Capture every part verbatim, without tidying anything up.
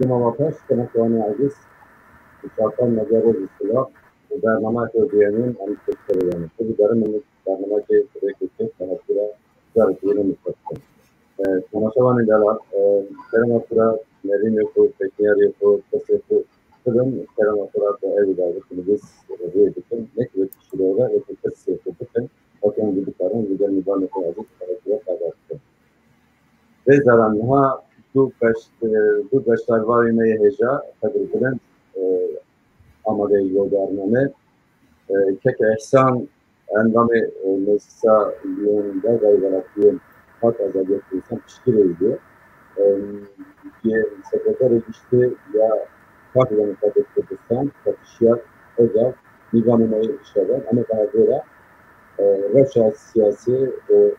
Dema we xweş, temaşevanê ezîz, Çarpel Medya Roj û Silav û bernameya xwe duyemîn em pêşkêşî dikin. Hêvîdarim min bernameya xwe bi rêkê kir, bi hevdû re carek din em bikin. E, temaşevanê delal, e, kerema xwe re nerînê xwe, pêşniyarê xwe, pirsê xwe bidin, kerema xwe re bi ew de bikin, vîst rê bikin, ne ki wekî şîrove, wekî pirsê xwe bikin, wekî em jî bikarin, li gel mêvanê xwe ezîz, bi hevdû re qada bikin. Rêzdaran, niha du beş, e, du beşdarvanê me yê hêja, qedirbilind, e, amadeyî bo bername. E, Kek Îhsan, endamê, e, Meclisa Liyonê Dergayê Welatiyên Xak Azadiya Kurdistan piştgirê wî ye. E, yê Sekreterê Giştî ya Partî Demokratîk Kurdistan, Xatî Şiyar Ocal, mêvanê me yê îşevan, em ê bi hevdû re, e, rewşa siyasî û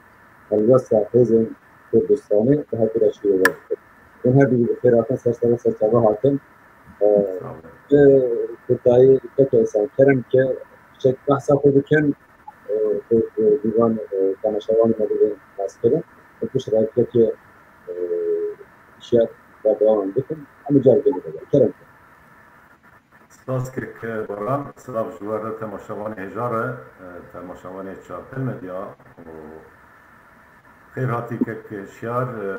helwesta hêzên Kurdistanê bi hevdû re şîrove bikin. Hûn her du jî bi xêr hatin, ser çava, ser çava hatin. E, Sağ olun. Bi kurtayî, Kek Îhsan, kerem ke, çek behsa xwe bikin, e, ku, e, dîvan, e, temaşevanê me bibin naskirin. Û pişt re Kek, e, Şiyar berdewam bikin. Em car gelî bibin. Kerem ke. Spas Kek Baran, silav ji we re, temaşevanê hêja re, e, temaşevanê Çarpel Medya û xêr hatî Kek Şiyar, e,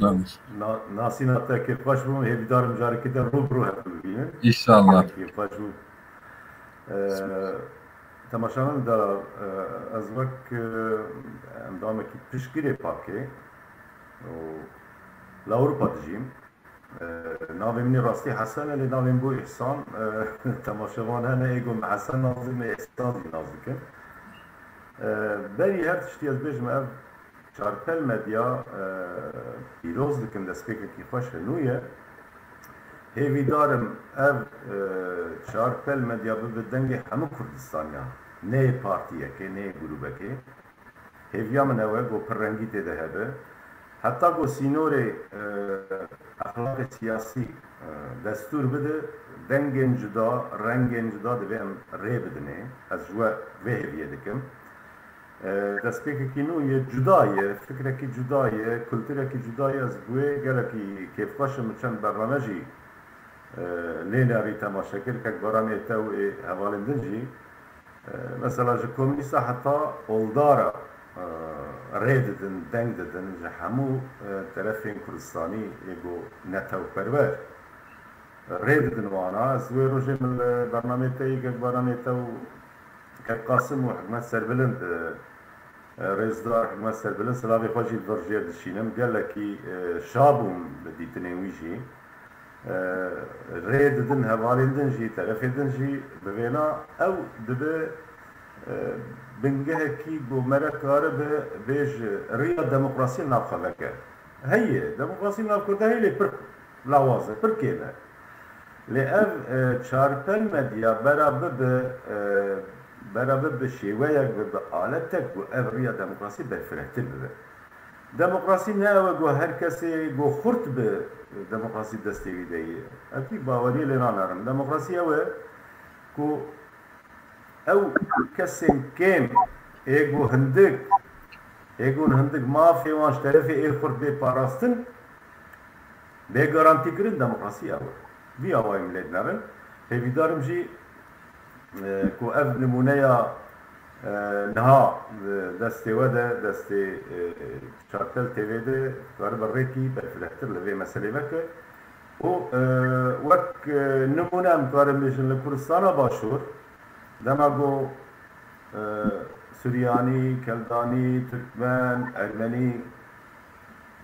Dawiş. Na-, nasîna te kêfxweş bûm, hêvîdarim carekê de rû bi rû hev bibînin. Înşallah. Kêfxweş bûm. E, temaşevanê delal, e, ez wek, e, endamekî piştgirê pakê û li Ewropa dijîm. E, navê min ê rastî Hesen e, lê navê min bû Îhsan. E, temaşevan hene, ê ku min Hesen nas dikin, ê Îhsan jî nas dikin. E, berî her tiştî ez bêjim, ev Çarpel Medya, e, pîroz dikim, destpêkekî xweş û nû ye. Hêvîdar im ev, e, Çarpel Medya bibe dengê hemû Kurdistaniya, neyê partiyekê, neyê grûbekê. Hêviya min ew e, ku pirrengî tê de hebe. Heta ku sînorê, e, exlaqê siyasî, e, destûr bide, dengên cuda, rengên cuda divê em rê bidinê. Ez ji we vê hêviyê dikim. E, destpêkekî nû ye, cuda ye, fikrekî cuda ye, kulturekî cuda ye. Ez bi wê gelekî kêfxweş im, min çend bername jî, e, lê nerî temaşe kir, Kek Baranê te û ê hevalên din jî. E, mesela ji komînîsta heta oldara, e, rê didin, deng didin ji hemû, e, terefên Kurdistanî ê ku netewperwer rê didin wana. Ez wê rojê min li bernameyê te yê Kek Baranê te û Kek Qasim û Hikmet Serbilind, e, e, rêzdar Hikmet Serbilind, silavê xwe jî li vir jêr dişînim. Gelekî, e, şa bûm bi dîtinên wî jî. E, rê didin hevalên din jî, terefê din jî, bi vêna ew dibe, e, bingehekî ku mere karibe bê ji riya demokrasiyê nav xwe veke. Heye, demokrasî nav Kurda heye lê pir lawaz e, pir kêm e. Lê ev, e, Çarpel Medya bera bibe, e, bera bibe şêweyek, bibe aletek ku ev riya demokrasî berfirehtir bibe. Demokrasî ne ew e ku her kesê ku xurt bi demokrasî destê wî de ye. Ev jî baweriyê lê nanerim. Demokrasî ew e ku ew kesên kêm ê ku hindik, ê ku hindik mafê wan ji terefê ê xurt bê parastin, bê garantîkirin, demokrasî ew e. Vî awayî em lê dinerin. Hêvîdar im jî, e, ku ev nimûneya, e, niha, e, destê we de, destê, e, Çarpel T V de karibe rêkî berfirehtir li vê meselê veke. Û, e, wek, e, nimûne em karin bêjin li Kurdistana Başûr, dema ku, e, Suryanî, Keldanî, Tirkmen, Ermenî,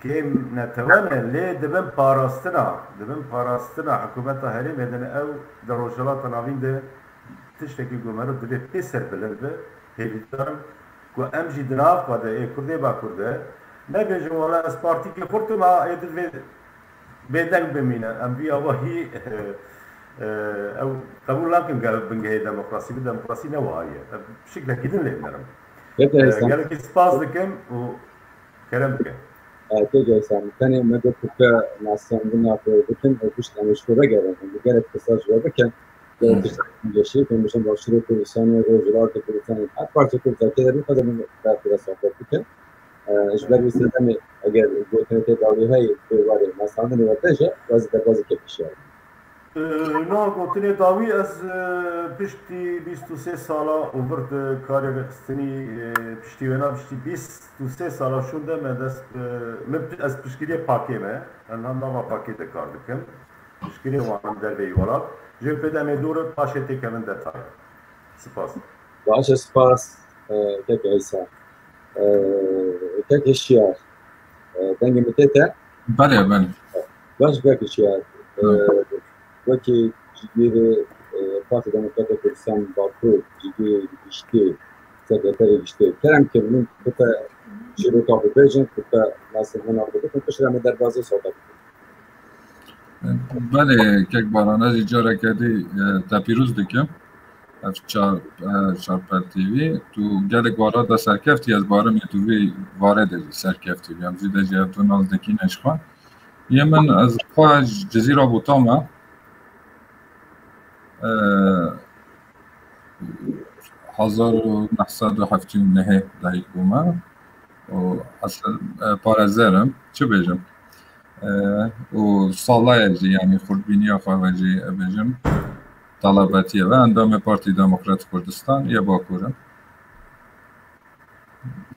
kêm netewe ne, lê dibin parastina, dibin parastina hikûmeta herêmê de ne, ew di Rojhilata Navîn de tiştekî ku meriv divê pê serbilind be, hêvîdar im ku em jî di nav xwe de, ê Kurdê Bakur de, nebêjin, wela ez partîkê xurt im, ha, ê divê bêdeng bimîne. Em vî awahî, e, e, ew qebûl nakin, gel bingehê demokrasî bi demokrasî ne wiha ye. Em şiklekî din lê dinerin. Peki, E, Hesen. Gelekî spas dikim û kerem bikin. E, peki, Hesen. Tenê me got ku te nasandina xwe bikin û pişt em ji xwe vegerin. Em gelek qisa ji we bikin. Gelek Hmm. tişt geşî, em bijin Başûrê Kurdistanê, Rojhilatê Kurdistanê, her parçe Kurdistanê, tê de bî xwe de min berfireh sohbet bikin. Ji ber wî sedemê eger gotinê tê dawî heye, tu warê nasandinê we bêje, ez derbazê kekişiya. Na gotinê dawî ez piştî bîst û sê sala û vir di karê rêxistinî piştî wêna piştî bîst û sê sala şûn de me dest bi min ez piştgiriyê pakê me. Em nava pakê de kar dikim. Piştgirê wan derveyî welat. Jê pê demê dûr paşê têkevin detay. Spas. Baş e, spas. Kek Eysa. Kek Hişyar. Dengê min tê te? Belê, belê. Baş, Kek Hişyar. Wekî cîgîrê Partî Demokratê Kurdistan Bakur, cîgîrê giştî, sekreterê giştî. Kerem ke min bi te çîroka bibêjin, bi te nasîbûna xwe bikin, piştre me derbazê sohbet bikin. Belê, Kek Baran, ez jî careke dî te pîroz dikim. Ev çar, çar pel T V. Tu gelek wara de serkeftî, ez barimê tu vê warê de jî serkeftî bî. Em zî de jî ev du nas dikîne ji xwe. Yê min, ez xwe ji Cizîra Bûta me. Hezar û neh sed û heftê û nehê dayik bûme û esil parezer im. Çi bêjim? Û sala ye jî, yanî xurtbîniya xwe ve jî bêjim, talebetiyê ve endamê Partî Demokrat Kurdistan yê Bakur im.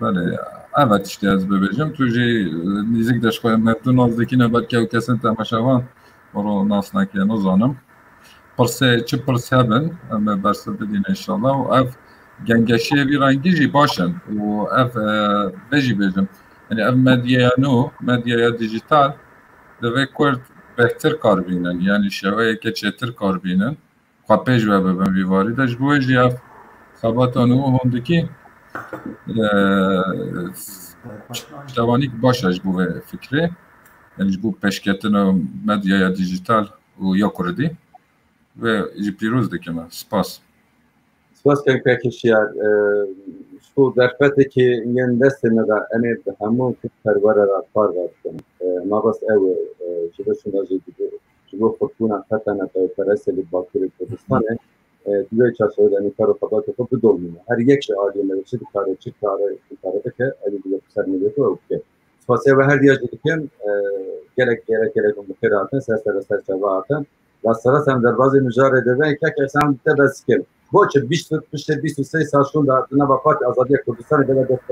Belê, ev e tiştê ez bibêjim. Tu jî nîzik de ji xwe me tu nas dikîne, belkî ew kesên temaşevan ro nas neke, nizanim. Pirsê, çi pirs hebin, em ê bersiv bidîn înşallah. Û ev gengeşiyê vî rengî jî baş in. Û ev, vê jî bêjim. Yanî ev medyaya nû, medyaya dîjîtal divê Kurd bêhtir kar bînin. Yanî şeweyeke çêtir kar bînin. Xwe pêş ve bibin vî warî de. Ji bo wê jî ev xebata nû hûn dikî, piştevanîk baş e ji bo vê fikrê. Yanî ji bo pêşketina medyaya dîjîtal û ya kurdî. Wê jî pîroz dikim ez. Spas. Spas, Kek Hişyar. Ji bo derfetekê yên destê me de em ê bi hemû perwere re parve bikin. Mabes ew e, ji bo şûna jî ji bo xurtbûna F T N F, perestê li Bakurê Kurdistanê, di vê çarçovê de em ê kar û xebatê xwe bidomîne. Her yek ji aliyê me çi dikare, çi kare, dikare bike, ew ê bi ser miletê ew bike. Spasiya we her diya jî dikim. Gelek, gelek, gelek hûn bi xêr hatin, ser ser ser çava hatin. Rasterast em derbazê mijarê de be, kek Eysa, em te behs dikim. Boçi bîst, piştê bîst û sê sal şûn de di nava Partî Azadiya Kurdistanê de dest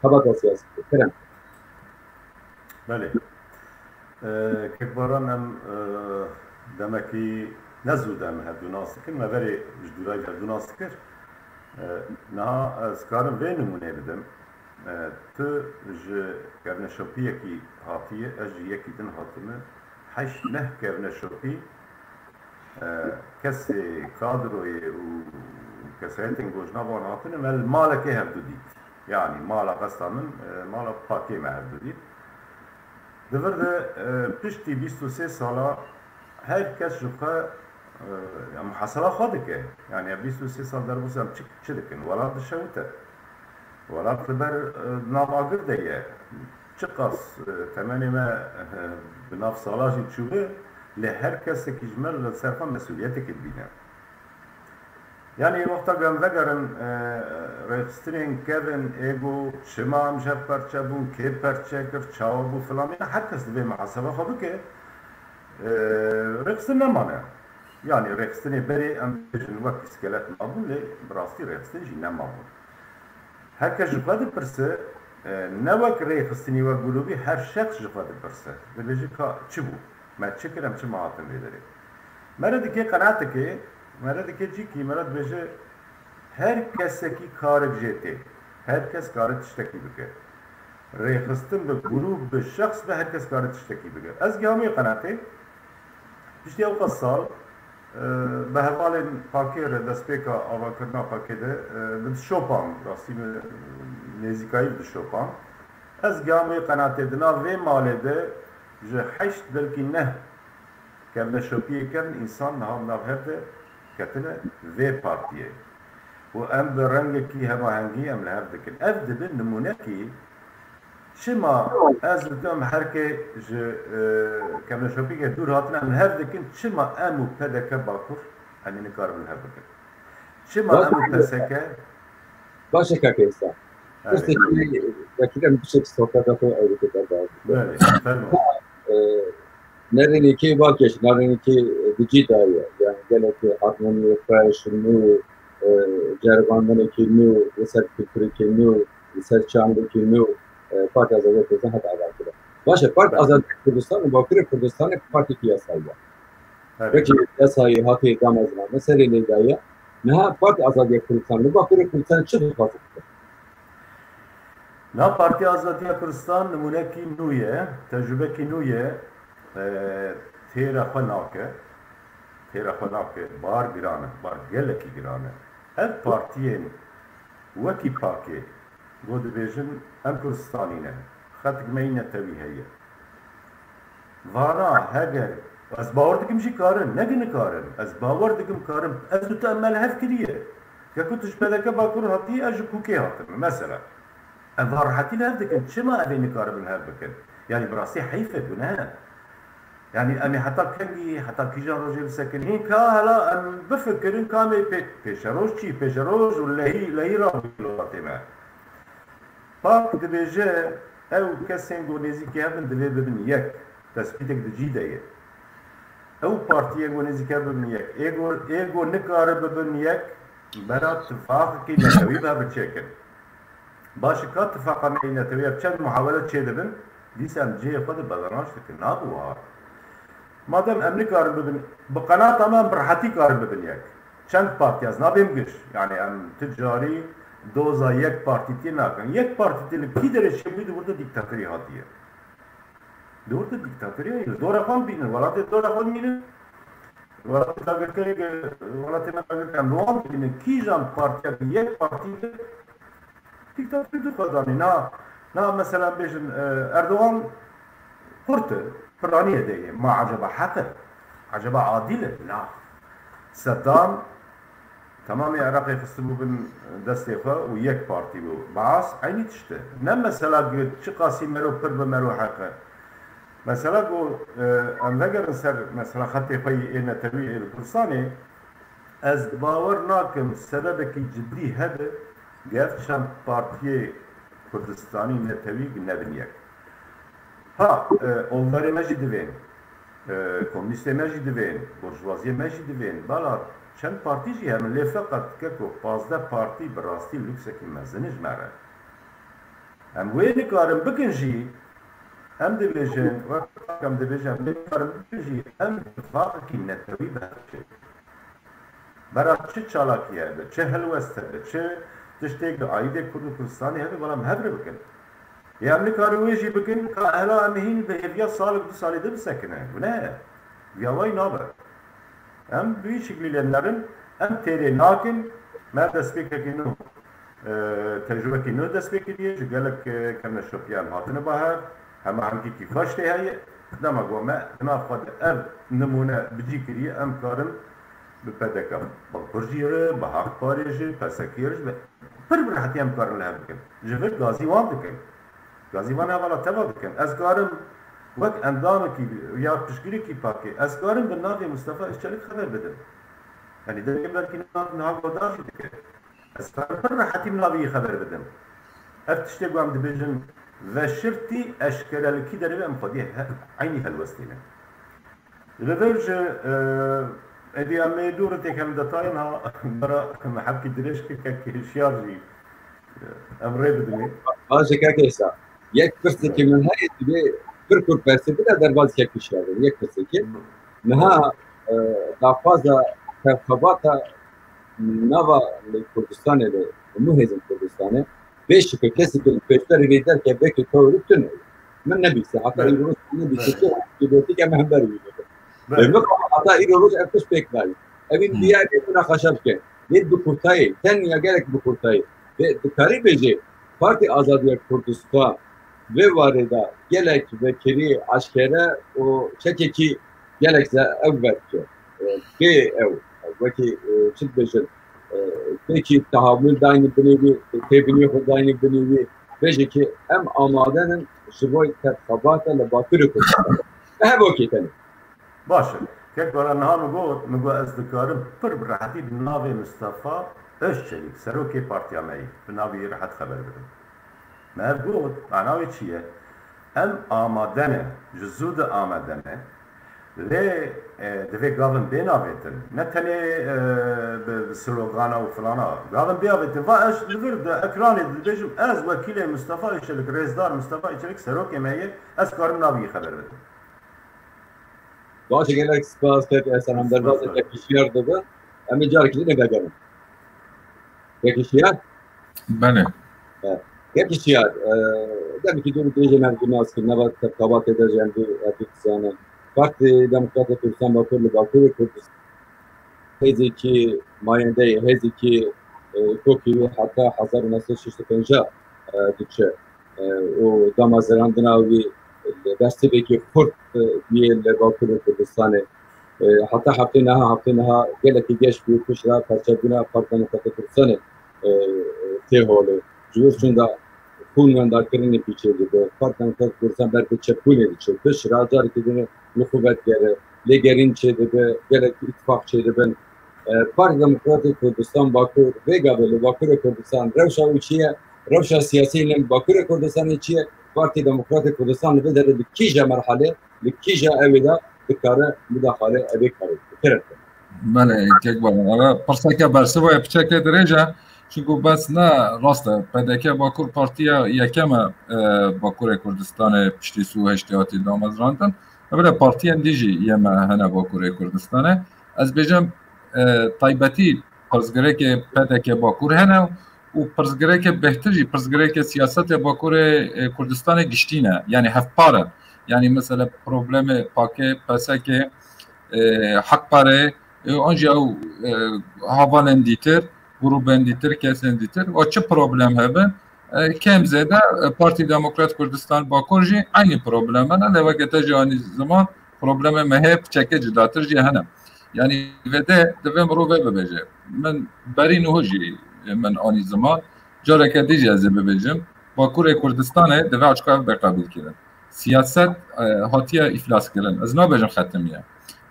xebata siyasî kir. Kerem. Belê. Kek Baran, em demekî ne zû de em hevdû nas dikin, me berê ji dûrayî hevdû nas dikir. Niha ez karim vê nimûnê bidim. Tu ji kevneşopiyekî hatiye, ez ji yekî din hatime. Heşt neh kevneşopî, kesê kadroyê û kesayetên ku ji nav wan hatine, me li malekê hevdu dît. Yanî mala qesta min, mala pakê me hevdu dît. Di vir de piştî bîst û sê sala her kes ji xwe ya muhaseba xwe dike. Yanî ya bîst û sê sal derbas em çi, çi dikin? Welat dişewite. Welat li ber nav agir de ye. Çiqas temenê me bi nav sala jî çûbe, lê her kesekî ji me li ser xwe mesûliyetekê dibîne. Yanî wexta ku em vegerin rêxistinên kevin, êgo, çima em ji hev perçe bûn, kê perçe kir, çawa bû filan, her kes divê muhaseba xwe bike. Rêxistin nemane. Yanî rêxistinê berê em bêjin wek îskelet mabûn, lê bi rastî rêxistin jî nemabûn. Her kes ji xwe dipirse, ne wek rêxistinî, wek grûbî, her şexs ji xwe dipirse. Dibêje ka çi bû? Me çi kir, em çima hatin vê derê? Me re dike qenatekê, me re dike cîkî, me re dibêje her kesekî karek jê tê. Her kes kare tiştekî bike. Rêxistin bi grûb, bi şexs be, her kes kare tiştekî bike. Ez gihamî qenatê, piştî ewqas sal, e, bi hevalên pakê re destpêka avakirina pakê de, e, bi dişopan, rastî min nêzîkayî bi dişopan. Ez gihamî qenatê, di nav vê malê de ji heşt belkî neh kevneşopiyê kevn însan niha di nav hev de ketine vê partiyê. Û em bi rengekî hevahengî em li hev dikin. Ev dibe nimûnekî çima ez û tu em herkê ji, e, kevneşopiyeke dûr hatine em li hev dikin, çima em û P D K Bakur em ê nikaribin li hev bikin? Çima em û P S K? Baş e, kak Eysa. Pirsê kî, wekî em bişek sohbeta xwe ew dike berdav. Belê, fermo. E, nerênekê balkêş, nerênekê di cî daye. Yani gelek harmoniyê xweş, nû, e, ceribandinekî nû, li ser kulturêkî nû, li ser çandekî nû, e, Partiya Azadiya Kurdistan hat avakire. Baş e, Partiya Azadiya Kurdistan û Bakurê Kurdistanê partiyekî yasayî ye. Wekî yasayê hatê damezrandin, serê lê daye. Niha Partiya Azadiya Kurdistan li Bakurê Kurdistan çi dixwaze bike? Niha Partiya Azadiya Kurdistan nimûnekî nû ye, tecrûbekî nû ye, e, têra xwe nake, têra xwe nake, bar giran e, bar gelekî giran e. Ev partiyên wekî pakê, ku dibêjin em Kurdistanî ne, xetik me yî netewî heye. Vana heger ez bawer dikim jî karin, ne ki nikarin, ez bawer dikim karin, ez û te me li hev kiriye. Ke ku tu ji P D K Bakur hatî, ez ji Kûkê hatime, mesela. Em va rehetî li hev dikin, çima ev ê nikaribin hev bikin? Yani bi rastî heyf e, guneh e. Yani em ê heta kengî, heta kîjan rojê bisekin? Hîn ka hela em bifikirin ka em ê pê-, pêşeroj çi? Pêşeroj û lehî, lehî rabû li welatê me. Pak dibêje, ew kesên ku nêzîkî hev in divê bibin yek. Tespîtek di cî de ye. Ew partiyên ku nêzîkî hev bibin yek. Ê ku, ê ku nikare bibin yek, bera tifaqekî netewî bi hev re çêkin. Baş e, ka tifaqa me yê netewî ev çend muhawele çêdibin, dîsa em cihê xwe de bedanaş dikin. Nabe wiha. Madem em nikarin bibin, bi qenata me em bi rehetî karin bibin yek. Çend partî ez nabêm giş. Yani em tu carî doza yek partîtiyê nakin. Yek partîtî li kî derê çêbûyî di wir de dîktatorî hatiye. Di wir de dîktatorî heye. Li dora xwe bînin. Welatê dora xwe bînin. Welatê dagirkerê, welatê me dagirker em li wan dibînin. Kîjan partiyek yek partî de dîktatorî du xwe danî. Na, na mesela bêjin, e, Erdogan Qurt e, piraniyê de ye. Ma acaba heq e? Acaba adil e? Na. Seddam temamê Iraqê xistibû bin destê xwe û yek partî bû. Baas eynî tişt e. Ne mesela ku çiqasî mero pir bi mero heq e. Mesela ku, e, em vegerin ser mesela xetê xwe yê netewî ê li Kurdistanê, ez bawer nakim sebebekî cidî hebe ku ev çend partiyê Kurdistanî netewî nebin yek. Ha, e, oldarê me jî divên, e, komûnîstê me jî divên, burjuvaziyê me jî divên, bala çend partî jî hemin, lê feqet keko pazdeh partî bi rastî luksekî mezin e ji me re. Em wê nikarin bikin jî, em dibêjin, wek em dibêjin, em wê nikarin bikin jî, em tifaqekî netewî bi hev çêkin. Bera çi çalakî hebe, çi helwest hebe, çi tiştê ku aîdê Kurd û Kurdistanê hebe, bela em hev re bikin. Ya em nikarin wê jî bikin, ka hela em hîn bi hêviya salek du salê de bisekine. Guneh e. Viyawayî nabe. Em bi wî şiklî lê nerin, em têrê nakin, me destpêkekî nû, e, tecrûbekî nû dest pê kiriye, ji gelek, e, kevneşopiyan hatine ba hev, hema hemkîkî xweş tê heye, dema ku me di nav xwe de ev nimûne bi cî kiriye, em karin bi P D K Bakur jî re, bi Haq Parê jî, P S K re jî, bi pir bi rehetî em karin li hev bikin. Ji vir gazî wan dikin. Gazî wan hevala teva dikin. Ez karim wek endamekî ya piştgirêkî pakê, ez karim bi navê Mustafa Özçelik xeber bidim. Yanî demê belkî nav niha guhdar jî dike. Ez karim pir rehetî bi navê wî xeber bidim. Ev tiştê ku em dibêjin veşirtî eşkere li kî derê be em xwedî he-, eynî helwestî ne. Li vir ji, e, êdî em ê dûr têkem detayên ha bera me hevkî dirêj kir, kek hişyar jî, e, em rê bidin. Baş e kek Êsa. Yek pirsekî min heye, divê pir kurt bersê bide derbas kek hişyar bim. Yek pirsekî. Niha, e, daxwaza xebata nava li Kurdistanê de, hemû hêzên Kurdistanê, bê şikir kesê ku li pêşberî vê derke belkî teorîk tune ye. Min nebîse, heta Evet. îro roj nebîse Evet. ki, kî gotik em hember wî dibin. Evet. Lê min heta îro roj ev tişt pêk nayê. Ev ê Hmm. diyarê munaqeşe bike. Lê bi kurtayê, tenya gelek bi kurtayê. Lê dikarî bêjê, Partî Azadiya Kurdistan vê warê de gelek vekirî eşkere û çekekî gelek ze-, ew vedike. E, kê ew? Wekî, e, çi dibêjin? E, pêkî tehamûl dayne binê wî, têbiniyê xwe dayne binê wî. Bêje ki em amade nin ji bo tevxebata li Bakurê Kurdistanê. Bi hevokê tenê. Baş e. Kek wela niha min got, min got ez dikarim pir bi rehetî bi navê Mistefa Özçelik, serokê partiya me yî, bi navê wî rehet xeber bidim. Me got, mana wê çi ye? Em amade ne, ji zû de amade ne. Lê, e, divê gavin bê navêtin. Ne tenê, e, bi, bi slogana û filana. Gavin bê avêtin. Va ez li vir de ekranê dibêjim, ez wekîlê Mistefa Îçelik, rêzdar Mistefa Îçelik, serokê me ye, ez karim navî xeber bidim. Baş e, gelek spas, kek Esen em derbazê Kek Hişyar dibin. Em ê carekî din vegerin. Kek Hişyar? Belê. Evet. Kek Hişyar, e, demekî dûr dirêjê me bi nas kir, nava tevkabatê de jî em dû, em dû dizanin. Partî Demokratê Kurdistan Bakur li Bakurê Kurdistan hêzekî mayendeyê, hêzekî, e, kokî wî heta hezar û neh sed û şêst û pênc, e, diçe. E, û damezrandina wî li bersivekî xurt, e, bûye li Bakurê Kurdistanê. E, heta heftê niha, heftê niha gelekî geş bû pişt re perçebûna Partiya Demokratîk Kurdistanê, e, tê holê. Ji wir çunda xûn wendakirinekî çêdibe. Partiya Demokratîk Kurdistan ber bi çepûnê diçe. Pişt re carekî din li xwe vedigere. Lêgerîn çêdibe, gelek îtifaq çêdibin. E, Partiya Demokratîk Kurdistan Bakur, vê gavê li Bakurê Kurdistan rewşa wî çi ye? Rewşa siyasî li Bakurê Kurdistanê çi ye? Partî Demokratîk Kurdistan li vê derê li kîja merhalê, li kîja ewê de dikare mudaxale evê karê bike? Belê, kek Baran. Ara pirseke bersiva ye, piçeke dirêj e. Çunku bes ne rast e. P D K Bakur partiya yekem e, e, Bakurê Kurdistanê piştî sî û heştê hatî damezrandin. Evre partiyên dî jî yê me hene Bakurê Kurdistanê. Ez bêjim, e, taybetî pirsgirêkê P D K Bakur hene û pirsgirêkê bêhtir jî pirsgirêkê siyasetê Bakurê, e, Kurdistanê giştî ne. Yanî hevpar in. Yanî mesela problemê pakê, P S K, e, Hak Parê, e, an jî ew, e, havalên dîtir, grûbên dîtir, kesên dîtir. Û çi problem hebe, e, kêm zêde, e, Partî Demokrat Kurdistan Bakur jî eynî problem hene. Lê weke te jî anî ziman, problemê me heye piçeke cudatir jî hene. Yanî vê de divê mirov vê bibêje. Min berî niho jî, e, min anî ziman. Careke dî jî ez ê bibêjim. Bakurê Kurdistanê divê aşka bê qebûlkirin. Siyaset, e, hatiye îflaskirin. Ez nabêjim xetimiye.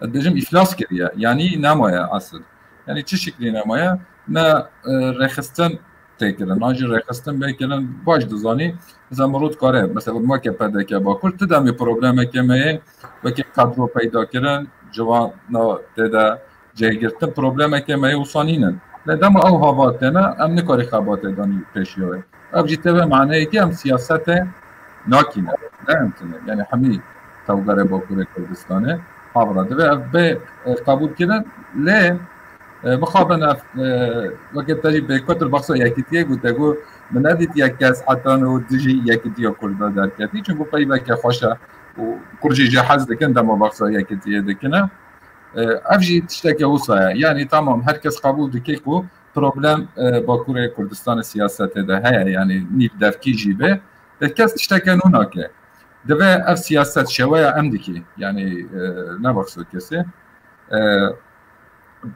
Ez dibêjim îflas kiriye. Yanî nemaye esil. Yanî çi şiklî nemaye? Ne, e, rêxistin tê kirin. An jî rêxistin bê kirin. Baş dizanî, mesela mirov dikare, mesela weke P D K Bakur, tu demê problemeke me ye, weke kadro peyda kirin, civana tê de cêgirtin, problemeke me ye wisa nînin. Lê dema ew hava têne, em nikarî xebatê danî pêşiya wê. Ev jî tê ve maneyekî em siyasete nakîne. Ne em tine. Yanî hemî tewgerê Bakurê Kurdistanê havra dibe. Ev bê, e, qebûl kirin. Lê, e, mixabin ev, e, weke te jî bêkot li baxsa yekîtiyê got, te got, min nedît yek kes heta niho dijî yekîtiya Kurda derketî. Çunku peyveke xweş e û Kurd jî jê hez dikin dema baxsa yekîtiyê dikine. E, ev jî tişteke wisa ye. Yanî tamam, her kes qebûl dike ku problem, e, Bakurê Kurdistanê siyasetê de heye, yanî nîv devkî jî be. E, kes tişteke nû nake. Divê ev siyaset şeweya em dikî. Yanî, e, ne baxso kesê. E,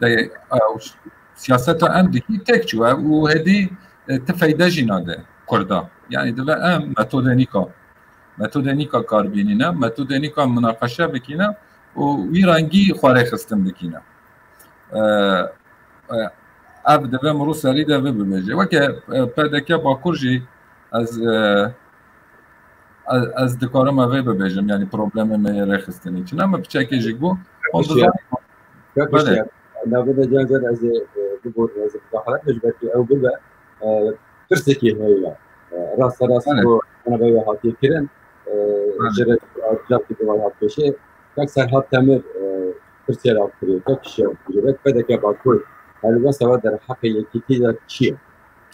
de, e, siyaseta em dikî tek çû ev û hêdî, e, ti feyde jî nade Kurda. Yanî divê em metodê nîka, metodê nîka kar bînîne, metodê nîka minaqeşe bikîne û wî rengî xwe rêxistin bikîne. E, e, ev divê mirov serî de vê bibêje. Weke, e, P D K Bakur jî ez, e, ez, ez dikarim ev vê bibêjim, yanî problemê me yê rêxistinî çi ne, me piçekê jî bû. Hûn Pişiya. dizanî. Pişiya. Belê. Navê de can can ez ê, e, biborim, ez ê mudaxalet bêjim, belkî ew bibe, e, pirsekî heye. E, rasta rast Belê. ku ana be hatiye kirin, e, Belê. ji re-, carkî bi hat pêşê. Kak Serhat Temir, e, pirsiyar av kiriye, kak kişiya av kiriye, wek P D K Bakur, helwesta we derheqê yekîtî de çi ye?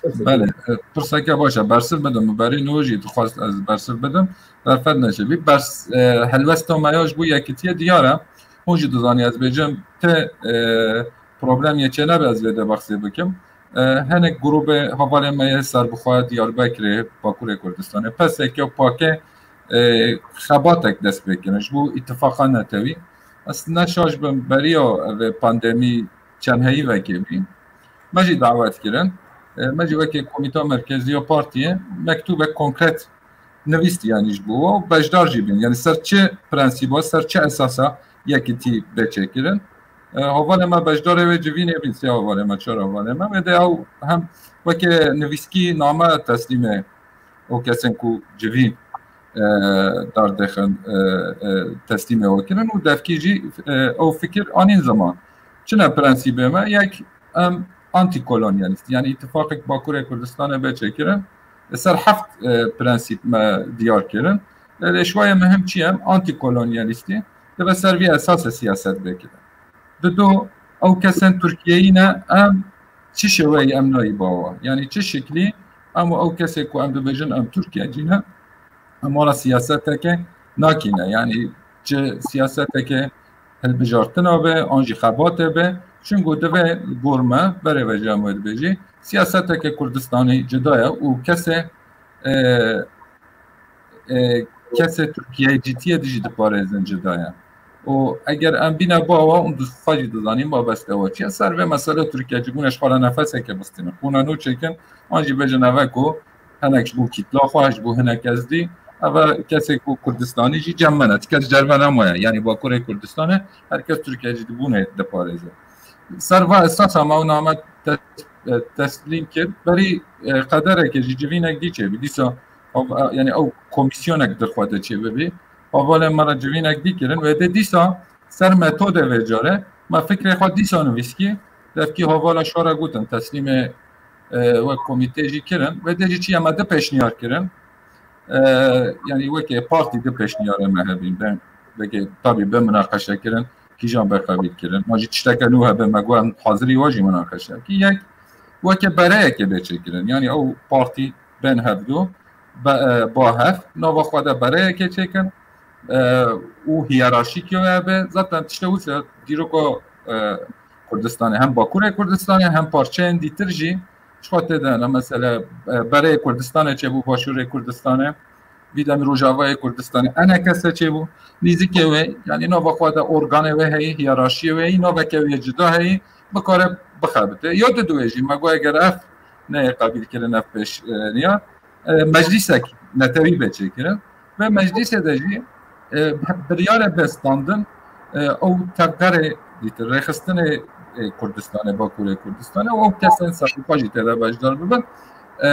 Pirseke Belê, e, pirseke baş e. Bersiv bidim. Min berî niho jî dixwest ez bersiv bidim. Derfet neşe. Vî bers-, e, helwesta me ya ji bo yekîtiyê diyar e. Hûn jî dizanî ez bêjim ti, e, problem yê çênebe ez vê de behsê bikim. E, hinek grûbê hevalên me yê serbixwe Diyarbekirê, Bakurê Kurdistanê, P S K û pakê, e, xebatek dest pê kirin ji bo îtifaqa netewî. Ez ne şaş bim, beriya vê pandemî çend heyî vekê bî. Me jî dawet kirin. E, me jî weke Komîta Merkezî ya Partiyê mektûbek konkret nivîst, yanî ji bo we û beşdar jî bin. Yanî ser çi prensîba, ser çi esasa yekîtî bê çêkirin. E, hevalê me beşdarê wê civînê bîn, sê hevalê me, çar hevalê me. Wê de ew hem weke nivîskî name teslîmê ew kesên ku civîn e, derdixin, e, e, teslîmê we kirin û devkî jî e, ew fikir anîn ziman. Çi ne prensîbê me? Yek, em antîkolonyalîst, yanî îtifaqek Bakurê Kurdistanê be çêkirin, li ser heft e, prensîp me diyar kirin. Lê ji we yê muhim çi ye? Em antîkolonyalîstî, divê ser vî esasê siyaset bê kirin. Dido, ew kesên Tirkiyeyî ne, em çi şêweyî em nayî bawa? Yanî çi şiklî em û ew kesê ku em dibêjin em Tirkiyecî ne, em wan re siyaseteke nakîne. Yanî çi siyaseteke hilbijartina be, an jî xebatê be. Çunku divê li gor me, berê ve jî em wê dibêjî, siyaseteke Kurdistanî cuda ye û kesê, e, e, kesê Tirkiyeycîtiyê dijî diparêzin cuda ye. Û eger em bîne bawa, hûn xwe jî dizanîn, mabestê we çi ye. Ser vê mesele Tirkiyecîbûnê ji xwe re nefeseke bistînin. Qûna nû çêkin, an jî bêjin eve ku hinek ji bo kîtla xwe, ji bo hinek ezdî, eve kesê ku Kurdistanî jî cem me ne. Ti kes cerve nemaye. Yanî Bakurê Kurdistanê her kes Tirkiyecîbûnê diparêze. Ser va esasa me û name tes-, e, teslîm kir. Berî e, qedereke jî civînek dî çêbî. Dîsa, yanî ew komîsyonek di xwe de çêbibî. Hevalên me re civînek dî kirin. Wê dê dîsa ser metodê vê care me fikrê xwe dîsa nivîskî. Devkî hevala şara gotin, teslîmê e, wek komîtê jî kirin. Wê dê jî çi ye, me di pêşniyar kirin. E, yanî weke partî di pêşniyarê me hebîn. Ben weke tabî bi minaqeşe kirin, kîjan be qebîl kirin. Ma jî tişteke nû hebe me got em hazirî we jî minaqeşe. Ki yek weke bereyeke bê çêkirin. Yanî ew partî bên hevdu, be, e, ba hev, nava xwe de bereyeke çêkin, e, û hiyerarşîk yo hebe. Zaten tişte wisa dîroka e, Kurdistanê, hem Bakurê Kurdistanê, hem parçeyên dîtir jî ji xwe tê de ne. Mesela, e, berê Kurdistanê çêbû, Başûrê Kurdistanê, vî demî Rojavayê Kurdistanê, enekese çêbû, nîzikê wê, yanî nava xwe de organê wê heyî, hiyerarşiyê wê heyî, naveke wê cuda heyî, bikare bixebite. Ya diduwê jî, me got eger ev neyê qebîlkirin, ev pêş, e, niya, e, meclîsek netewî be çêkirin. Ve meclîsê de jî, e, biryare be standin, e, ew tevgerê dîtir, rêxistinê, e, Kurdistanê, Bakurê Kurdistanê û ew kesên serxwe jî tê de beşdar bibin, e,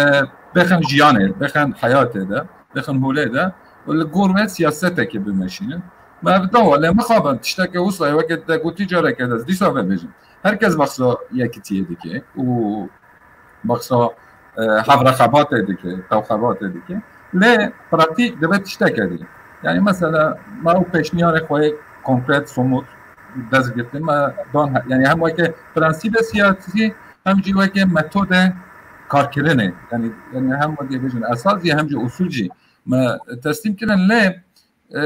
bêxin jiyanê, bêxin heyatê de, bêxin holê de û li gor wê siyasetekê bimeşînin. Me ev dawa, lê mixabin tişteke wisa ye, weke te gotî careke de, dîsa vebêjim. Her kes behsa yekitiyê dike û behsa, e, hevre xebatê dike, tew xebatê dike. Lê pratîk dibe tişteke dî. Yanî mesela me ew pêşniyarê xwe yê konkret, somut dest girtin, me dan he-, yanî hem weke prensîbê siyasî, hem jî weke metodê karkirinê. Yanî, yanî hem weke bêjin esas jî hem jî usul jî me teslîm kirin. Lê, e,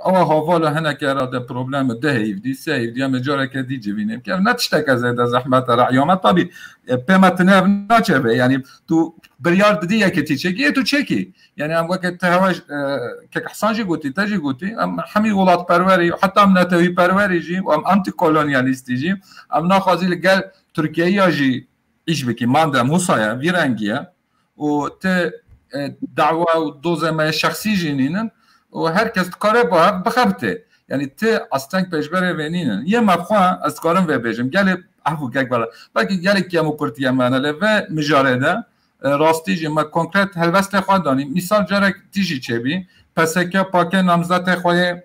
ewa hevala hineke ra de problem di heyv dî, sê heyv dî, em ê careke dî civînê bikin. Ev ne tişteke zêde zehmet e, re'ya me. Tabî, e, pê me tine ev naçe be. Yanî tu biryar didî yekê tî çekî, ê tu çekî. Yanî em weke te hewa, e, kek Hesen jî gotî, te jî gotî, em hemî welatperwerî, heta em netewîperwerî jî, em antîkolonyalîstî jî, em naxwazî li gel Tirkiyeya jî îş bikî. Mande em wisa ye, vî rengî ye. Û ti, e, dawa û dozê me yê şexsî jî nînin û her kes dikare bi hev bixebitê. Yanî ti asteng pêşberê vê nînin. Yê me xwe ez dikarim vê bêjim. Gelê, ehf û kek bela. Belkî gelek kem û kurtiye me ne, lê vê mijarê de, e, rastî jî me konkret helwestê xwe danî. Mîsal carek tî jî çêbî. P S K, P K namzetê xwe yê,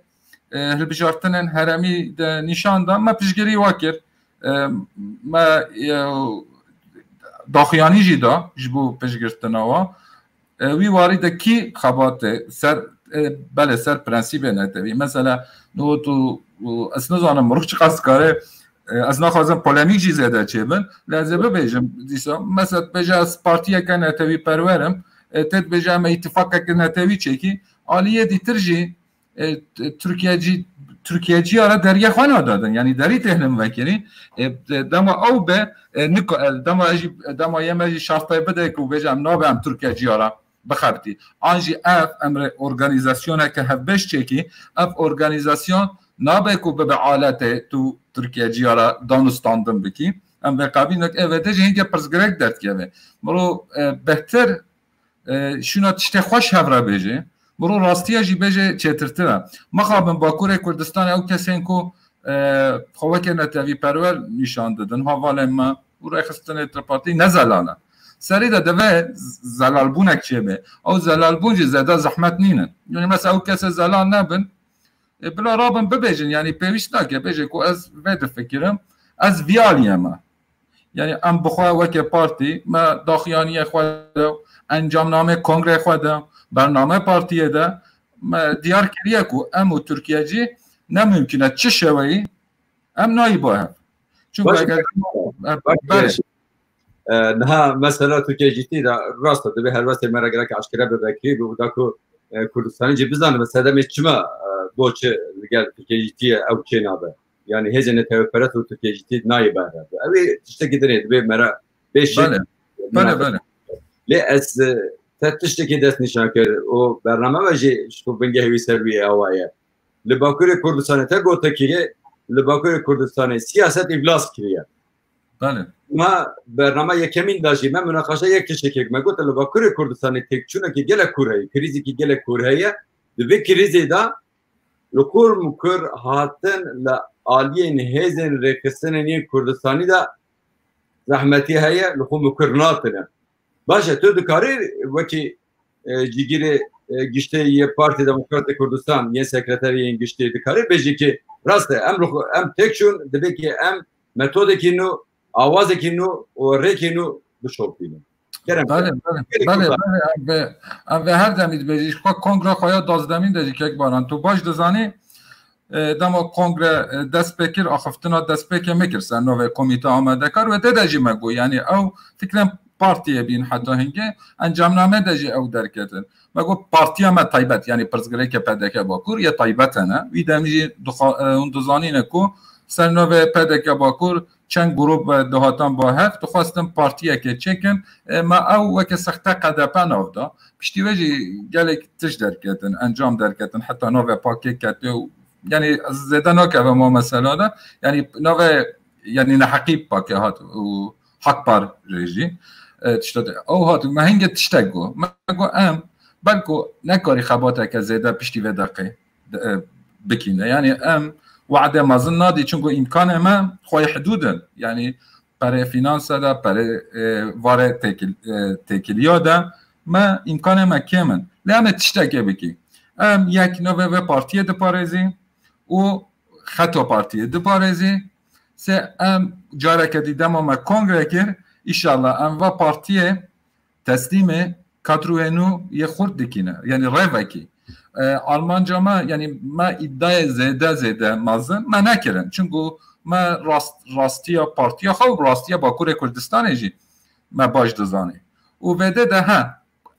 e, hilbijartinên herêmî de nîşan da. Me piştgirî we kir. E, me, e, daxuyanî jî da ji bo piştgirtina wan. E, wî warî de kî xebatê ser, e, belê ser prensîbê netewî. Mesela, no tu, tu, ez nizanim mirov çiqas dikare, e, ez naxwazim polemîk jî zêde çêbin. Lê ez ê bibêjim dîsa. Mesela, dibêje ez partiyeke netewî perwer im. E, tê dibêje em ê îtifaqeke netewî çêkî. Aliyê dîtir jî e, t-, Tirkiyecî, Tirkiyecîya re deriyê xwe nadadin. Yanî derî têhlim vekirî. E, e, dema ew be, e, nik-, e, dema jî, dema yê me jî şartê bide ku bêje em nabe em Tirkiyecîya re bixebitî. An jî ev emre organîzasyoneke hevbeş çêkî, ev organîzasyon nabe ku bibe aletê tu Tirkiyecîya re dan û standin bikî. Em vê qabîl nek, eve de jî hingê pirsgirêk derdikeve. Miro, e, bêhtir e, şûna tiştê xweş hev re bêje. Miro rastiya jî bêje çêtirtir e. Mixabin Bakurê Kurdistanê ew kesên ku, e, xwe weke netewî perwer nîşan didin, havalên me û rêxistinê tripartî ne zelal e. Serî de divê z-, zelalbûnek çêbe. Ew zelalbûn jî zêde zehmet nînin. Yanî mesela ew kesê zelal nebin, e, bila rabin bibêjin, yanî pêwîst nake bêje ku ez vê difikirim, ez vî aliyê me. Yanî em bi xwe weke partî, me daxuyaniyê xwe de, encamnamê kongrê xwe de, bername partiyê de me diyar kiriye ku em û Tirkiye jî ne mimkun e çi şeweyî em nayî bo hev. Çunku Baş eger, e, Baş belê. E, niha mesela Tirkiye Cîtî de rast e, divê helwestê me re gerek eşkere bibe, kirî bibe, da ku, e, Kurdistanê jî bizanibe sedemê çima, e, doçi li gel Tirkiye Cîtî ye ew çênabe. Yanî hêzên netewperest û Tirkiye Cîtî nayê bere. Ew ê tiştekî din ê, divê me re bê şek. Belê. Belê, belê. Lê ez, e, te tiştekî dest nîşan kir û bername me jî ji xwe bingehî wî ser wî awa ye. Li Bakurê Kurdistanê te gote kiriye, li Bakurê Kurdistanê siyaset îflas kiriye. Belê. Ma bername yekemîn de jî me munaqaşa yek tiştekê me got, li Bakurê Kurdistanê têkçûnekî gelek kûr heye, krîzekî gelek kûr heye. Di vê krîzê de li xwe mikur hatin li aliyên hêzên rêxistinên yên Kurdistanî de zehmetî heye, li xwe mikur natine. Baş e, tu dikarî wekî, e, cîgirê, e, giştê yê Partî Demokratê Kurdistan, yên sekreterê yên giştê dikarî bêjî ki rast e, em li xwe, em têk çûn, divê ki em metodekî nû, awazekî nû û rêkê nû bişopînin. Kerem Belê, belê, Gelek belê, kurtar. belê, em vê, em vê her demî dibêjî, ji xwe kongra xwe ya dazdemîn de jî kek Baran. Tu baş dizanî, e, dema kongre, e, dest pê kir, axiftina destpêkê me kir ser navê Komîte Amadekar, wê tê de jî me got, yanî ew fikrên partiyê bîn heta hingê, encamname de jî ew derketin. Me got partiya me taybet, yanî pirsgirêkê P D K Bakur yê taybet hene. Wî dem jî dixwa-, e, hûn dizanîne ku ser navê P D K Bakur çend grûp, e, dihatan ba hev, dixwestin partiyeke çêkin. E, me ew weke sexte K D P nav da. Piştî wê jî gelek tişt derketin, encam derketin, heta navê pakê kete û, yanî ez zêde nakevim o mesela de, yanî navê, yanî neheqî pakê hat û Hakpar rê jî, e, tişta de. Ew hat, me hingê tiştek got. Me got em belku nekarî xebateke zêde piştî vê deqê de, e, bikîne. Yanî em wade mezin nadî, çunku îmkanê me xweyê hidûd in. Yanî perê fînanse de, perê, e, varê têkil-, e, têkiliya de me îmkanê me kêm in. Lê em ê tiştekê bikî. Em yek navê vê partiyê diparêzî û xeta partiyê diparêzî. Sê em careke dî dema me kongre kir, îşallah em va partiyê teslîmê kadroyê nû yê xurt dikîne. Yanî rêvekî. E, Almanca me, yanî me îdayê zêde zêde mezin me nekirin. Çunku me rast-, rastiya partiya xwe û rastiya Bakurê Kurdistanê jî me baş dizanî. Û vêdê de he,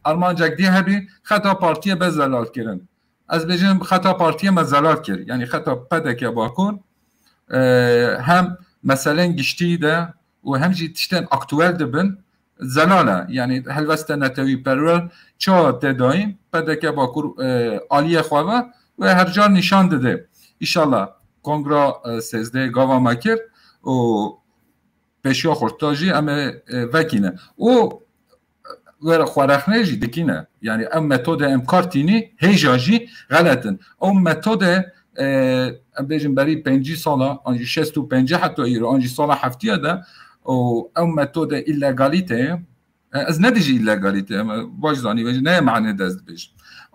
Almancek dî hebî xeta partiyê be zelal kirin. Ez bêjim xeta partiyê me zelal kir. Yanî xeta P D K Bakur, e, hem meselên giştî de û hem jî tiştên aktuel dibin zelal e. Yanî helweste netewî perwer çawa tê dayîn, P D K Bakur, e, aliyê xwe ve wê her car nîşan dide. Îşallah kongra, e, sêzdehê gava me kir û pêşiya xurta jî em ê, e, vekîne. Û were xwerexnê jî dikîne. Yanî ew metode em kar tînî hêja jî xelet in. Ew metode, e, em bêjin berî pêncî sala, an jî şêst û pêncî heta îro, an jî sala heftiya de, û ew metode îlegalîteyê, e, ez ne dijî îlegalîte, em baş zanî, vêjî ne mane dest dibêjim.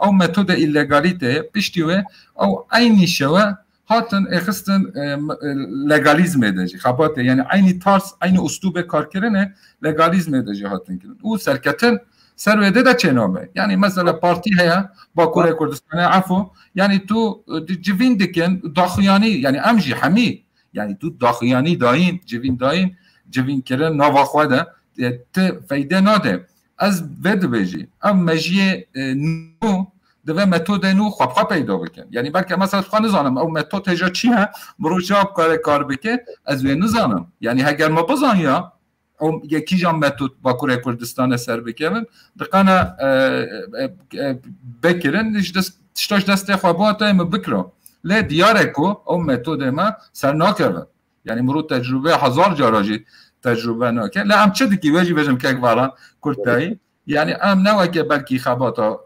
Ew metode îlegalîteyê, piştî wê ew eynî şewe hatin êxistin, e, m-, e, legalîzmê de jî xebatê, yanî eynî tarz, eynî uslûbê karkirinê legalîzmê de jî hatin kirin. Û serketin ser wê dê de çênabe. Yanî mesela partî heye, Bakurê Kurdistanê, efo, yanî tu, e, di-, civîn dikin, daxuyanî, yanî em jî hemî, yanî tu daxuyanî dayîn, civîn dayîn, civîn kirin, nava xwe de, e, ti feyde nade. Ez vê dibêjî, ev mejiyê, e, nû, divê metodê nû xwe bi xwe peyda bikin. Yanî belke mesela xwe nizanim, ew metod hêja çi ye, mirov çawa bikare kar bike, ez wê nizanim. Yanî heger me bizaniya, ew yekî jan metod Bakurê Kurdistanê ser bikevin, diqana, e, e, e, bekirin, ji dest, tişta ji destê xwe bihata, em bikira. Lê diyar e ku ew metodê me ser nakevin. Yanî mirov tecrûbe hezar cara jî tecrûbe nake. Lê em çi dikî, wê jî bêjim kek Baran, kurtayî. Yanî em ne weke belkî xebata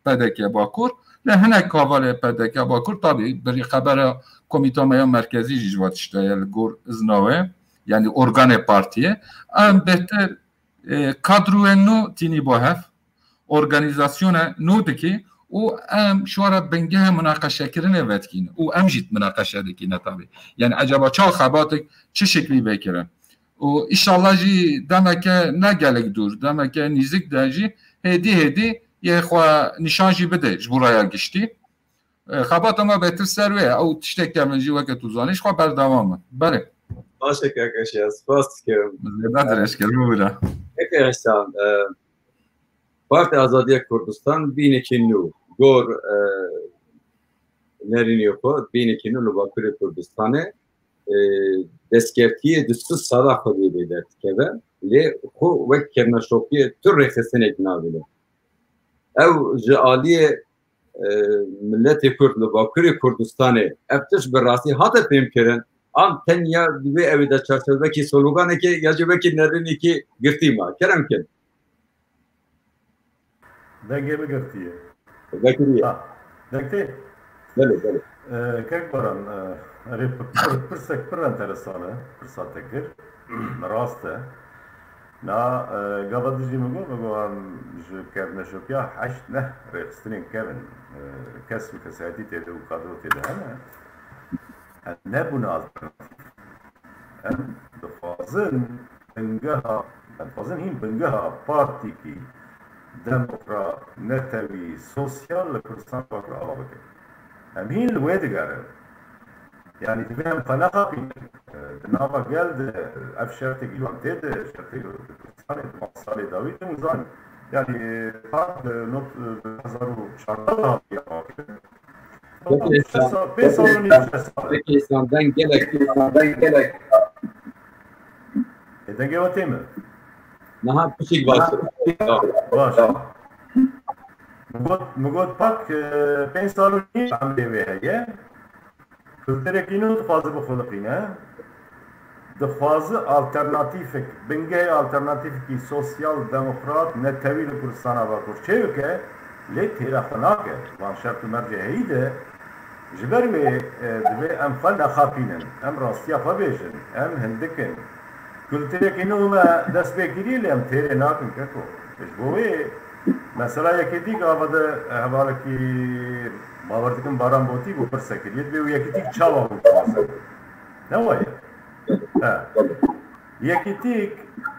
P D K Bakur, lê hinek hevalê P D K Bakur, tabî birî xebera Komîta me ya Merkezî jî ji va tişta ye li gor izna wê, yanî organê partiyê. Em bêhtir E, kadroyên nû tînî bo hev, organîzasyonê nû dikî û em ji we re bingehê munaqeşekirinê vedikîn û em jî munaqeşe dikîne tabî. Yani ecaba çawa xebatek çi şeklî vekirin? Û îşallah jî demeke ne gelek dûr, demeke nîzik de jî hêdî hêdî yê xwe nîşan jî bide ji bo raya giştî. E, xebata me bêtir ser wê ye. Ew tiştek kevin jî weke tu zanî, ji xwe berdewam in. Belê. Baş e kaka Şiya, spas dikim. Zêde dirêj kir, bibûre. Kaka Îhsan, e, Partiya Azadiya Kurdistan bînekî nû, gor, e, nerînê xwe, bînekî nû li Bakurê Kurdistanê, e, destkeftiyê di sih sala xwe dê bê derdikeve, lê xwe wek kevneşopiyê tu rêxistinek nabîne. Ew ji aliyê e, miletê Kurd li Bakurê Kurdistanê ev tişt bi rastî hate fêmkirin, an tenya di wê ewê de çarçovekî sloganekê ya jî wekî nerînekî girtî ma? Kerem kin. Dengê min girtiye. Vekiriye. Ha, deng tê? Belê, belê. E, Kek Baran, e, erê, pir-, pir-, pirsek pir enteresan e, pirsa te kir. Rast e. Na, e, gava dijî min got, min got, em ji kevneşopiya heşt neh rêxistinên kevin, e, kes û kesayetî tê de û kadro tê de hene. Em nebûne alternatîf. Em dixwazin bingeha, em dixwazin hîn bingeha partîkî demokrat, netewî, sosyal li Kurdistan Bakur ava bikin. Em hîn li wê digerin. Yani divê em xwe nexapînin. Di nava gel de ev şertê îwan tê de, şertê Kurdistanê di salê dawî de hûn zanîn. Yani, e, ta di not, e, di hezar û çardeh de hatiye avakirin. Peki, Tamam, şeş sal, pênc sal û nîv, şeş sal. Peki, Îhsan, deng gelek, Îhsan, deng gelek. E, dengê we tê min? Niha piçik baş. Baş. Min got, min got pak, e, pênc sal û nîv emrê wê heye. Kulturekî nû dixwaze bixuliqîne. Dixwaze alternatîfek, bingehê alternatîfekî sosyal demokrat netewî li Kurdistana Bakur çêbike, lê têra xwe nake. Van şert û mercê heyî de, ji ber wê, e, divê em xwe nexapînin, em rastiya xwe bêjin, em hindik in. Kulturekî nû me dest pê kiriye, lê em têrê nakin keko. Ji bo wê mesela yekêtî gava de hevalekî, bawer dikim, Baran Botî bû pirse kiriye, divê û yekêtîk çawa hûn dixwazin? Ne waye? He. Yekîtîk,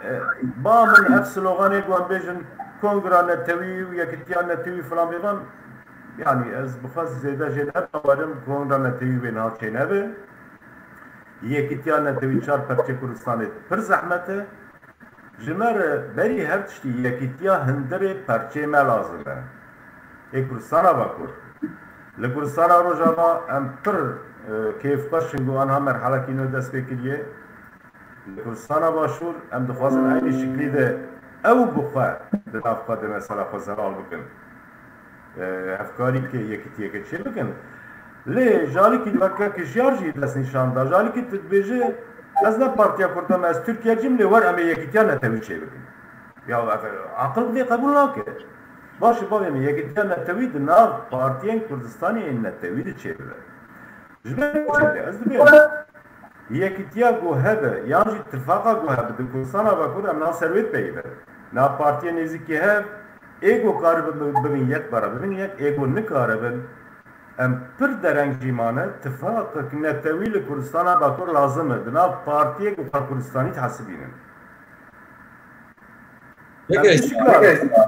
e, ba min ev sloganê ku em bêjin kongra netewî û yekîtiya netewî filan bêvan, yani ez bi xwe zêde jê ne bawerim, kongra netewî wê niha çênebe. Yekîtiya netewî çar perçê Kurdistanê pir zehmet e. Ji me re berî her tiştî yekîtiya hundirê perçê me lazim e. Ê Kurdistana Bakur. Li Kurdistana Rojava em pir, e, kêfxweş in ku anha merhelekî nû dest pê kiriye. Li Kurdistana Başûr em dixwazin eynî şiklî de ew bi xwe di nav xwe de mesela xwe zelal bikin. E, hevkarîkê yekîtiyeke çêbikin. Lê ji alîkî weke kişyar jî destnîşan da. Ji alîkî tu dibêje, ez ne Partiya Kurdan me, ez Tirkiye cim, lê wer em ê yekîtiya netewî çêbikin. Ya ev aqil vê qebûl nake. Baş e, bavê min, yekîtiya netewî di nav partiyên Kurdistanê yên netewî de çêbibe. Ji ber çi? Ez dibêm yekîtiya ku hebe yan jî tifaqa ku hebe di Kurdistana Bakur em na ser wê peyve. Na partiyên nêzîkî hev ê ku karibin bibin yek, bara bibin yek, ê ku nikaribin, em pir dereng jî mane, tifaqek netewî li Kurdistana Bakur lazim e, di nav partiyê ku xwe Kurdistanî dihesibînin. Em Peki, vî şikla,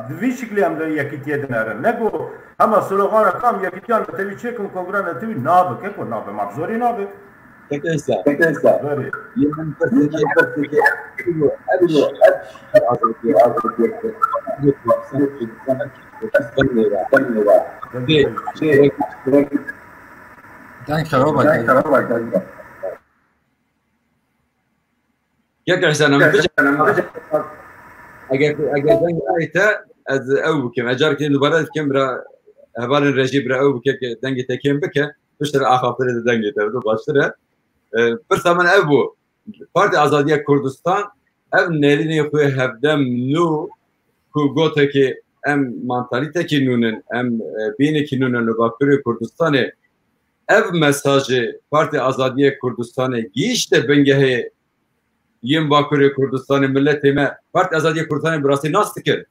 di vî şiklî em li yekîtiyê dinerin. Ne ku hema slogana kam yekîtiya netewî çêkin, kongra netewî nabe, keko nabe, ma bi zorê nabe. Peki, Îhsan. Berê. Yê min pirseke, pirseke, ev, ev, ev, azadiye, azadiye, Deng xerab e. Kek Îhsan, em bice-, eger, eger deng nayê te, ez ew bikim. Ez carekê dubare dikim, bira hevalên rejî bira ew bike, ke dengê te kêm bike. Piştre axaftirê de dengê te bido, baştir e. E, pirsa min ev bû. Partî Azadiya Kurdistan, ev nerînê xwe hevdem nû ku gotekê em mantalîtekî nûn in, em, e, bînekî nûn in li Bakurê Kurdistanê. Ev mesajê Partî Azadiya Kurdistanê gihîşte bingehê yên Bakurê Kurdistanê, miletê me, Partiya Azadiyê Kurdistanê bi rastî nas dikin.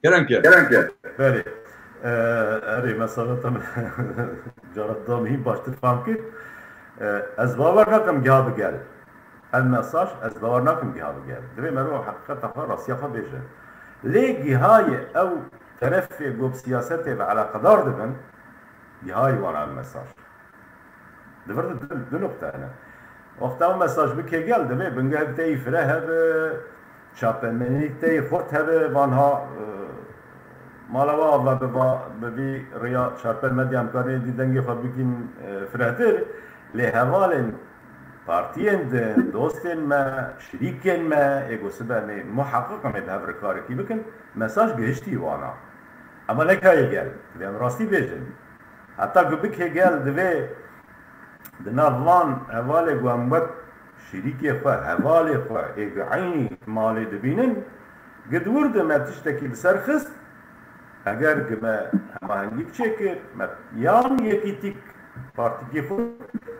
Kerem ke. Kerem ke. Belê. Ee, erê, mesela te min cara da mihîm baştir fam kir. Ee, ez bawer nakim giha bigel. Ev mesaj ez bawer nakim giha bigel. Divê merov heqîqeta xwe, rastiya xwe bêje. Lê gihayê ew terefê ku bi siyasetê ve eleqedar dibin, gihayê wan ev mesaj. Di vir de du, du nuqte hene. Wexta ew mesaj bike gel, divê bingehek te yî fireh hebe, çapemenî te yî xurt hebe, van ha, e, mala we ava biba, bi vî riya çarpel medya em karê dî dengê xwe bikin, e, firehtir. Lê hevalên partiyên din, dostên me, şirîkên me, ê ku sibe em ê muheqqiq em ê bi hev re karekî bikin, mesaj gihiştî wana. Ema ne kayê gel, divê em rastî bêjin. Heta ku bikê gel divê di nav van hevalê ku em wek şirîkê xwe, hevalê xwe ê ku eynî malê dibînin, gi di wir de me tiştekî li ser xist, eger gi me hemahengî çêkir, me yan yekîtîk partîkî xwe,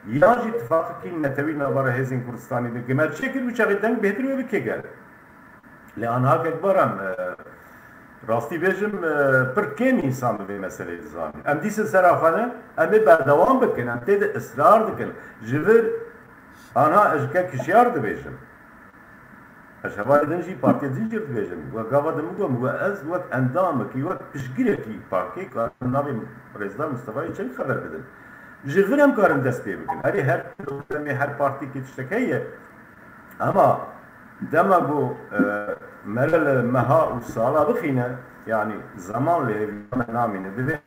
yan jî tifaqekî netewî navbera hêzên Kurdistanê de gi me çêkir, wî çaxê deng bêhtir wê bikê gel. Lê anha kek Baran, e, rastî bêjim, e, pir kêm însan bi vê meseleyê dizane. Em dîsa sera xwe ne, em ê berdewam bikin, em tê de israr dikin. Ji vir anha ez ji kek hişyar dibêjim. Ez hevalê din jî, partiyê din jî dibêjim. We gava din min got, min got, ez wek endamekî, wek piştgirekî partiyê karim navê Rêzdar Mustefayê Çelîk xeber bidim. Ji vir em karin dest pê bikin. Erê her, her partîkê tiştek heye. Ema dema ku, e, mere li meha û sala bixîne, yanî zeman li hêviya me namîne. Divê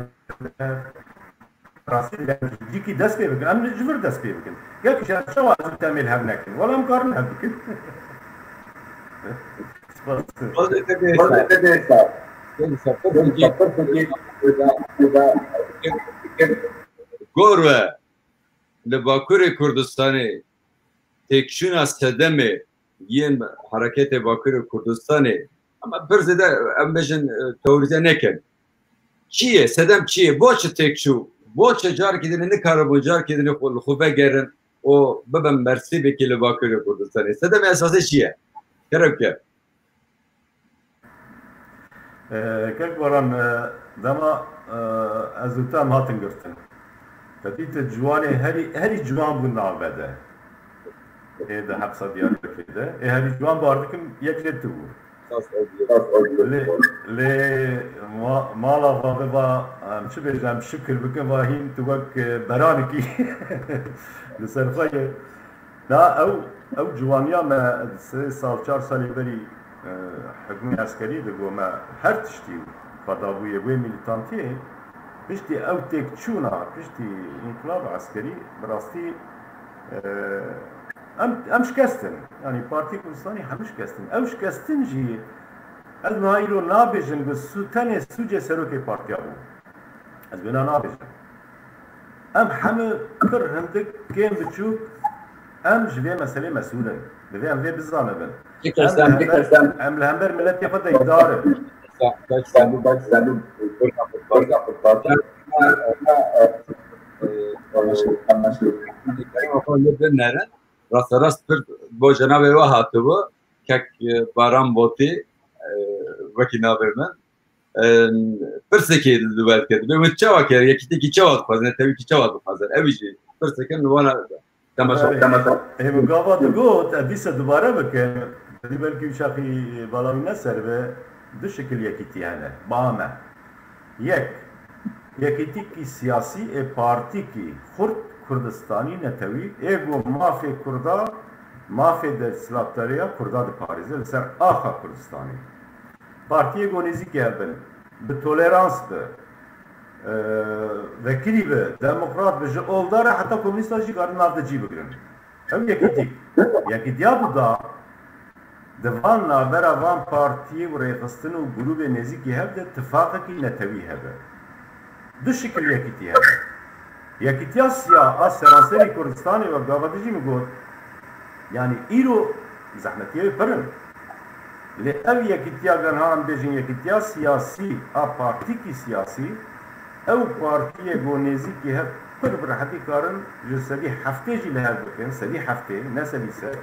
rastî cîkî dest pê bikin. Em ji vir dest pê bikin. Gelkî ji çawa ez û te em ê li hev nekin? Wala em karin hev bikin. Spas. Wala te bê sağ. Wala te bê sağ. Gelkî sağ. Gor we. Li Bakurê Kurdistanê têkçûna sedemê yên Hereketê Bakurê Kurdistanê, ama pir zêde em bêjin, e, teorîze nekin. Çi ye? Sedem çi ye? Bo çi têk çû? Bo çi carekî dinê nikaribûn carekî dinê xwe, li xwe vegerin û bibin mersîbekî li Bakurê Kurdistanê? Sedemê esasî çi ye? Kerem ke. E, kek Baran, e, dema, e, ez û te em hatin girtin. Te dît ciwanê herî, herî ciwan bû navbe de. Ê de hepsa Diyarbekirê de. Ê herî ciwan bar dikim yek jê tu bû. Lê, lê ma-, mala va ve va, em çi bêjin, em şikir bikin, va hîn tu wek, e, beranikî li ser xwe ye. Da ew, ew ciwaniya me sê sal, çar salê berî, e, hikmê eskerî de got me her tiştî xwe dabûye wê milîtantiyê, piştî ew têkçûna, piştî înqilaba eskerî bi rastî, e, em, em şikestin. Yanî Partî Kurdistanî hemû şikestin. Ew şikestin jî ez niha îro nabêjim ku sû-, tenê sûcê serokê partiya bû. Ez wêna nabêjim. Em hemû pir hindik kêm biçûk em ji vê meselê mesûl in. Divê em vê bizanibin. Em li hember, em li hember miletê xwe deydar in. Rasterast pir bo cenabê we hatibû. Kek, e, Baran Botî, e, wekî navê min. Em, pirsekê li we dike. Dibê wê çawa kir? Yekîtîkî çawa dixwaze? Netewîkî çawa dixwaze? Ew jî pirsekê li wana temaşa. Erê, temaşa. Hê min gava digot, ez dîsa dubare bikim. Dî belkî wî çaxî bala wî ne ser be. Du şikil yekîtî hene. Ba me. Yek, yekîtîkî siyasî ê partîkî xurt Kurdistanî netewî ê ku mafê Kurda, mafê desthilatdariya Kurda diparêze li ser axa Kurdistanê. Partiyê ku nêzîkî hev bin, bi tolerans bi, e, vekirî bi, demokrat bi, ji oldar e heta komûnîsta jî karin nav de cî bigirin. Ew yekîtîk. Yekîtiya duda, di van navbera van partiyê û rêxistin û grûbê nêzîkî hev de tifaqekî netewî hebe. Du şikil yekîtî hebe. Yekîtiya siya a seranserî Kurdistanê wek gava dijî min got, yanî îro zehmetiyê wê pir in. Lê ev yekîtiya genha em bêjin yekîtiya siyasî a partîkî siyasî, Ew partiyê ku nêzîkî hev pir bi rehetî karin ji sedî heftê jî li hev bikin, sedî heftê, ne sedî sed,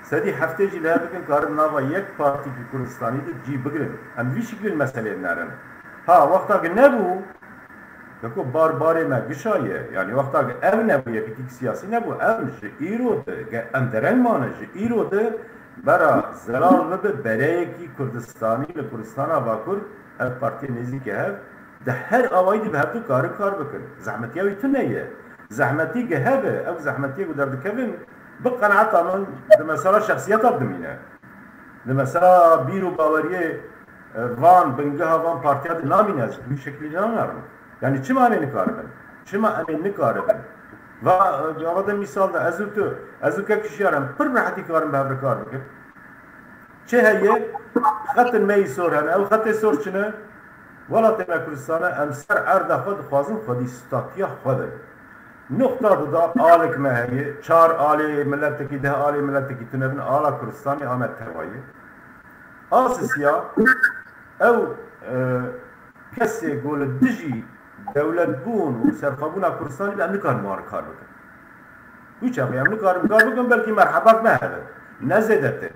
sedî heftê jî li hev bikin, karin nava yek partîkî Kurdistanî de cî bigirin. Em vî şiklî li meseleyê nerin. Ha, wexta ki nebû, weko bar barê me gişa ye. Yanî wexta ki ev nebû, yekîtîk siyasî nebû, em ji îro de, ge-, em dereng mane ji îro de bera zelal bibe bereyekî Kurdistanî li Kurdistana Bakur, ev partiyê nêzîkî hev, di her awayî de bi hevdû karin kar bikin. Zehmetiya wî tune ye. Zehmetî ge hebe, ew zehmetiyê ku derdikevin, bi qenaeta min di mesela şexsiyeta dimîne. Di mesela bîr û baweriyê, e, van, bingeha van partiya de namîne, ez bi wî şeklî nanerim. Yanî çima em ê nikaribin? Çima em ê nikaribin? Va, e, gava de mîsal de ez û tu, ez û kek Şiyar em pir bi rehetî karin bi hev re kar bikin. Çi heye? Xetin me yî sor hene. Ew xetê sor çi ne? Welatê me Kurdistane, em ser erda xwe dixwazin xwedîstatiya xwe bin. Nuqta du da alik me heye, çar alê miletekî, deh alê miletekî tune bin, ala Kurdistanê a me teva ye. A sisiya, ew, e, kesê ku li dijî dewletbûn û serxwebûna Kurdistanê be, em nikarin wan kar bikin. Wî çaxê em nikarin kar bikin, belkî merheba me hebe, ne zêdetir.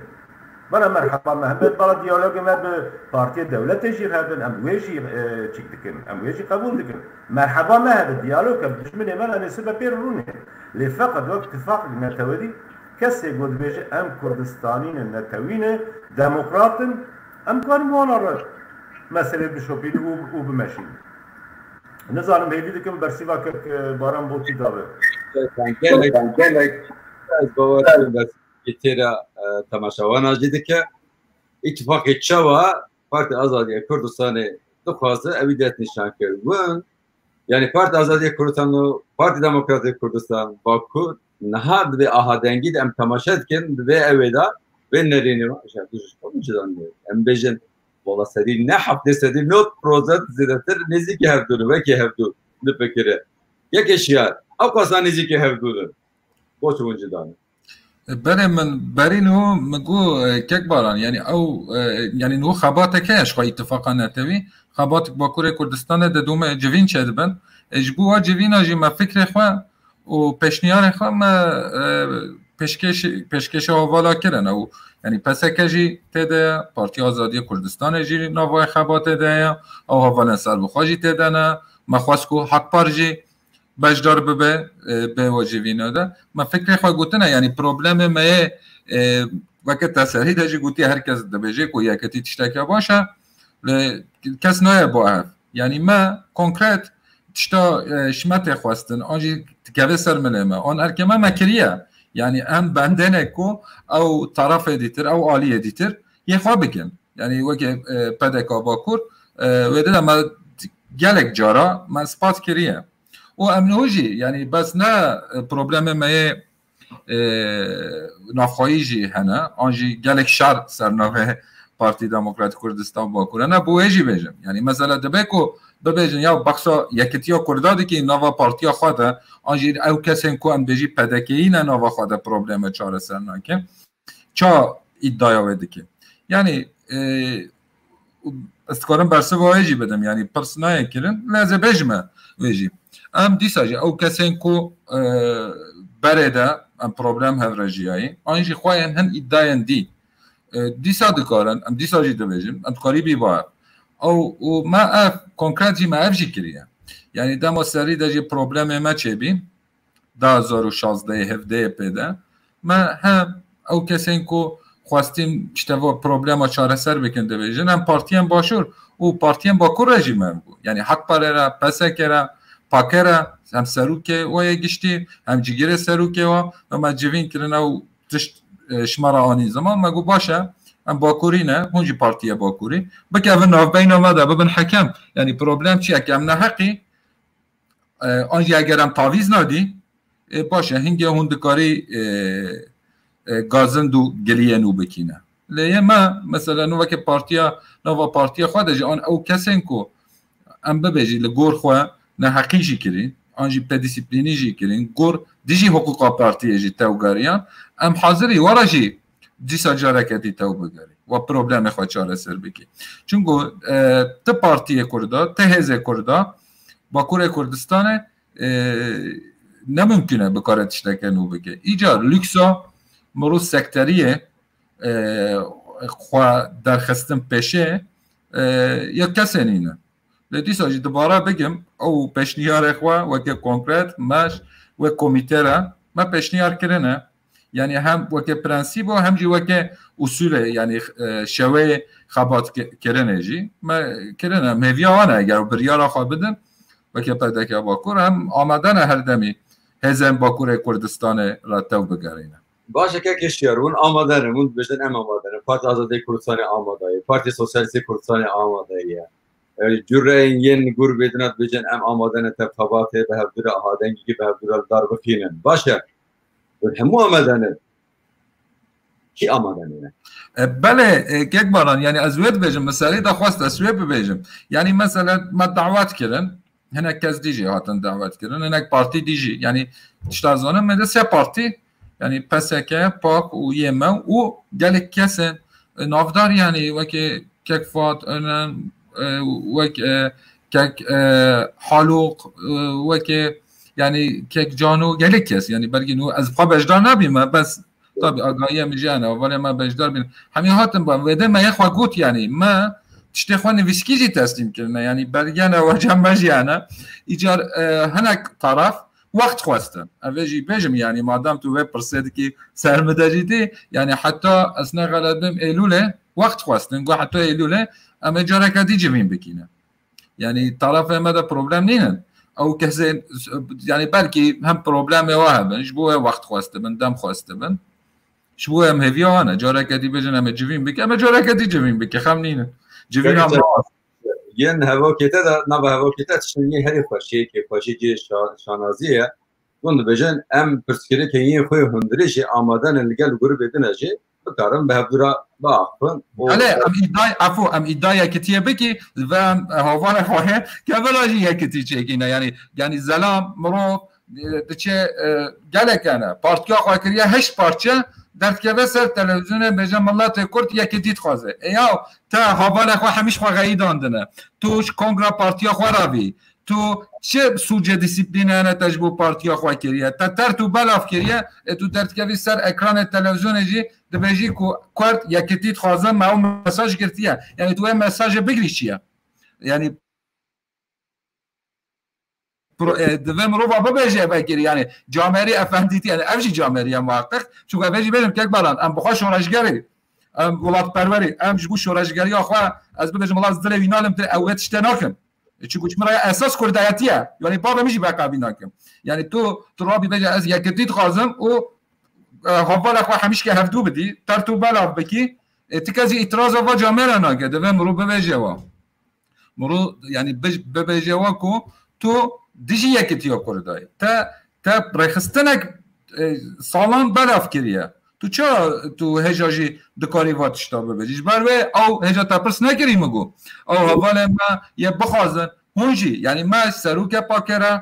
Bela merheba me hebe, bela diyalogê me bi partiyê dewletê jî hebin, em wê jî, e, çik dikin, em wê jî qebûl dikin. Merheba me hebe, diyalog hebe, dijminê me em ê sibe pê rûnê. Lê feqet wek tifaqek netewedî, kesê ku dibêje em Kurdistanî ne, netewî ne, demokrat in, em karin wana re meselê bişopînin û, û bimeşînin. Nizanim hêvî dikim bersîva kek, e, Baran Botî dabe. Gelek, gelek. Ez bawer dikim bersîva têra, e, temaşewana jî dike. Îtîfaqê çawa Partî Azadiya Kurdistanê dixwaze ewî dest nîşan kir. Win, yanî Partî Azadiya Kurdistan û Partî Demokratê Kurdistan Bakur niha di vê aha dengî de em temaşe dikin, di vê ewê de vê nerînê me, ji hev du jî ji xwe min cida nîne. Em bêjin, wala sedî ne heftê sedî nod prosent zêdetir nêzîkî hevdû ne, wekî hevdû dipikire. Yekê Şiyar, ew qasa nêzîkî hevdû ne. Bo çi hûn cida ne? Berê min berî niho min got, e, kek Baran, yanî ew, e, yanî niho xebateke ye ji xwe îtifaqa netewî, xebatek Bakurê Kurdistanê de dome civîn çêdibin. E, ji bo wa civîna jî me fikrê xwe û pêşniyarê xwe me, e, pêşkêş-, pêşkêşa hevala kirin. Ew, yanî P S K jî tê de ye, Partiya Azadiya Kurdistanê jî nava xebatê de ye, ew hevalên serbixwe jî tê de ne. Me xwest ku Hakpar jî beşdar bibe, e, bi wa civîna de. Me fikrê xwe gotine, yanî problemê me yê, e, weke te serî de jî gotiye, her kes dibêje ku yekitî tişteke baş e, lê kes naye bo ev. Yanî me konkret tişta, e, ji me tê xwestin, an jî dikeve ser milê me, an erkê me me kiriye. Yanî em bendene ku ew tarafê dîtir, ew aliyê dîtir yê xwe bikin. Yanî weke, e, P D K Bakur, e, wê de me gelek cara me spas kiriye. Û em niho jî, yanî bes ne, e, problemê me yê, e, navxweyî jî hene, an jî gelek şer ser navê Partî Demokratîk Kurdistan Bakur hene, bo wê jî bêjim. Yanî mesela dibe ku bibêjin, ya behsa yekitiya Kurda dikî nava partiya xwe de, an jî ew kesên ku em bêjî P D K'yî ne nava xwe de probleme çareser nake. Ça îdaya wê dike? Yanî, e, ez dikarim bersiva wê jî bidim, yanî pirs nayê kirin, lê ez ê bêjime wê jî. Em dîsa jî ew kesên ku, e, berê de em problem hev re jiyayî, an jî xwe yên hin îdayên dî, e, dîsa dikarin, em dîsa jî dibêjin, em dikarî bî ba ev. Ew, û me ev, konkret jî me ev jî kiriye. Yanî dema serî de jî problemê me çêbî, du hezar û şazdeh hevdeh pê de, me hem ew kesên ku xwestin işte va problema çareser bikin dibêjin, hem partiyên Başûr û partiyên Bakur re jî me bû. Yanî Hakparê re, P S K re, P A K re, hem serokê wa yê giştî, hem cigirê serokê wa, me civîn kirin ew tişt, e, ji me re anî ziman, me got baş e, em Bakurî ne, hûn jî partiye Bakurî, bikevin navbeyna me de, bibin hekem. Yanî problem çi ye? Ke em neheqî, e, an jî eger em tavîz nadî, e, baş e, hingê hûn dikarî, e, e, gazind û giliyê nû bikîne. Lê yê me, mesela, nû weke partiya, nava partiya xwe de jî an ew kesên ku em bibêjî li gor xwe neheqî jî kirîn, an jî bêdîsîplînî jî kirîn, gor dijî hiqûqa partiyê jî tewgeriyan, em hazirî were jî dîsa careke dî tew bigerî, we problemê xwe çareser bikî. Çunku, e, ti partiyê Kurda, ti hêzê Kurda, Bakurê Kurdistanê, e, ne mimkun e bikare tişteke nû bike. Îcar luksa mirov sekteriyê, e, xwe derxistin pêşê, e, ya kesê nîne. Lê dîsa jî dibara bigim, ew pêşniyarê xwe weke konkret, me ji wek komîte re me pêşniyar kirine. Yanî hem weke prensîbo hem jî weke usûlê, yanî, e, şeweyê xebatkirinê jî me kirine. Em hêviya wan e, eger biryara xwe bidin, weke P D K Bakur, em amade ne her demî hêzên Bakurê Kurdistanê re tev bigerîne. Baş e, kekê Şiyar, hûn amade ne, hûn dibêjin em amade ne. Partiya Azadiyê Kurdistanê amade ye, Partiya Sosyalîstê Kurdistanê amade ye. E, cureyên yên li gor bêdina dibêjin em amade ne tev xebatê bi hevdû re, aha dengekî bi hevdû re li dar bixînin. Baş e, hûn hemû amade ne. Kî amade nîne? E, belê, e, kek Baran, yanî ez wê dibêjim, min serî de xwest ez wê bibêjim. Yanî mesela me dawet kirin, hinek kes dî jî hatin dawet kirin, hinek partî dî jî. Yanî tişta zanin, me de sê partî, yanî P S K, PAK û Y M û gelek kesên, e, navdar, yanî wekî kek Fuat Önen, e, wek, e, kek, e, Haluk, e, wekî, yanî kek Cano, gelek kes, yanî belkî nû ez xwe beşdar nabîme, bes tabî agahiya min jî hene, hevalê me beşdar bîn. Hemî hatin ba, vê de me yê xwe got, yanî me tiştê xwe nivîskî jî teslîm kirine, yanî belge ne, weca me jî hene. Îcar, e, hinek taraf wext xwestin. Ev ê jî bêjim, yanî madem tu vê pirsê dikî, ser min de jî dî, yanî heta ez ne xelet bim Êlûlê wext xwestin. Got heta Êlûlê em ê careke dî civîn bikîne. Yanî tarafê me de problem nînin. Ew kesên, yanî belkî hem problemê we hebin, ji bo wê wext xwestibin, dem xwestibin. Ji bo em hêviya wan e. Careke dî bêjin em ê civîn bike, em ê careke dî civîn bike, xem nînin. Civîna Peki, me. Yên hevokê te de, nava hevokê te tiştên yên herî xweşiyê, kêfxweşî cihê şa-, şanaziyê ye. Hûn dibêjin em pirsgirêkên yên xwe yê hundirê jî amade ne li gel grûbê din e jî bikarin bi hevdû re biaxifin. Û Belê, em îdayê, efû, em îdayê yekitiyê bikî, ve em hevalê xwe hê, kevela jî yekitî çêkîne. Yanî, yanî zelam, mirov, e, diçe, e, gelek hene. Partiya xwe kiriye heşt parçe, derdikeve ser televîzyonê, bêje miletê Kurd yekitî dixwaze. E ya, te hevalê xwe hemî ji xwe xeyîdandine. Tu ji kongra partiya xwe re bî. Tu çi sûcê dîsîplînê hene te ji bo partiya xwe kiriye? Te tert û belav kiriye, ê tu derdikevî ser ekranê televîzyonê jî dibêjî ku Kurd yekitî dixwaze, me ew mesaj girtiye. Yanî tu wê mesajê bigirî çi ye? Yanî pro-, e, divê mirova bibêje vekirî, yanî camerî efendîtî, yanî ev jî cameriye muheqqiq. Çunku ev jî bêjim kek Baran, em bi xwe şoreşgerî, em welatperwerî, em ji bo şoreşgeriya xwe, ez bibêjim, wela ez dilê wî nalim, tu ew wê tiştê nakim. E, çunku ji min re ya esas kurdayetî ye. Yanî bavê min jî beqebî nakim. Yanî tu, tu rabî bêje ez yekitî dixwazim û, e, hevalê xwe hemîşke hevdû bidî, tert û belav bikî. E, ti kes jî îtiraza va camêra nake, divê mirov bibêje wa. Mirov, yanî bij-, bibêje wa ku tu dijî yekitiya Kurda yî. Te, te rêxistinek, e, salan belav kiriye. Tu çawa tu hêja jî dikarî va tişta bibêjî? Ji ber wê ew hêja te pirs nekirî min got. Ew hevalên me yê bixwazin, hûn jî, yanî me serokê pakê re,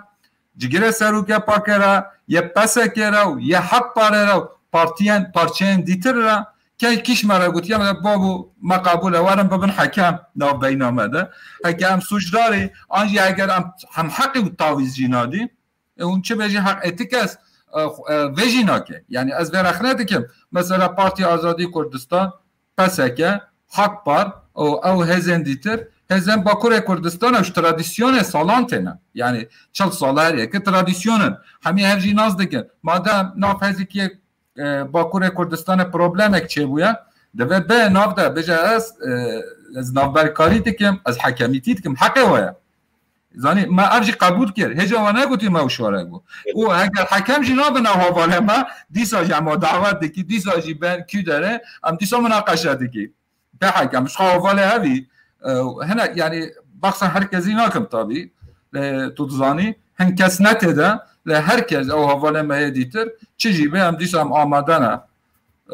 cigirê serokê pakê re, yê P S K'ê re û yê Hep Parê re û partiyên, parçeyên dîtir re, key kîş me re gotiye, me de, "Babo, me qebûl e, werin bibin hekem nav beyna me de." Heke em sûcdarî, an jî eger em hemheqî û tavîz jî nadî, e, hûn çi bêjî heq, e, ti kes, e, xu-, e, vê jî nake. Yanî ez vê rexne dikim. Mesela Partiya Azadî Kurdistan, P S K, Hak Par û ew hêzên dîtir, hêzên Bakurê Kurdistan ew ji tradisyonê salan têne. Yanî çil sal her yekî tradisyon in. Hemî hev jî nas dikin. Madem nav hêzekî, e, Bakurê Kurdistanê problemek çêbûye, divê bê nav de bêje ez, e, ez navberkarî dikim, ez hekemîtî dikim, heqê we ye. Zanî, me ev jî qebûl kir. Hêja we negotî me û şore bû. Û eger hekem jî nabin ew hevalê me, dîsa jî em dawet dikî, dîsa jî bên kû derê, em dîsa minaqeşe dikî. Te hekem, ji xwe hevalê hevî, e, hinek, yanî, baxsa herkesî nakim tabî. E, tu dizanî, hin kes ne tê de, lê her kes ew hevalê me yê dîtir, çi jî be, em dîsa em amade ne.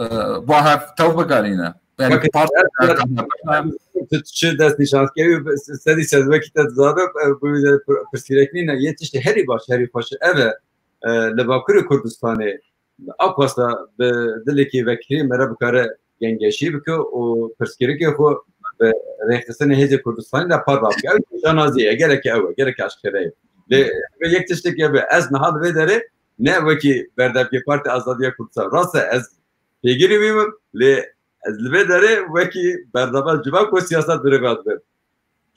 E, ba hev tev bigerîne. Yanî Bakın, parti tu çi dest nîşan dikevî, sedî sed wekî te dizanib, e, bu pirsgirêk nîne, yê tiştê herî baş, herî xweş ev e, e, li Bakurê Kurdistanê, ew xwesta bi dilekî vekirî me re bikare gengeşî bike û pirsgirêkê xwe bi rêxistinê Hêzê Kurdistanê de parve bike. Ew şanazî ye, gereke ew e, gereke eşkere ye. Lê yek tiştekî hebe, ez niha li vê derê ne wekî berdevkê Partî Azadiya Kurdistan, rast e, ez pêgirî wî bim, lê ez li vê derê wekî berdeva civak û siyaset bi rê ve dibim.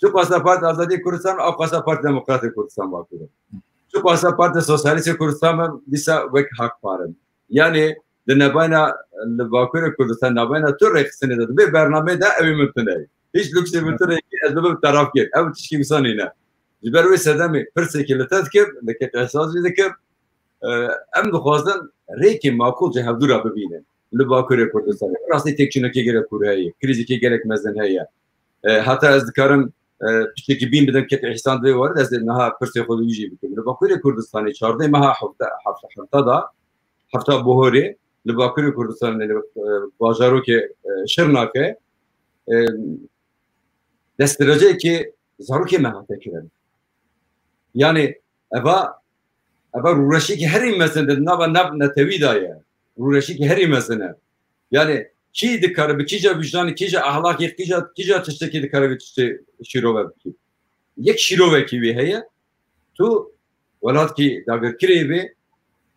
Çi xwesta Partî Azadiya Kurdistan, ew xwesta Partî Demokratê Kurdistan Bakur e. Çi xwesta Partî Sosyalîstê Kurdistan be, dîsa wek Hak Par in. Yanî di nebayna li Bakurê Kurdistan, nebayna tu rêxistinê de, di vê bernameyê de ew ê min tune ye. Hiç lûksê min tune ye, ez bibim terafkir. Ew tişkî wisa nîne. Ji ber wê sedemê pirsekî li te dikim, li Kek Îhsan jî dikim. E, em dixwazin rêkê makul ji hevdû re bibînin. Li Bakurê Kurdistanê. Rastî têkçûnekê gelek kûr heye, krîzekê gelek mezin heye. E, heta ez dikarim, e, piçekî bîn bidim Kek Îhsan di vê warê de, ez ê niha pirsê xwe li wî jî bikim. Li Bakurê Kurdistanê çardeh meha hevde, hevde, hevde da, hevda Bohorê, li Bakurê Kurdistanê, li, e, bajarokê, e, Şirnakê, e, destdirêcekê zarokê me hate kirin. Yanî eva, eva rûreşîkî herî mezin di nava nav netewî de ye. Rûreşîkî herî mezin e. Yanî kî dikare bi kîja wijdanê, kîja ahlakê, kîja, kîja tiştekî dikare vê tiştê şîrove bikî? Yek şîrovekî wî heye, tu welatkî dagirkirê bê,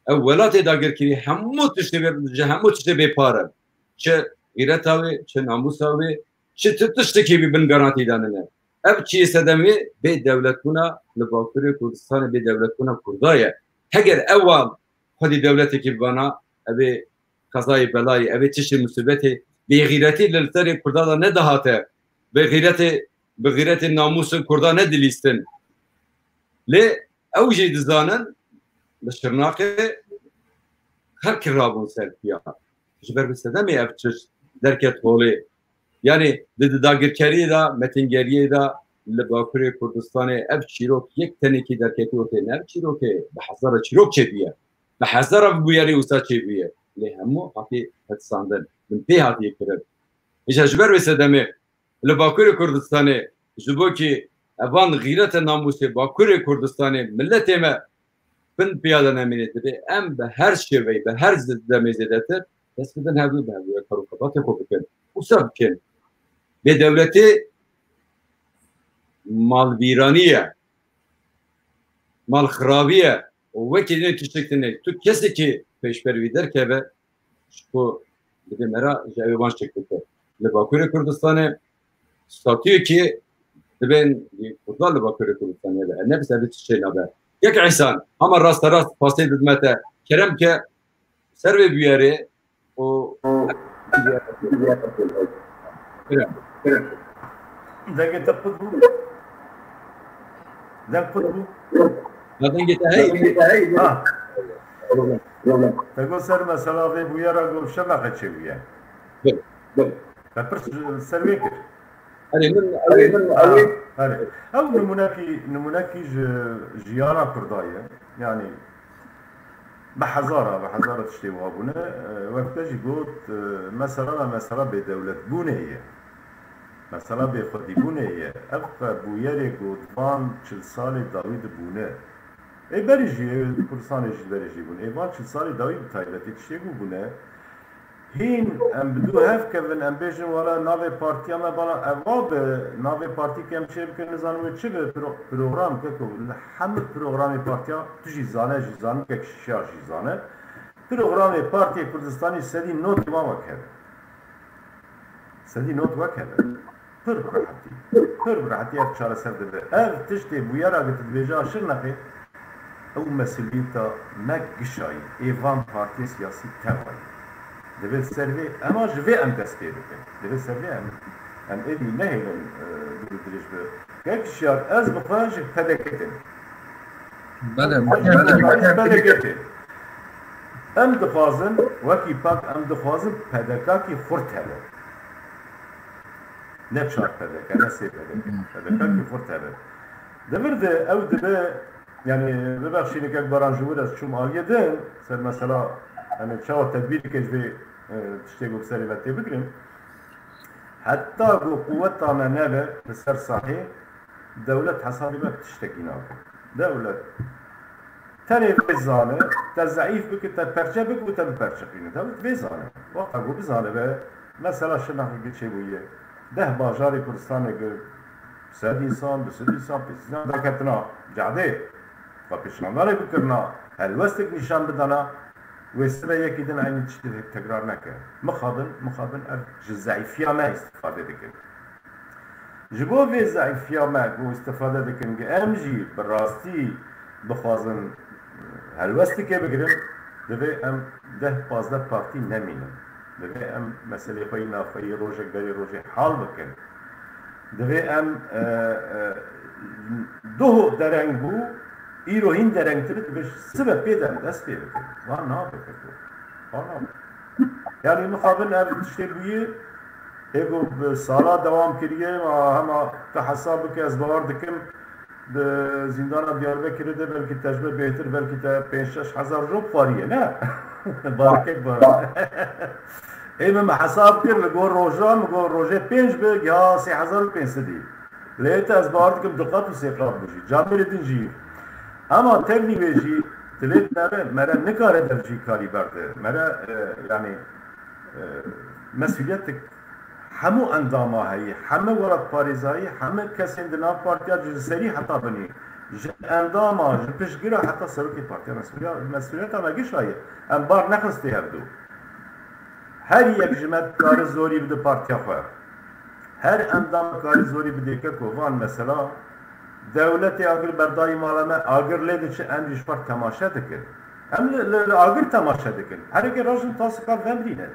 ew welatê dagirkirî hemû tiştê bê, ji hemû tiştê bê par e. Çi xîreta wê, çi namûsa wê, çi ti tiştekî bî bin garantî danine. Ev çiyê sedemê bê dewletbûna li Bakurê Kurdistanê, bê dewletbûna Kurda ye. Heger ew wan xwedî dewletekî bibana, ev ê qezayê belayê, ev ê tiştê musibetê, bêxîretî li serê Kurda de nedihate. Bêxîretê, bi xîretê namûsê Kurda nedilîstin. Lê ew jî dizanin, li Şirnaqê xelk kirabûn ser piya. Ji ber bi sedemê ev tişt derket holê. Yanî di, di dagirkeriyê de, metingeriyê de li Bakurê Kurdistanê ev çîrok yek tenekî derketî ortê ne. Ev çîrokê bi hezara çîrok çêbûye. Bi hezara bûyerê wisa çêbûye. Lê hemû hatî hetsandin. Bin pê hatiye kirin. Îja ji ber wê sedemê li Bakurê Kurdistanê, ji bo kî evan xîrete namûsê Bakurê Kurdistanê, miletê me bin piya de nemîne, divê em bi her şêveyî, bi her zê-, demê zêdetir dest bidin hevdû, bi hevdû kar û xebatê xwe bikin. Wisa bikin. Bêdewletî malvîranî ye, malxirabî ye û wekî din tiştek tune. Tu kesekî pêşber wî derkeve, ji ku dibê me re ji ew ê van şek bike. Li Bakurê Kurdistanê statuyekî dibên Kurda li Bakurê Kurdistanê de. Ne bi ser bi tiştê nabe. Yek Îhsan, hema rasterast pasê didime te. Kerem ke ser vê bûyerê û Dengê te qut bû. Deng qut bû. Ya dengê te heye? Ha. Te got ser mesela vê bûyera got şeveqe çêbûye. Belê, belê. Te pirs ser wê kir. Erê, min, erê, min, Ha, erê. Erê. Ew nimûnekî, nimûnekî ji jiyana Kurda ye. Yanî, bi hezara, bi hezara tiştê wiha bûne. E, wek te jî got, e, mesela, mesela bêdewletbûnê ye. Mesela bêxwedîbûnê ye. Ev bûyerê got van çil salê dawî de bûne. Ê berî jî, ê Kurdistanê jî berî jî bûne. Ê van çil salê dawî bi taybetî tiştê ku bûne. Hîn em bi dû hev kevin, em bêjin, wala navê partiya me, bala eva bi navê partî ke em çê bikin, nizanim wê çi bi pro-, program ke ku li hemû programê partiya tu jî zane, jî zane, kek şişar jî zane. Programê Partiyê Kurdistanî sedî notê wan wek hev e. Sedî not wek hev e. Pir bi rehetî. Pir bi rehetî ev çareser dibe. Ev tiştê bûyera ku tu dibêje a Şirnexê, ew mesuliyeta me gişayî, ê van partiyên siyasî tevayî. Divê ser vê, ema ji vê em dest pê bikin. Divê ser vê em, em êdî nehêlin, e, dûr û dirêj bi. Kek Şiyar, ez bi xwe ji P D K têm. Belê, belê. P D K têm. Em dixwazin, wekî pak, em dixwazin P D K kî xurt hebe. Ne çar P D K, ne sê P D K. P D K kî xurt hebe. Di vir de ew dibe, yani, bibexşî nikek baran ji wir ez çûm aliyê din, ser mesela, yani, çawa tedbîreke ji vê, e, tiştê ku bi serê me tê bigirin. Heta ku quweta me nebe li ser sahê, dewlet hesabê me tiştekî nake. Dewlet tenê vê zane, te zeîf bike, te perçe bike û te biperçiqîne. Dewlet vê zane. Wexta ku bizanibe, mesela Şirnexê çêbûye. deh bajarê Kurdistanê bi sed însan, bi sed însan, pênc sed însan derketina cadê, xwe pêşandarê bikirina, helwestek nîşan bidana, wê sibe yekî din eynî tiştî tekrar neke. Mixabin, mixabin ev ji zeîfiya me îstifade dikin. Ji bo vê zeîfiya me ku îstifade dikin, ku em jî bi rastî bixwazin helwestikê bigirin, divê em deh pazdeh partî nemînin. Divê em meselê xwe yî navxweyî rojek berê rojê hal bikin. Divê em, e, e, doho dereng bû, îro hîn derengtir, divê sibe pê de em dest pê bikin. Van nabe keko. Van nabe. Yani mixabin ev tiştê bûyî, hê ku bi sala dewam kiriye, ma hema tu hesab bike, ez bawer dikim, di zîndana Diyarbekirê de belkî tecrübe bêhtir, belkî te pênc şeş hezar jon xwariye, ne? Barekek bar. Ê min, min hesab kir, li gor roja, min got rojê pênc bi, ya sê hezar û pênc sedî. Lê te ez bawer dikim du qat û sê qat bijî. Camêrê din jî. Ama tevlî wê jî, dilê mere, mere nikare dev jî karî berde. Mere, e, yani, e, mesuliyet hemû endama heyî, hemû welatparêzayî, hemû kesên di nav partiya ji serî heta binî, ji endama, ji piştgira heta serokê partiya mesuliyet, mesuliyeta me gişa ye. Em bar nexistê hevdu. Her yek ji me dikare zorî bide partiya xwe. Her endam dikare zorî bidê keko van mesela dewletê agir berdayî mala me, agir lê diçe, em jî ji xwe temaşe dikin. Em li, li, li agir temaşe dikin. Herêkê rojin tasika vemrîne.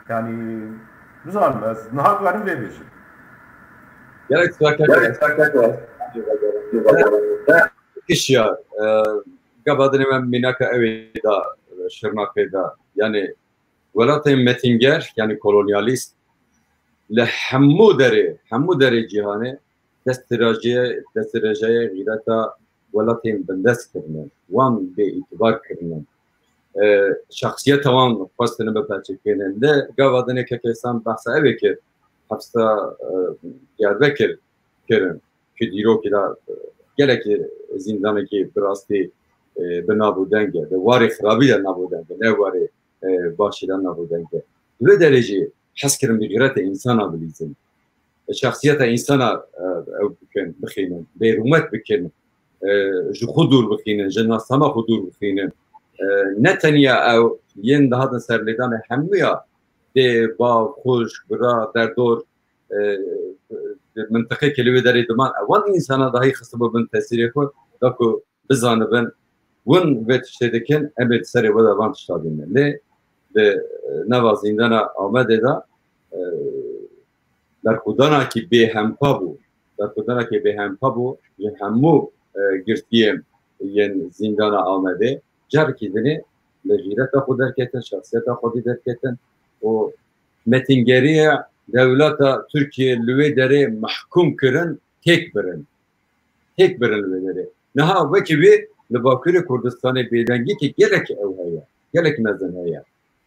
Yani, nizanim ez, niha karim vê bêjim. Gerek saka, gerek saka. Kişiya, e, gava dinê me mînaka ew ê da, e, Şirnexê da. Yani, welatên metînger, yani kolonyalîst, li hemû derê, hemû derê cîhanê destdirêjiyê, destdirêjiyê xîreta welatên bindest kirine, wan bêîtibar kirine. E, şexsiyeta wan xwestine biperçikêne. Li gava dinê kekê san behsa ew ê kir, hepsa, e, Diyarbekir kirin. Ku dîrokê de, e, gelekî zîndanekî bi rastî, e, bi nav û deng e. Di warê xirabî de nav û deng e, ne warê, e, başî de nav û deng e. Di vê derê jî hez kirin bi xîretê însana bilîzin. Şexsiyeta însana, e, ew bikin, bixînin, bêrûmet bikin, e, ji xwe dûr bixînin, ji nasnama xwe dûr bixînin. E, ne tenya ew yên dihatin serlêdanê hemûya dê, bav, xwişk, bira, derdor, e, di mintiqekê li wê derê diman, ewan însana dahî xistibû bin tesîrê xwe, da ku bizanibin, win vê tiştê dikin, em ê di serê we de van tişta bînin. Lê di, e, nava zîndana Amedê de, e, berxwedanekî bêhempa bû. Berxwedanekî bêhempa bû ji hemû, e, girtiyên yên zîndana Amedê. Carekî dinê li xîreta xwe derketin, şexsiyeta xwedî derketin û metîngeriya dewleta Tirkiye li wê derê mehkûm kirin, têk birin. Têk birin li wê derê. Niha wekî wê li Bakurê Kurdistanê bêdengiyekî gelek ew heye, gelek mezin heye.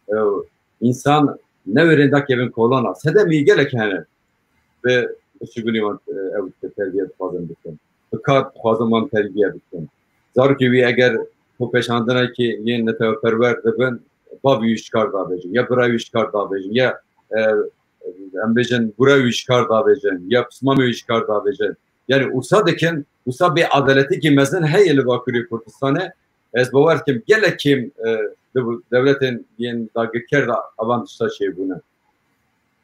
Ew însan newêrên dakevin kolana. Sedemî gelek hene. Bi, bi şibûnê wan, e, ew terbiye dixwazin bikin. Bi kar dixwazin wan terbiye bikin. Zarokê wî eger xwepêşandinekê yên neteweperwer dibin, bavê wî ji kar davêjin, ya bira wî ji kar davêjin, ya, e, em bêjin gura wî ji kar davêjin, ya pismamê wî ji kar davêjin. Yani wisa dikin, wisa bêadaletekî mezin heye li Bakurê Kurdistanê. Ez bawer dikim gelek kêm, e, di dewletên yên dagirker de evan tişta çêbûne.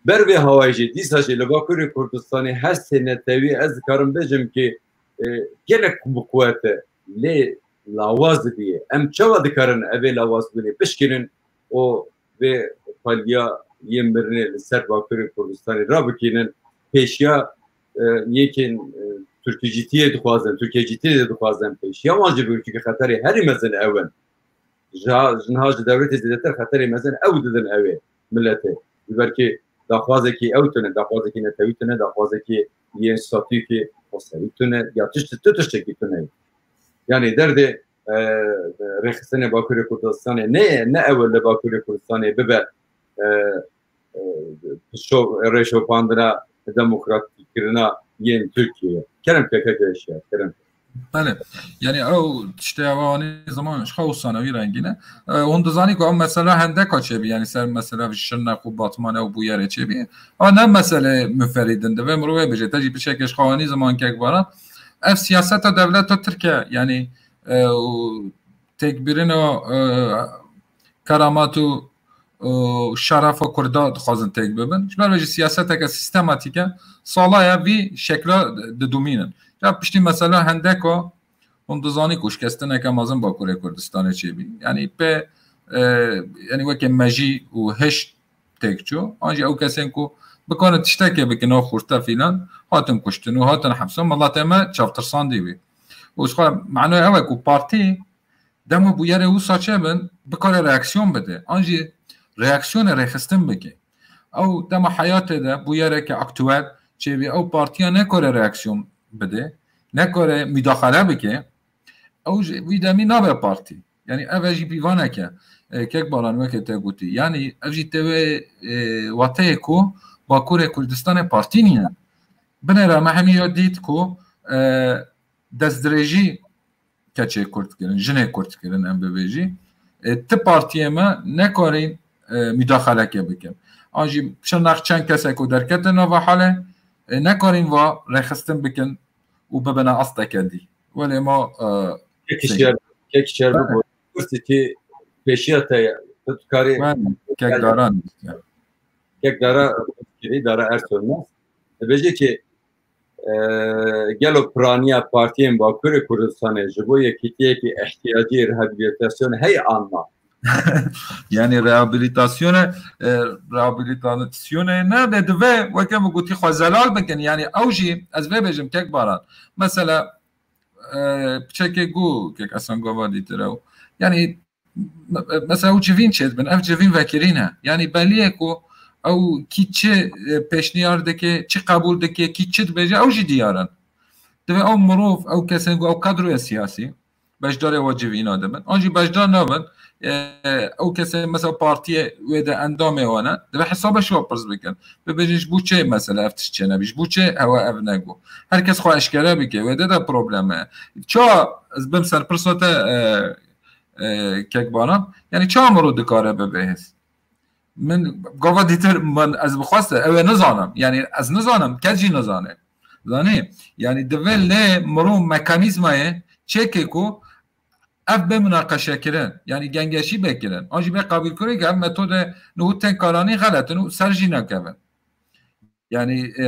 Ber vê hawayê jî, dîsa jî li Bakurê Kurdistanê hestê netewî, ez dikarim bêjim ki, e, gelek bi quwet e, lê lawaz diye. Em çawa dikarin evê lawazbûnê bişkînin û vê paliya yên mirinê li ser Bakurê Kurdistanê rabikînin? Pêşiya, e, yekên, e, Tirkicîtiyê dixwazin, Tirkiyecîtiyê dixwazin, pêşiya wan jî bigrin, çunke xeterê herî mezin ew in. Ji ha-, ji niha ji dewletê zêdetir xeterê mezin ew didin ew ê miletê. Ji ber kê daxwazekî ew tune, daxwazekî netewî tune, daxwazekî yên statûyekê xweserî tune, ya tişt-, tu tiştekî tune. Yani derdê, e, rêxistinê Bakurê Kurdistanê ne, ne ew li Bakurê Kurdistanê bibe, e, e, şo-, rêşopandina demokratîkkirina yên Tirkiyeyê. Kerem ke, ke, ke, şiya, kerem. Belê. Yani ew tiştê ew anî ziman ji xwe wisa ne wî rengî ne. E, hûn dizanî ku ew mesela hendeka çêbî, yani ser mesela Şirnex û Batman ew bûyerê çêbî. Ew ne mesele muferîdin. Divê mirovê bêje, te jî piçekê ji xwe anî ziman kek Baran. Ev siyaseta dewleta Tirk e, yani, e, û têkbirina, e, keramat û, û şerefa Kurda dixwazin têk bibin. Ji ber vê jî siyaseteke sîstematîk e, sala ye vî şekla didomînin. Ya piştî mesela hendeka hûn dizanî ku şikestineke mezin Bakurê Kurdistanê çêbî. Yani pê, e, yani weke mejî û hişk têk çû. An jî ew kesên ku bikarin tiştekê bikin, ew xurte filan, hatin kuştin û hatin hepsan, miletê me çavtirsandî bî. Û ji xwe manoya ew e ku partî dema bûyerê wisa çêbin, bikare reaksiyon bide. An jî reaksiyonê rêxistin bike. Ew dema heyatê de bûyereke aktuel çêbî, ew partiya nekare reaksiyon bide, nekare mudaxele bike, ew ji vî demî nabe partî. Yani ev e jî pîvaneke, e, kek Baran weke te gotî. Yani ev jî tê wê, e, wateyê ku Bakurê Kurdistanê partî nîne. Binêre me hemî ya dît ku, e, destdirêjî keçê Kurd kirin, jinê Kurd kirin em bibêjî. E, ti partiyê me nekarîn, e, mudaxeleke bikin. An jî Şirnex çend kesek ku derketin nava halê, e, nekarîn va rêxistin bikin û bibine asteke dî. Welê ma, e, Kek sê- şer, kek şer Belê. Bibû. Kursi ki pêşiya te ye. Tu dikarî Belê, kek Dara. Kek Dara kirî, Dara Ersoy ne. Dibêje ki, e, gelo piraniya partiyên Bakurê Kurdistanê ji bo yekîtiyekî ihtiyacî rehabilitasyonê heye an na? Yani rehabilitasyonê, e, rehabilitasyonê ne de divê weke min gotî xwe zelal bikin. Yani ew jî ez vê bêjim kek Baran. Mesela, e, piçekê gu kek Esan gava dîtir ew. Yani me-, mesela ew civîn çêdibin, ev civîn vekirî ne. Yani belî ye ku ew kî çi, e, pêşniyar dike, çi qebûl dike, kî çi dibêje, ew jî diyar in. Divê ew mirov, ew kesên ku ew kadroya siyasî beşdarê wa civîna dibin. An jî beşdar nabin, e, ew kesên mesela partiyê wê de endamê wan e, divê hesabê şiwa pirs bikin. Bibêjin ji bo çi mesela ev tişt çênebî, ji bo çi hewa ev negot. Her kes xwe eşkere bike, wê de de problem e. Ça ez bim serpirsa te, e, e, kek Baran? Yani ça miro dikare bibe hêz? Min gava dîtir min ez bixweste, ew ê nizanim. Yani ez nizanim, kes jî nizane. Zanî? Yani divê lê mirov mekanîzmayê çêke ku ev bê munaqeşe kirin. Yani gengeşî bê kirin. An jî bê qebûlkirin ku ev metodê nû tên karanî xelet in û ser jî nakevin. Yani, e,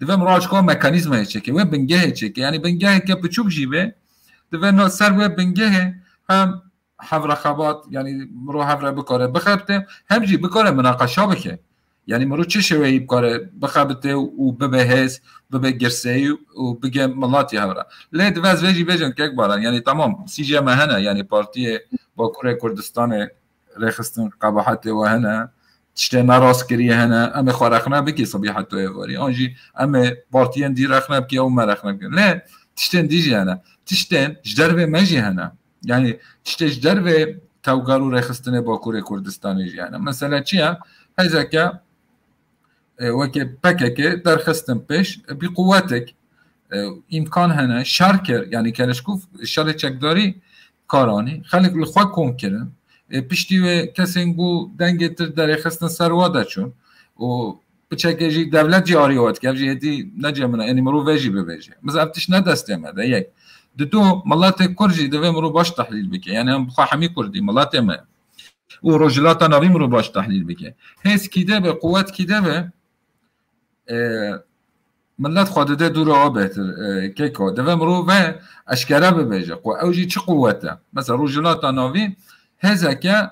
divê mirov ji xwe mekanîzmayê çêke, wê bingehê çêke. Yani bingeheke piçûk jî bê, divê no ser wê bingehê hem hevre xebat, yani mirov hevre bikare bixebite, hem jî bikare munaqeşa bike. Yani mirov çi şêweyî bikare bixebite û bibe hêz, bibe girseyî û bige miletî hevre. Lê divê ez vê jî bêjim kek Baran, yani tamam, sîcê me hene, yani Partiyê Bakurê Kurdistanê rêxistin qebahetê we hene, tiştê nerast kiriye hene, em ê xwe rexne bikî sibî heta êvarî. An jî em ê partiyên dî rexne bikî, ew me rexne bikin. Lê tiştên dî jî hene. Tiştên ji dervê me jî hene. Yani tiştê ji dervê tewger û rêxistinê Bakurê Kurdistanê jî hene. Mesele çi ye? Hêzeke, e, weke P K K derxistin pêş, e, bi quwetek, e, îmkan hene, şer kir, yani Keleşkûf şerê çekdarî kar anî, xelk li xwe kom kirin. E, piştî wê kesên ku dengê tir derêxistin ser wa de çûn û piçekê jî dewlet jî arî we dike, ev jî hêdî nece min e, enî mirov vê jî bibêje. Mesela ev tişt ne destê me de, yek. Dido, miletê Kurd jî divê mirov baş tehlîl bike. Yani em bi xwe hemî Kurdî, miletê me. Û Rojhilata Navî mirov baş tehlîl bike. Hêz kî de be, quwet kî de be, e, millet xwe dide dûra wa bêtir, e, keko. Divê mirov ve eşkere bibêje. Ku ew jî çi quwet e? Mesela Rojhilata Navî hêzeke,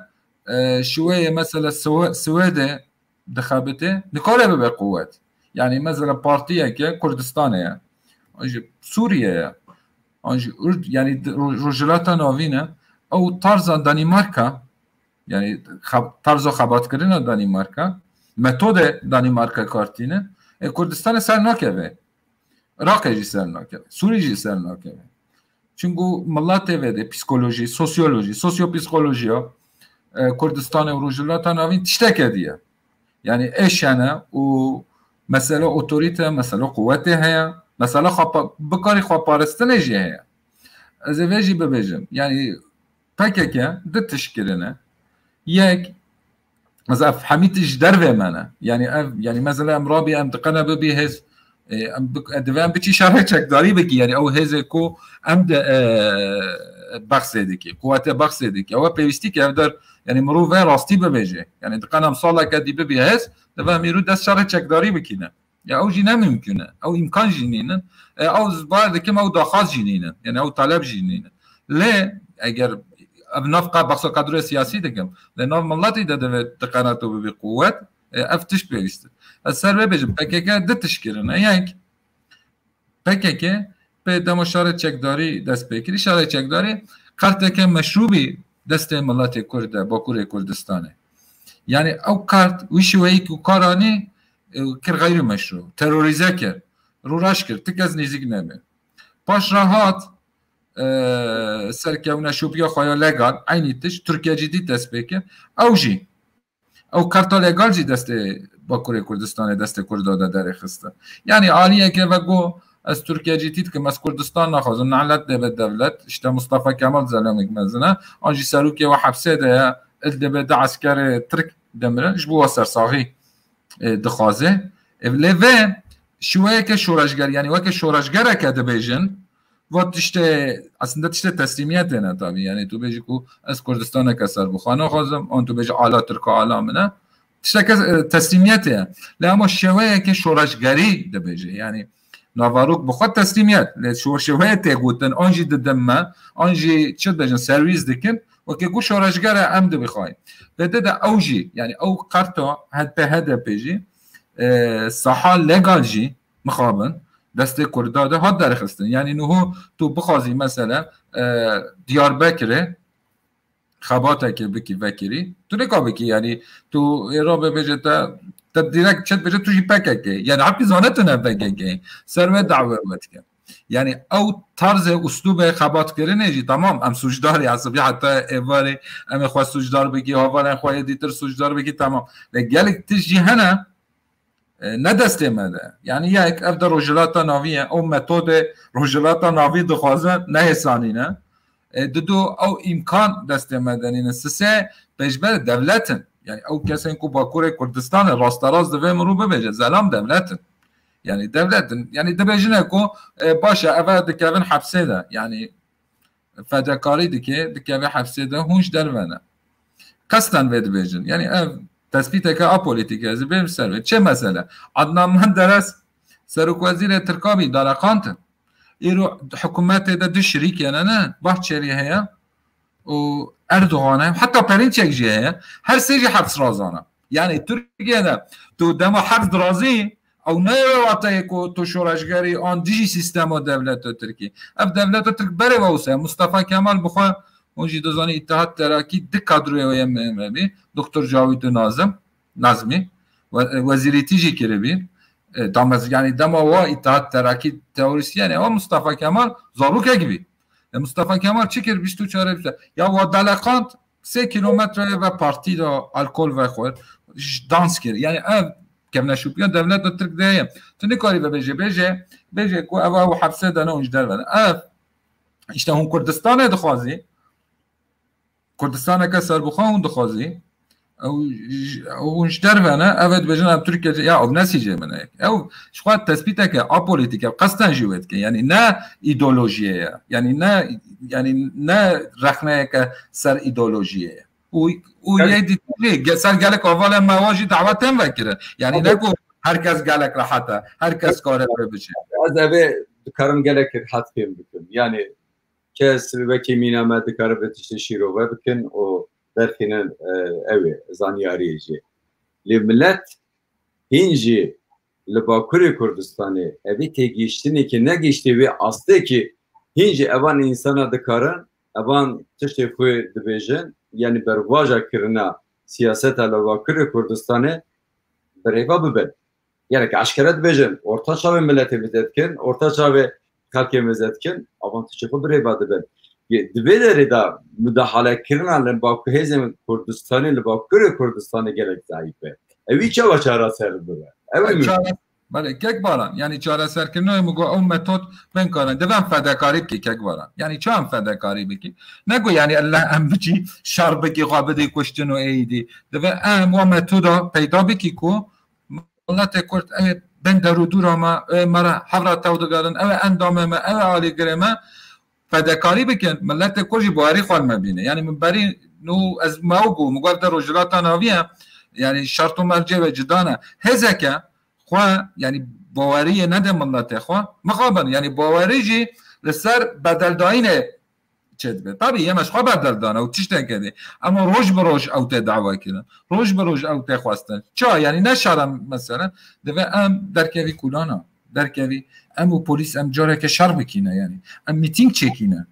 e, şiweyê mesela Siwe-, Swêdê dixebite, nikare bibe quwet. Yani mesela partiyeke Kurdistanê ye. An jî Sûriye ye. An jî Urd-, yani di-, Ro-, Rojhilata Navîn e. Ew tarza Danîmarka, yani xeb-, tarza xebatkirina Danîmarka, metodê Danîmarka kartîne, e, Kurdistanê ser nakeve. Iraqê jî ser nakeve. Sûrî jî ser nakeve. Çunku miletê vê de psîkolojî, sosyolojî, sosyopsîkolojiya, e, Kurdistanê û Rojhilata Navîn tişteke dî ye. Yani êş hene û mesele otorîte, mesele quwetê heye, mesele xwe pa-, bikarî xweparistinê jî heye. Ez ê vê jî bibêjim. Yanî P K K du tişt kirine. Yek, ez ev hemî tişt ji dervê me ne. Yanî ev, yanî mesela em rabî em diqene bibî hêz, e, em bi-, e, divê em biçî şerê çekdarî bikî. Yanî ew hêzê ku em de, e, behsê dikî, quwetê behsê dikî. Ew pêwîstî ki ev der, yanî mirov vê rastî bibêje. Yanî diqene em saleke dî bibî hêz, divê em îro dest şerê çekdarî bikîne. Ya ew jî ne mimkun e. Ew îmkan jî nînin. E, ew ez bawer dikim ew daxwaz jî nînin. Yani ew taleb jî nînin. Lê eger ev nav qa-, behsa kadroya siyasî dikim. Lê nav miletî de divê diqenato bibî quwet. E, ev tişt pêwîst e. Ez ser vê bêjim, P K K du tişt kirine. Yek, P K K pê dema şerê çekdarî dest pê kirî. Şerê çekdarî qerteke meşrûbî destê miletê Kurd e, Bakurê Kurdistanê. Yani ew kart wî şiweyî ku kar anî, e, kir xeyrî meşrû. Terorîze kir. Rûreş kir. Ti kes nêzîk nebe. Paş re hat, e, serkewneşopiya xwe ya legal, eynî tişt, Tirkiye jî dî dest pê kir. Ew jî, ew karta legal jî destê Bakurê Kurdistanê, destê Kurda de derêxistin. Yani aliyeke ve got, ez Tirkiye cîtî dikim, ez Kurdistan naxwazim, nelet dê be devlet, işte Mustafa Kemal zelamêk mezin e, an jî serokê we hepsê de ye, il dibê du eskerê Tirk dimirin, ji bo we sersaxî, e, dixwaze. E, lê vê şiweyeke şoreşger, yani weke şoreşgereke dibêjin, va tiştê, aslında tiştê teslîmiyetê ne tabii. Yani tu bêjî ku ez Kurdistaneke serbixwe naxwazim, an tu bêjî ala Tirka ala min e. Tişteke, e, teslîmiyetê ye. Lê ama şêweyeke şoreşgerî dibêje. Yani navarok bi xwe teslîmiyet. Lê şo-, şêweyê tê gotin, an jî didin me, an jî çi dibêjin, serwîs dikin. Wekî ku şoreşger e, em dibixwayîn. Vê de de ew jî, yani ew karta H D P, H D P jî, e, saha legal jî mixabin destê Kurda de hat derxistin. Yani niho tu bixwazî mesela, e, Diyarbekirê xebatekê bikî, vekirî, tu nêka bikî, yani tu ê rabe bêje te, te direkt çet bêje tu jî P K K. Yani hepî zane tu ne P K K. Ser wê dawê we dike. Yani ew tarzê uslûbê xebatkirinê jî, tamam, em sûcdar ê, esibî heta êvarê em ê xwe sûcdar bikî, hevalên xwe yê dîtir sûcdar bikî, tamam. Lê gelek tişt jî hene, e, ne destê me de. Yani yek, ev de Rojhilata Navî ye. Ew metodê Rojhilata Navî dixwaze, ne hêsanî ne. E, dido ew îmkan destê me de nîne. Sisê pêşberê devlet in. Yani ew kesên ku Bakurê Kurdistanê rasterast divê mirov bibêje, zelam devlet in. Yani devlet in. Yani dibêjine ku, e, baş e, eve dikevin hepsê de. Yani fedekarî dike, dikeve hepsê de, hûn ji derve ne. Qesten vê dibêjin. Yani ev tespîteke apolitîk e, ez ê bêm ser vê. Çi mesele? Adnan Menderes serokwezîrê Tirka bî, daleqantin. Îro hikûmetê de du şirîk hene, ne? Bahçelî heye û Erdogan heye, heta Perinçek jî heye. Her sê jî heps razana. Yani Tirkiye de tu dema heps dirazî, ew ne ye wateyê ku tu şoreşgerî an dijî sîstema dewleta Tirkî. Ev dewleta Tirk berê ve wisa ye. Mustafa Kemal bi xwe, hûn jî dizanî, Îttihat Terakî du kadroyê wê ye M M bî. Doktor Cawîd û Nazim, Nazmî, we-, wezîrîtî jî kiribî. E, damez-, yani dema wa Îttihat Terakî terorîstî, yani wa Mustafa Kemal zarokek bî. E, Mustafa Kemal çi kir? Bîst û çar, ya wa deleqand, sê kîlometre ve partî de alkol vexwar, j-, dans kir. Yani ev kevneşopiya dewleta Tirk de ye. Tu nikarî vebêje, bêje, bêje ku ev, ew hepsê de ne, hûn ji derve ne. Ev, işte hûn Kurdistanê dixwazî, Kurdistaneke serbixwe hûn dixwazî, ew j-, ew hûn ji derve ne, ev ê dibêjin ev Tirkiye, ya ev ne sîcê min e. Ew ji xwe tespîteke apolitîk e, qesten jî wê dike. Yani ne îdeolojiyê ye. Yani ne, yani ne rexneyeke ser îdeolojiyê ye. Û, û Evet. yê dîtî ge-, ser gelek hevalên me wa jî dawetên vekirin. Yani ne ku her kes gelek rehet e, her kes kare vê biçe. Ez evê dikarim gelek rehet fêm bikim. Yani kes wekî mîna me dikare vê tiştê şîrove bikin û derxînin, e, ew ê zanyariyê jî. Lê milet hîn jî li Bakurê Kurdistanê evî têgihiştinekî negihiştê wê astekî hîn jî evan însana dikarin, evan tiştê xwe dibêjin, yanî bervaja kirina siyaseta li Bakurê Kurdistanê birêva bibin. Gelek eşkere dibêjin, orta çavê miletê bize dikin, orta çavê xelkê bize dikin, avan tiştê xwe birêva dibin. Yê, di vê derê de mudahalekirina li Baku-, hêzên Kurdistanê li Bakurê Kurdistanê gelek zayîf e. Ew ê çawa çareser bibe? Ew ê Çare-, Belê, kek Baran, yanî çareserkirina min got ew metod bên karin. Divê em fedekarî bikî kek Baran. Yanî çawa em fedekarî bikî? Ne got yanî illa em biçî şer bikî, xwe bidî kuştin û êdî. Divê em wa metoda peyda bikî ku miletê Kurd ew ê bên derûdûra me, ew ê me re hevra tew digerin, ew ê endamê me, ew ê alîgirê me. Fedekarî bikin, miletê Kurd jî bawerî xwe li me bîne. Yanî min berî nû ez me ew got, min got ev de Rojhilata Navî ye. Yanî şert û mercê wê cida ne. Hêzeke xwe, yanî baweriyê nede miletê xwe, mixabin. Yanî bawerî jî li ser bedeldayînê çêdibe. Tabî yê me ji xwe bedel dane û tişteke dî. Ema roj bi roj ew tê dawa kirin. Roj bi roj ew tê xwestin. Ça? Yanî ne şer e mesela. Divê em derkevî kulana. Derkevî. Em û polîs em careke şer bikîne yanî. Em mîtîng çêkîne.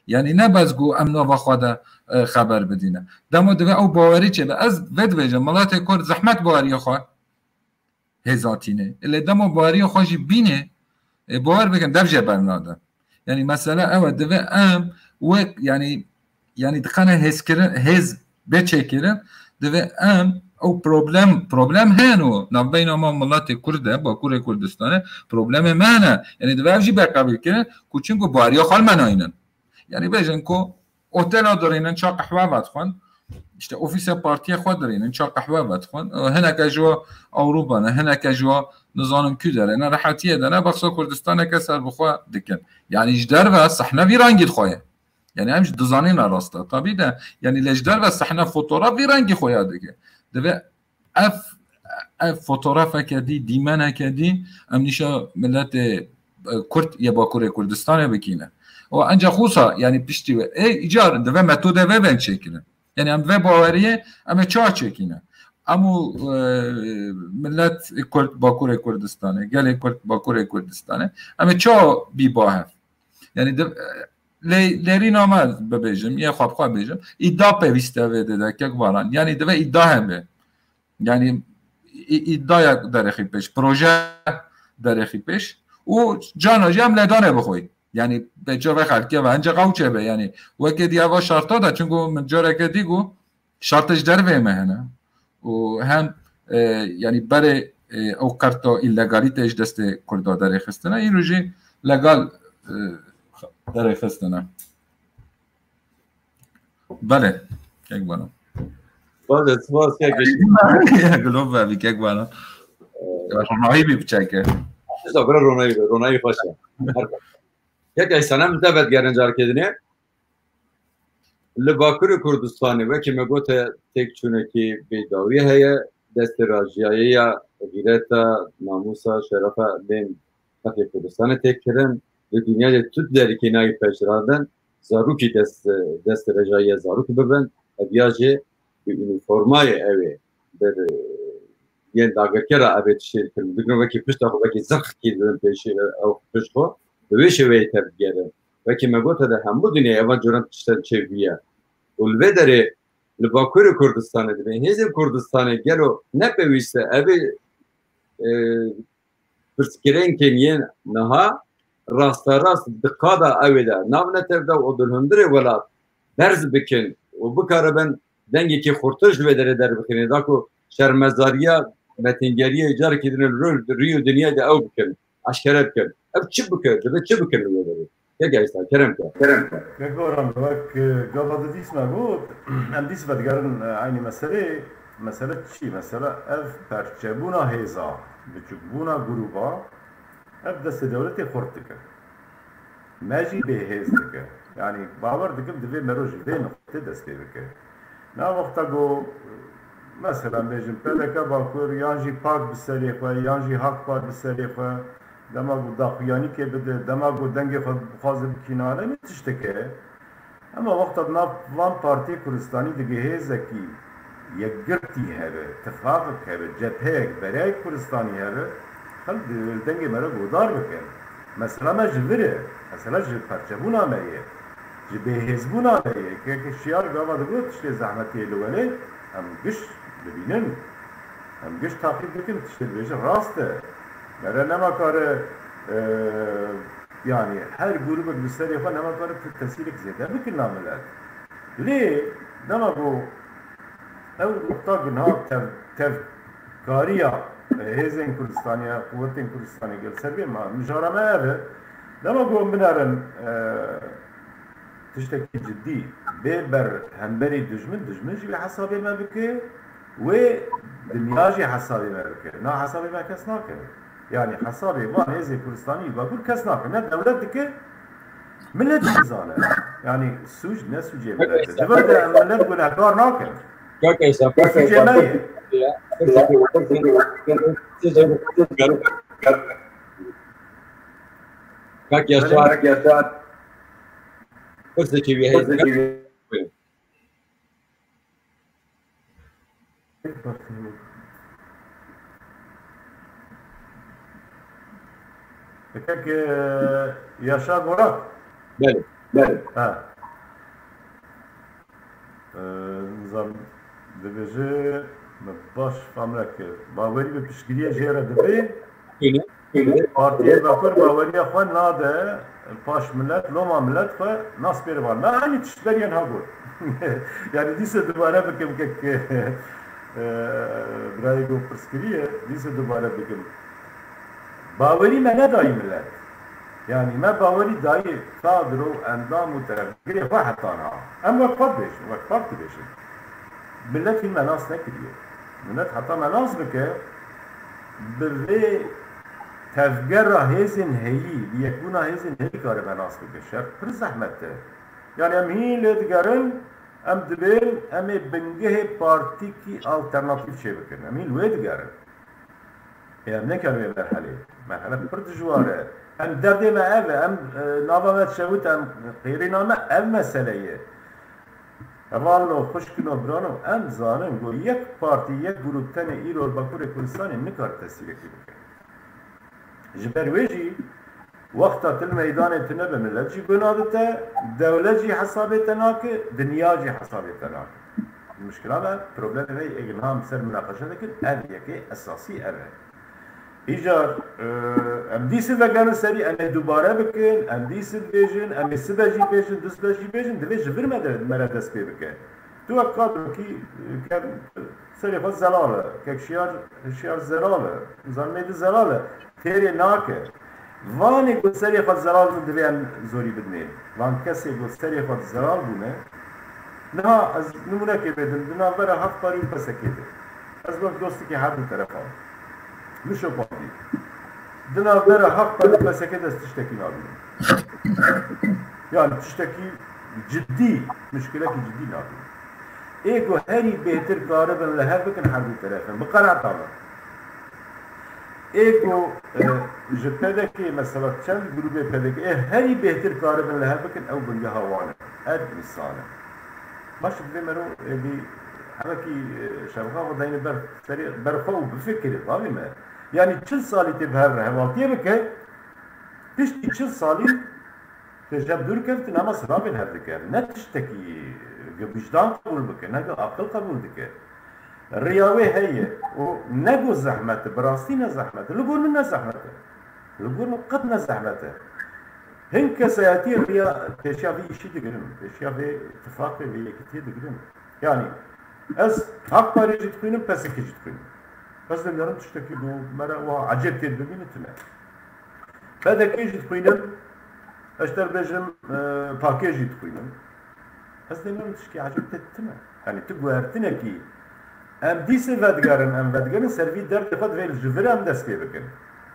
Yanî ne bes ku em nava xwe de, e, xeber bidîne. Dema divê ew bawerî çêbe. Ez vê dibêjim, miletê Kurd zehmet baweriya xwe hêzatîne. Lê dema baweriya xwe jî bîne, e, bawer bikin, dev jê bernade. Yanî mesele ew e, divê em wek, yanî, yanî diqene hêzkirin, hêz bê çêkirin, divê em ew problem, problem hene û navbeyna me miletê Kurd e, Bakurê Kurdistanê, problemê me hene. Yanî divê ev jî be qebîl kirin, ku çimku baweriya xwe li me naynin. Yanî bêjin ku otela dirînin, ça qehwe vedixwin, işte ofîsa partiyê xwe dirînin, ça qehwe vedixwin. Hineke ji we Ewropa ne, hineke ji we nizanim kû derê ne, rehetiyê de ne, behsa Kurdistaneke serbixwe dikin. Yanî ji derve sehne vî rengî dixwaye. Yanî em jî dizanîne rast e. Tabî de, yanî lê ji derve sehne fotoğraf vî rengî xwe ya dike. Divê ev, ev fotoğrafeke dî, dîmeneke dî, em nîşa miletê, e, Kurd yê Bakurê Kurdistanê bikîne. Û encax wisa, yanî piştî wê, ê, îcar divê metodê vê bên çêkirin. Yanî em vê baweriyê, em ê çawa çêkîne? Em û, e, milet Kurd, Bakurê Kurdistanê, gelê Kurd, Bakurê Kurdistanê, em ê çawa bî bahev? Yanî di, lê, lêrîna me bibêjim, yê xwe bi xwe bêjim, îda pêwîst e vê de, de kek Baran. Yanî divê îda hebe. Yanî î-, îdaya derêxî pêş, proje derêxî pêş û cana jî em lêdanê bixwî. Yanî pêça vê xelkê ve, encax ew çêbe. Yanî wekî dî eva şarta de, çimku min careke dî got, şartê ji dervê me hene. Û hem, e, yanî berê, e, ew qerta îlegalîte ji destê Kurda derêxistine, îro jî legal, e, derêxistine. Belê, kek Baran. Belê, spas kek. Gulov be, kek Baran. Ronahî bî biçeke. Tişta bira ronahî be, ronahî xweş e. Her kek Eysan, em li te vedigerin careke dinê. Li Bakurê Kurdistanê, wekî me gote, têkçûnekî bêdawî heye, destê rajiyaye ya xîreta, namûsa, şerefa bên xelkê Kurdistanê tê kirin. Li dinyayê tu derîkê nayê pejirandin, zarokî dest, destê rejayê ya zarok bibin, ev ya jî bi unîformayê ew ê, bi, yên dagirkera ev ê tiştê dikirin. Dikirin wekî pişta xwe, wekî zirxkî dibin pêşî, ew pişt xwe, bi wê şêweyê tevdigerin. Wekî me gote de hemû dinyayê evan curan tiştan çêbûye. Û li vê derê li Bakurê Kurdistanê dibê. Hêzên Kurdistanê gelo ne pêwîst e? Ev ê, e, pirsgirêkên yên niha rasterast di qada ew ê de navne tev de û di hundirê welat berz bikin û bikaribin dengekî xurtir ji vê derê derbixînin, da ku şermezariya, metîngeriyê carekî din li rû-, rûyê dinyayê de ew bikin, eşkere bikin. Ev çi bike? Divê çi bikin li wê derê? Kek Eysan, kerem ke. Kerem ke. Kek Baran, wek, e, gava di dîs me got, em dîs vedigerin, e, eynî meseleyê. Mesele çi? Mesele ev perçebûna hêza, biçûkbûna grûba, ev destê dewletê xurt dike. Me jî bêhêz dike. Yanî bawer dikim divê mero ji vê nuqtê dest pê bike. Na wexta ku, mesela, bêjim P D K Bakur, yan jî PAK bi serê xwe, yan jî HAK Parti bi serê xwe, dema ku daxuyanîkê bide, dema ku dengê xwe bixwaze bikînane, ne tişteke. Ema wexta di nav van partiyê Kurdistanî de hêzekî yekgirtî hebe, tifaqek hebe, cepheyek, bereyek Kurdistanî hebe, xelk di dengê me re guhdar bikin. Mesela me ji vir e, mesela ji perçebûna me ye, ji bêhêzbûna me ye. Keke Şiyar gava digot tiştê zehmetiyê li welê, em giş dibînin, em giş taqîb dikin, tiştê dibêjin rast e. Mere nema kare, e, yanî her grûbek bi serê xwe nema kare tu tesîrek zêde bikin na milet. Lê dema ku ew nuqta ginha tev-, tevkariya hêzên Kurdistanê ya, quwetên Kurdistanê gel ser bê ma. Mijara me ev e. Dema ku em binerin, e, tiştekî cidî bê ber hemberî dijmin, dijmin jî wê hesabê me bike, wê dinya jî hesabê me bike. Na hesabê me kes nake. Yanî hesabê van hêzê Kurdistanî Bakur kes nake. Ne dewlet dike, millet jî dizane. Yanî sûc ne sûcê millet e. Di vir de em millet gunehkar nakin. Kak Eyşan, sûcê me ye. Kak Yaşar. Pirseke wî heye. Kek, e, Yaşar Borat. Belê. Belê. Ha. E, nizam dibêje, me baş fam nekir. Bawerî bi piştgiriyê jê re dibe. Belê. Partiyê Bakur baweriya xwe nade paş millet, loma millet xwe naspêre van. Me eynî tişt beriyan ha got. Yanî dîse dubare bikim kek, e, birayê got pirs kiriye, dîse dubare bikim. Bawerî me nedayî millet. Yanî me bawerî dayî kadro, endam û terefgirê xwe heta niha. Em wek xwe dibêjin, wek xwe dibêjin. Millet hîn me nas nekiriye. Millet heta me nas bike, bi vê tevgera hêzên heyî, bi yekbûna hêzên heyî kare me nas bike. Şert pir zehmet e. Yanî em hîn lê digerin, em dibên em ê bingehê partîkî alternatîf çêbikin. Em hîn wê digerin. Ê, em nekin wê merhelê. Merhele pir dijwar e. Em derdê me ev e. Em, e, nava me dişewit, em qêrîna me ev mesele ye. Hevalno, xwişkino, birano, em zanin ku yek partî, yek grûp tenê îro li Bakurê Kurdistanê nikare tesîrekî bike. Ji ber wê jî wexta tu li meydanê tune be, millet jî guh nade te, dewlet jî hesabê te nake, dinya jî hesabê te nake. Mişkila me, problemê me ê niha em ser minaqeşe dikin, ev yekê esasî ev e. Îcar, e, em dîsê vegerin serî, em ê dubare bikin, em dîsê dibêjin, em ê sibe jî bêjin, du sibe jî bêjin, divê ji vir me de, me re dest pê bike. Tu wek kadrokî, e, ke serê xwe zelal e, kek Şiyar, Şiyar zelal e, zanmê di zelal e, têrê nake. Vanê ku serê xwe zelal bûn divê em zorî bidinê. Van kesê ku serê xwe zelal bûne, niha ez nimûnekê bêdim, di navbera Hevparî û P S K'ê de. Ez wek dostekî her du terefan. Min şopandî. Di navbera Hevparî û P S K'ê de ez tiştekî nabînim. Yani tiştekî cidî, muşkilekî cidî nabînim. Ê ku herî bêhtir karibin li hev bikin her du terefin. Bi qenaeta min. Ê ku, e, ji P D K, mesela çend grûbê P D K, ê herî bêhtir karibin li hev bikin, ew bingeha wan e. Ev însan e. Baş divê mero, êdî hevekî, e, şevqa xwe dayne ber serê, ber xwe û bifikire, bavê me. Yanî çil salî tê bi hev re hevaltiyê bike, piştî çil salî tê ji hev dûr kevtin, ama silavên hev dike. Ne tiştekî, e, wijdan qebûl bike, ne aqil qebûl dike. Riya wê heye û ne got zehmet e, bi rastî ne zehmet e. Li gor min ne zehmet e. Li gor min qet ne zehmet e. Hin kesayetiyên riya pêşiya vê îşî digirin, pêşiya vê îtifaqê, vê yekitiyê digirin. Yanî ez Hak Parê jî dixwînim, P S K jî dixwînim. Ez demiyorum tiştekî ku me re wiha ecêb tê dibîne tune. P D K jî dixwînim, ez te bêjim, e, P K K jî dixwînim. Ez demiyorum tişkî ecêb tê tune. Yanî tu guhertinekî em dîsê vedigerin, em vedigerin ser vî derdê xwe divê ji vir em dest pê bikin.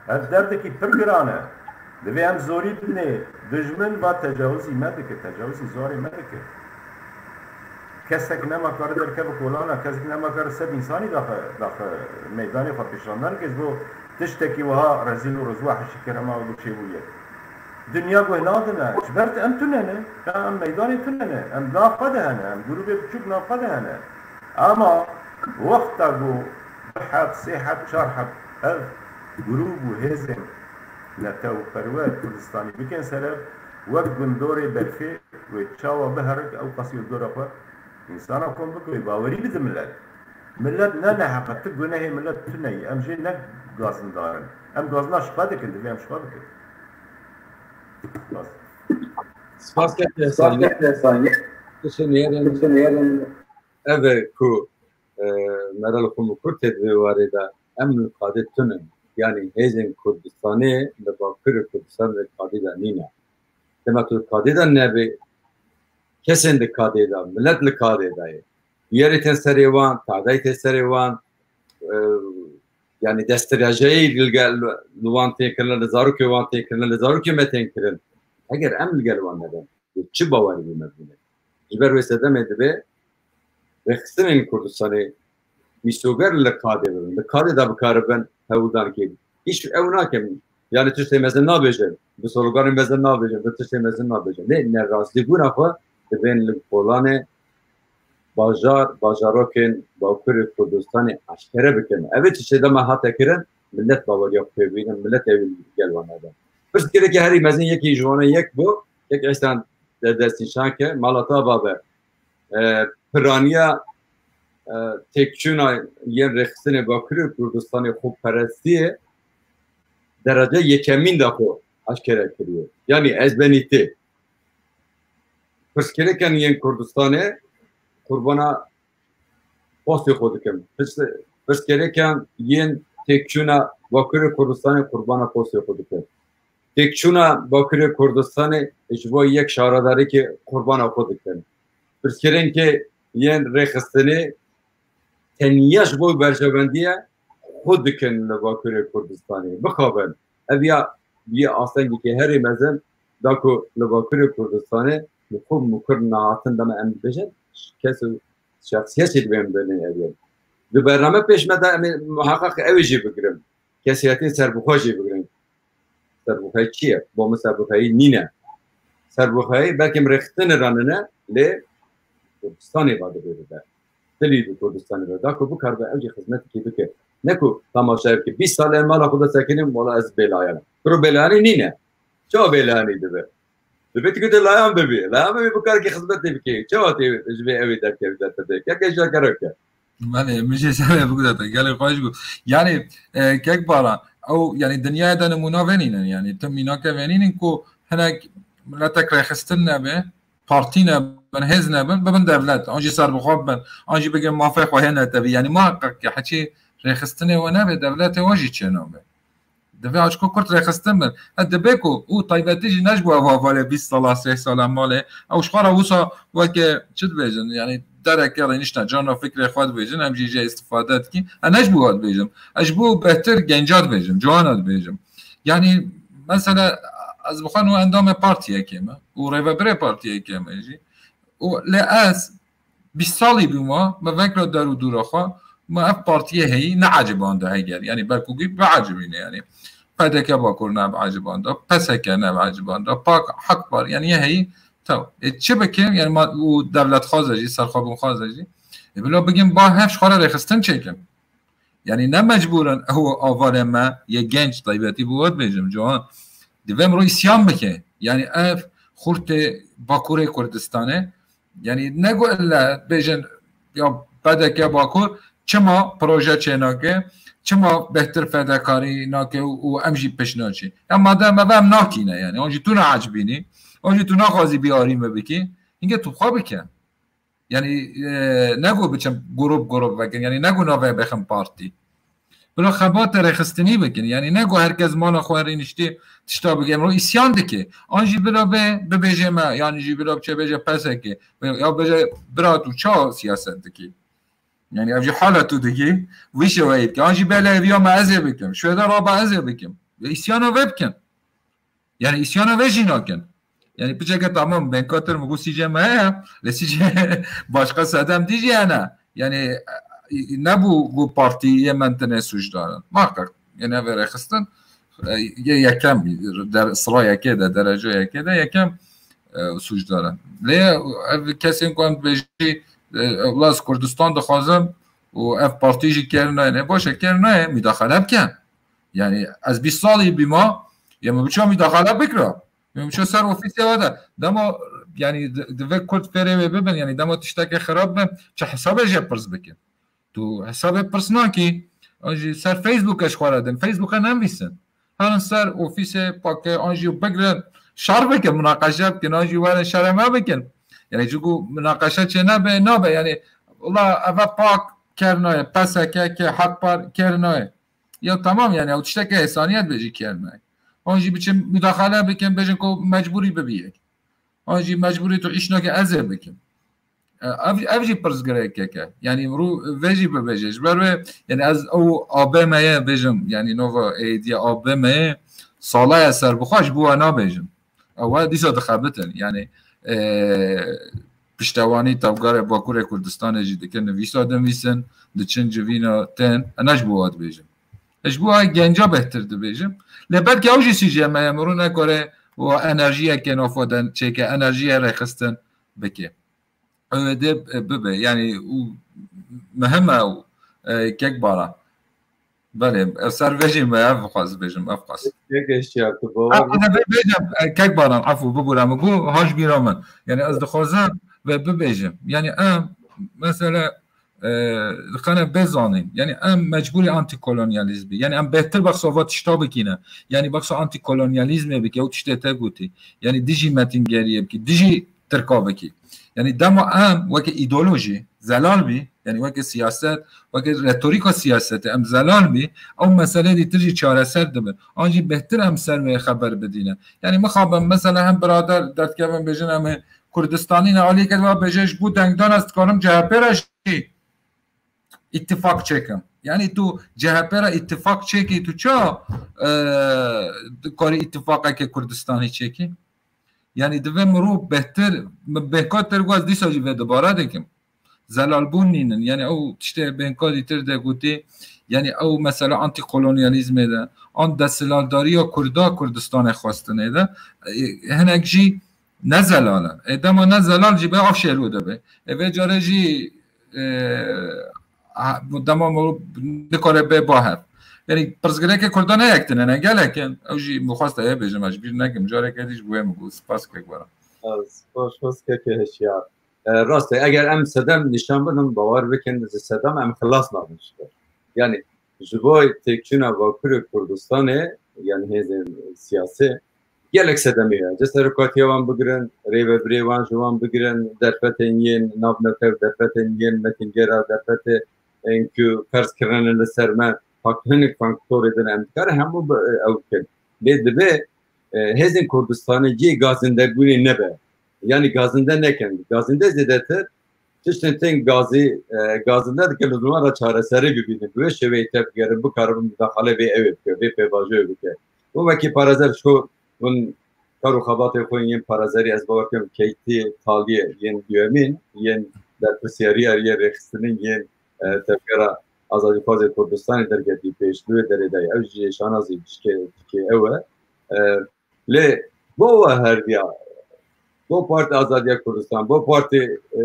Ev derdekî pir giran e. Divê em zorî bidinê. Dijmin va tecawizî me dike, tecawizî zarê me dike. Kesek nema kare derkeve kolana, kesek nema kare sed însanî daxe, daxe meydanê xwe pêşandan ke ji bo tiştekî wiha rezîl û rizwa hişî kerema û çêbûye. Dinya guh nadine. Ji ber em tune ne. Ya em meydanê tune ne. Em nav xwe de hene. Em grûbê biçûk nav xwe de hene. Ama wexta ku du heb, sê heb, çar heb ev grûb û hêzên netewperwer Kurdistanî bikin ser ev, wek gundorê berfê wê çawa biherik ew qasî li dora xwe însana kom bike, wê bawerî bide millet. Millet ne neheq e, tu gunehê millet tune yî. Em jê ne gazindar in. Em gazina ji xwe dikin, divê em ji xwe bikin. Spas. Spas kek Spas Saniye. Kek Saniye. Kişin yerin. Kişin yerin. Ev e ku, e, Meral Xumukur tê di vê warê de em li qadê tunin. Yanî hêzên Kurdistanê li Bakurê Kurdistanê li qadê de nîne. Dema tu li qadê de nebê, kesên li qadê de, milet li qadê de ye. Bûyerê tên serê wan, tadayî tê serê wan, e, yanî destdirêjeyî li gel, li wan tên kirin, li zarokê wan tên kirin, li zarokê me tên kirin. Eger em li gel wan nebin, çi bawerî bi me bûne? Ji ber wê sedemê divê rêxistinên Kurdistanê mîsoger li qadê bibin, li qadê de bikaribin hewldanekê. Îş ew nakin. Yani tiştê mezin nabêjin. Bi sloganê mezin nabêjin, bi tiştê mezin nabêjin. Lê nerastîbûna xwe divên li kolanê bajar, bajarokên Bakurê Kurdistanê eşkere bikin. Ev ê tiştê dema hate kirin, millet baweriya xwe pê bînin, millet ew gel wan nebe. Pirsgirêkê herî mezin yekî ji wan e yek bû, yek Îhsan de destnîşan ke, mala te ava be. E, piraniya, e, têkçûna yên rêxistinê Bakurê Kurdistanê xweperestiyê derece yekemîn de xwe eşkere kiriye. Yanî ez benî tê. Pirsgirêkên yên Kurdistanê qurbana postê xwe dikim. Pirs-, pirsgirêkên yên têkçûna Bakurê Kurdistanê qurbana postê xwe dikim. Têkçûna Bakurê Kurdistanê ji bo yek şaredarîkê qurbana xwe dikin. Pirsgirêkê yên rêxistinê tenya ji bo berjewendiye xwe dikin li Bakurê Kurdistanê. Bixabin. Ev ya, ya astengekê herî mezin da ku li Bakurê Kurdistanê li xwe mikur nehatin dema em dibêjin, kes û şexsiyetê divê em bênin ev ye. Di bername pêş me de em ê muheqeq ew ê jî bigirin. Kesiyetê serbixwe jî bigirin. Serbixwe çi ye? Bo min serbixweyî nîne. Serbixweyî belkî em rêxistinê re nîne, lê Kurdistanê va divê bibe. Dilî di Kurdistanê de. Da ku bikaribe ew jî xizmetekê bike. Ne ku temaşe bike. Bîst sal em mala xwe de sekinîn, wala ez bêlayan im. Biro bêlayanî nîne. Çawa bêlayanî dibe? Dibe tu de layan bibî. Layan bibî, bikarkî xizmetê bike. Çawa tê ji vê ew ê derkevî derpedê? Keke ji gerek e. Belê, min jê serê bigirete. Gelê xweş bû. Yani, e, kek Baran, ew, yani, dinyayê de nimûna venînin, yani, tim mînake venînin ku hinek miletek rêxistin nebe, partî nebin, hêz nebin, bibin devlet, an jî serbixwe bibin, an jî bigin mafê xwe hêne tevî. Yani, muheqeq ki heçî rêxistinê we nebe, devletê we jî çênabe. Divê aşko Kurd rêxistin bin. E, dibe ku û taybetî jî ne ji bo ev hevalê bîst sala, sê sala malê. Ew ji xwe re wisa weke çi dibêjin? Yani dereke rênişte, cana fikrê xwe dibêjin, em jî jê îstifade dikîn. E, ne ji bo we dibêjim. Ez ji bo bêhtir genca dibêjim, ciwana dibêjim. Yani mesela ez bi xwe nû endamê partiyekê me û rêvebirê partiyekê me jî. Û lê ez bîst salî bûma, me vekra der û dûra xwe, me ev partiyê heyî neecibanda heger. Yani belkû gî biecibîne yani. P D K Bakur nebiecibanda, P S K nebiecibanda, pak, Hak Par, yani yê heyî taw. E, çi bikim? Yani ma, û devletxwaz e jî, serxwebûnxwaz e jî. E, bila bigim ba hev ji xwe re rêxistin çêkim. Yani ne mecbûr in ew avarê me yê genç taybetî bi we dibêjim, ciwan. Divê mirov îsyan bike. Yani ev xurtê Bakurê Kurdistanê. Yani ne ku illa bêjin ya P D K Bakur çima proje çênake, çima bêhtir fedekarî nake û, û em jî pişt naçî. Ya madem ev em nakîne yani. An jî tu neecibînî, an jî tu naxwazî biyarî me bikî. Hinge tu xwe bike. Yani, e, ne ku biçim grup grup vekin, yani ne ku navê bixin partî. Bila xebatê rêxistinî bikin, yani ne ku her kes mala xwe rêniştî tişta bike, emro îsyan dike. An jî bila bê, bibêje me, yani jî bila biçe bêje P S K, ya bêje bira tu ça siyaset dikî? Yani ev jî hala tu dikî, wî şeweyî dike. An jî bê leviya me ez ê bikim, şwêda raba ez ê bikim. Ve îsyana vê bikin. Yani îsyana vê jî nakin. Yani piçeke tamam, benkatir mi got sîcê me heye, lê sîcê başka sedem dî jî hene. Yani, e, nebû ku partiyê me tine sûcdar in. Muhakkak, yani ev rêxistin, e, yê yekem, der, sira yekê de, derece yekê de yekem, e, sûcdar in. Lê ev kesên ku em dibêjî, e, wila ez Kurdistan dixwazim û ev partî jî kêr nayê. Lê baş e, kêr nayê, müdahale bikin. Yani ez bîst salî bîma, ya min biçû müdahale bikira. Min biçû ser ofîsê we de. Dema, yani di-, divê Kurd fêrê wê bibin, yani dema tiştekê xirab be, çi hesabê jê pirs bikin? Tu hesabê pirs nakî. An jî ser Facebook ji xwe re din. Facebook'e nenivîsin. Herin ser ofîsê pake, an jî bigirin, şer bikin, munaqeşe bikin, an jî werin şerê me bikin. Yani çiku munaqeşe çê nebe, nabe. Yani, wela eve pak kêr nayê, P S K, Hak Par kêr nayê. Ya tamam, yani ew tişteke hêsaniyet be jî kêr me. An jî biçin mudaxale bikin, bêjin ku mecbûrî bibiyek. An jî mecbûrî tu îş nake, ez ê bikim. E, ev, ev jî pirsgirêkek e. Yani îmrû vê jî bibêje. Ji ber wê, yani ez ew A B M'ye bêjim, yani nova êdiye A B M'ye, sala ye serbixwe, ji bo we nabêjim. Ew dîsa dixebitin. Yani, e, piştewanî tevgera Bakurê Kurdistanê jî dikin, nivîsa dinivîsin, diçin civîna tên, ena ji bo we dibêjim. Ji bo we genca bêhtir dibêjim. Lê belkî ew jî sîjê me ye, mirû nekare û enerjiyeke nava de çêke, enerjiye rêxistin bike. Ew ê dê, e, bibe. Yani û muhim e û, e, kek Baran. Belê, ev ser vejî me, ev xwaz bêjim, ev xwaz. Kek Hişyar, tu bawer Ev, bike. Ev bêjim, e, kek Baran, efû, bibûre min, bû haş bîra min. Yani ez dixwazim ve bibêjim. Yani em, mesela, e, dixane bê zanîn. Yani em mecbûrî antikolonyalîz bî. Yani em bêhtir behsa va tişta bikîne. Yani behsa antikolonyalîzmê bike, ew tiştê te gotî. Yani dijî metingeriyê bikî, dijî Tirka bikî. Yani dema em weke îdeolojî zelal bî, yani weke siyaset, weke retorîka siyasetê em zelal bî, ew mesele dîtir jî çareser dibe. An jî bêhtir em ser wê xeber bidîne. Yani mixabin, mesela hem birader derdikevin bêjin em ê Kurdistanî ne, alî ke va bêje ji bo dengdan ez dikarim C H P re jî îttifak çêkim. Yani tu C H P re îttifak çêkî, tu ça, e, dikarî îttifaqeke Kurdistanî çêkî? Yani divê mirov bêhtir, min bêhka tir got, ez dîsa jî vê dubare dikim. Zelalbûn nînin. Yani ew tiştê bêhka dîtir de gotî, yani ew mesela antikolonyalîzmê de, an desthilatdariya Kurda Kurdistanê xwestinê de, e, hinek jî ne zelal in. Ê dema ne zelal jî be, av şêlo dibe. Ê vê carê jî, e, ha, bu dema mirov nikare bê bahev. Yani pirsgirêkê Kurdan ne yek tine ne, gelek in. Ew jî min xwest heye bêjim, ez ji bîr nekim. Careke dî ji bo wê min got. Spas kek Baran. Ez spas, spas kek Hişyar. E, rast e, eger em sedem nîşan bidin, bawer bikin, ji sedem em xilas nabin ji ber. Yani ji bo têkçûna Bakurê Kurdistanê, yani hêzên siyasî, gelek sedemê heye. Ji serokatiya wan bigirin, rêvebirê wan ji wan bigirin, derfetên yên navnetewî, derfetên yên metingera, derfetên ku ferz kirine li ser me, fakt-, hinek faktorê din em dikarin hemû bi, ew bikin. Lê divê, e, hêzên Kurdistanê cihê gazindebûnê nebe. Yani gazinde nekin. Gazinde zêdetir tiştên tên gazî, e, gazinde dike, li wan re çareserî bibînin. Bi wê şêweyê tevgerin, bikaribin mudaxale vê ew ê bike, vê pêvajoyê bike. Û wekî parêzer ji ku hûn kar û xebatê xwe yên parêzerî, ez bawer dikim keytî taliyê yên duyemîn, yên berpirsyariya, yên rêxistinên, yên, e, tevgera azadîxwazê Kurdistanê derketî pêş, li wê derê de ye. Ew jî şanazî dişkê, dikê ew e. E, Lê bo we herdiya, bo Partî Azadiya Kurdistan, bo Partî, e,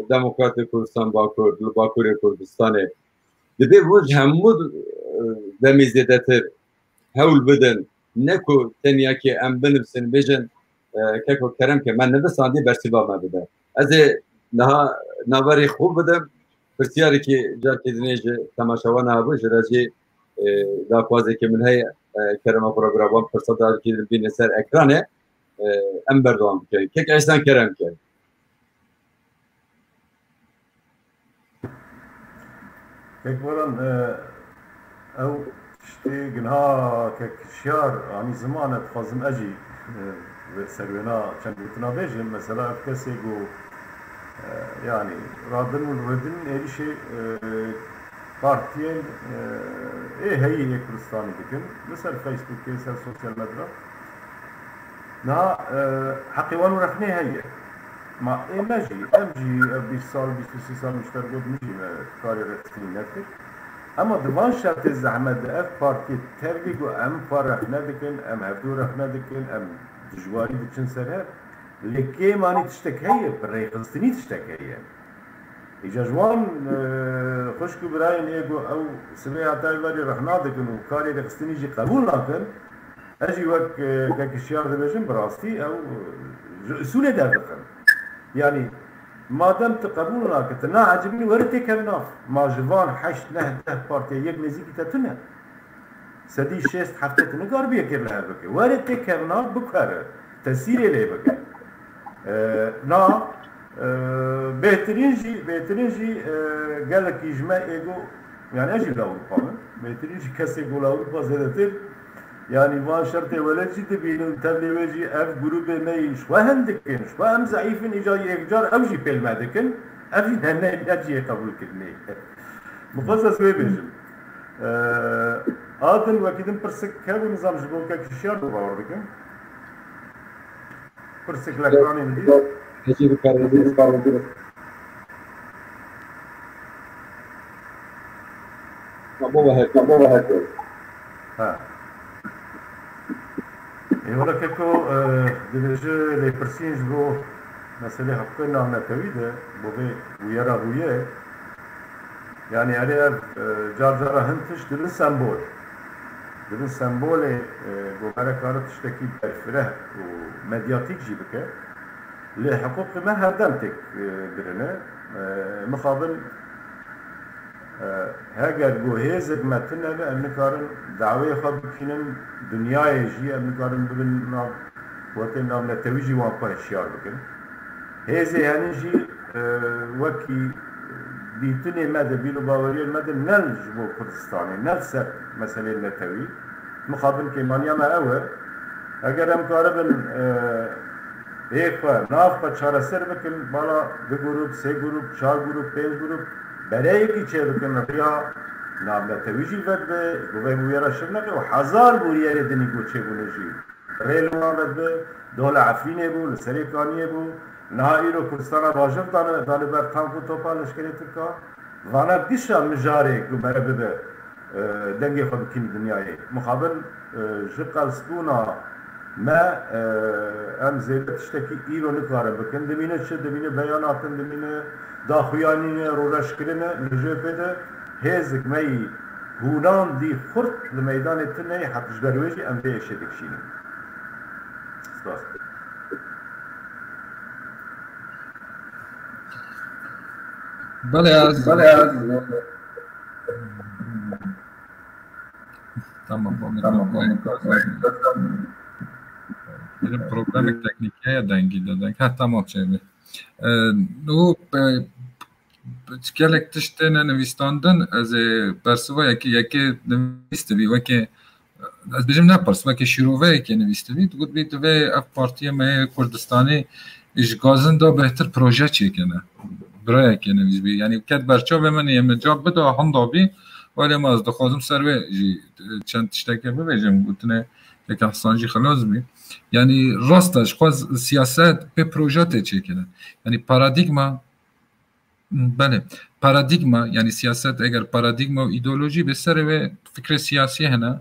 Demokratê Kurdistan Bakur, li Bakurê Kurdistanê, divê hûn ji hemû, e, demê zêdetir hewl bidin. Ne ku tenya kê em binivsin, bêjin, e, keko kerem ke, me nivisandî, bersiva me bide. Ez ê niha naverê xwe bidim. Pirsiyarekî carekî dinê ji temaşevan hebû, ji re jî, e, daxwazekî min heye, e, kerema xwe re bira wan pirsa carekî din bîne ser ekranê, e, em berdewam bikin. Kek Ehsan, kerem ke. Kek Baran, e, ew tiştê ginha kek Hişyar anî ziman, ez dixwazim ez jî, e, wê serwêna çend gotina bêjim. Mesela ev kesê ku, e, yani radin û ridin êrişê, e, partiyên, e, ê heyî ê Kurdistanê dikin. Li ser Facebookê, ser sosyal medya. Niha, e, heqê wan û rexnê heye. Ma ê me jî, em jî ev bîst sal, bîst û sê sal min ji te re got, min jî me karê rêxistinî nekir. Ema di van şertê zehmet de ev partiyê tevlî ku em xwe rexne dikin, em hevdû rexne dikin, em dijwarî diçin ser hev. Lê kêmanî tiştek heye, bi rêxistinî tiştek heye. Îca ji wan, e, xwişk û birayên ê ku ew sibê heta êvarê rexna dikin û karê rêxistinî jî qebûl nakin, ez jî wek, e, kek Hişyar dibêjim, bi rastî ew, e, ji usûlê derdixin. Yanî, madem tu qebûl nake, tu naecibînî, were têkeve nav. Ma ji van heşt, neh, deh partiya yek nêzîkî te tune. Sedî şêst heftê tu nikaribî yekê li hev bike. Were têkeve nav, bikare. Tesîrê lê bike. E, na, e, bêhtirîn jî, bêhtirîn jî, e, gelekî ji me ê ku Yani ez jî li Ewropa me. Bêtirî jî kesê ku li Ewropa zêdetir, yani van şertê welêt jî dibînin, tevlê wê jî ev grûbê me yî ji xwe hindik in, ji xwe em zeîf in, îca yekcar ew jî pêl me dikin, ev jî ne, ne, ne cihê qebûlkirinê. Min xwest ez wê bêjim. Ee, Adil wekî din pirsik hebû, nizam ji bo kek şiyar bû bawer dikim. Pirsik li ekranê min dît. Peki, biparêzî, biparêzî. Tamam, hek, tamam, hek. Ha. Ê, wala keko, e, dibêje lêpirsîn ji bo meselê heqûqê navnetewî de, bo vê bûyera bûye, yani erê ev, e, car cara hin tişt dibin sembol. Dibin sembolê, e, ku me re kare tiştekî berfireh û medyatîk jî bike. Lê hiqûqê me herdem têk, e, birine. E, mixabin, e, heger ku hêzek me tune be, em nikarin daweyê xwe bikînin, dinyayê jî em nikarin bibin nav, wetê navnetewî jî wan xwe hişyar bikin. Hêzê henî jî, e, wekî dîtinê me de, bîr û baweriyên me de ne ji bo Kurdistanê, ne li ser meseleyên netewî. Mixabin kêmaniya me ew e. Eger em karibin, e, ê xwe, nav xwe çareser bikin, bala du grûp, sê grûp, çar grûp, pênc grûp, bereyekî çêbikin, riya navnetewî jî vedibe, ji bo vê bûyera şir neke û hezar bûyerê dinî ku çêbûne jî. Rê li wan vedibe, dola Efrînê bû, li Serêkaniyê bû. Niha îro Kurdistana Rojhilat dane, dane ber tank û topa leşkerê Tirka. Vana dîsa mijarê ku mere bibe, e, dengê xwe bikîn dinyayê. Mixabin, e, ji qelsbûna me, e, em zêde tiştekî îro nikarin bikin. Dimîne çi? Dimîne beyanatin, dimîne daxuyanîne, rûreşkirine. Li jê pê de hêzik me yî hûnandî xurt li meydanê tune ye, heta ji ber wê jî em vê êşê dikişînin. Spas. Belê, ez, belê, ez. Tamam, bu mikrofon. Benim problemek teknik ya, dengî de deng. Ha, tamam, şey mi? Ee, bu, e, gelek tişt têne nivîstandin, ez ê bersiva yekê, yekê nivîs dibî, wekî, ez bêjim ne pirs, wekî şîroveyekê nivîs dibî, digotbî divê ev partiyê me yê Kurdistanî ji gazin de bêhtir proje çêkene. Birayekê nivîs bî. Yanî ket ber çavê min, yê min cab bida hinda bî, welê ma ez dixwazim ser wê jî çend tiştekê bibêjim, gotinê yeke Hesen jî xilas bî. Yanî rast e, ji xwe siyaset pê proje tê çêkirin. Yanî paradîgma, belê, paradîgma, yanî siyaset eger paradîgma û îdeolojî be, serê wê fikrê siyasî hene,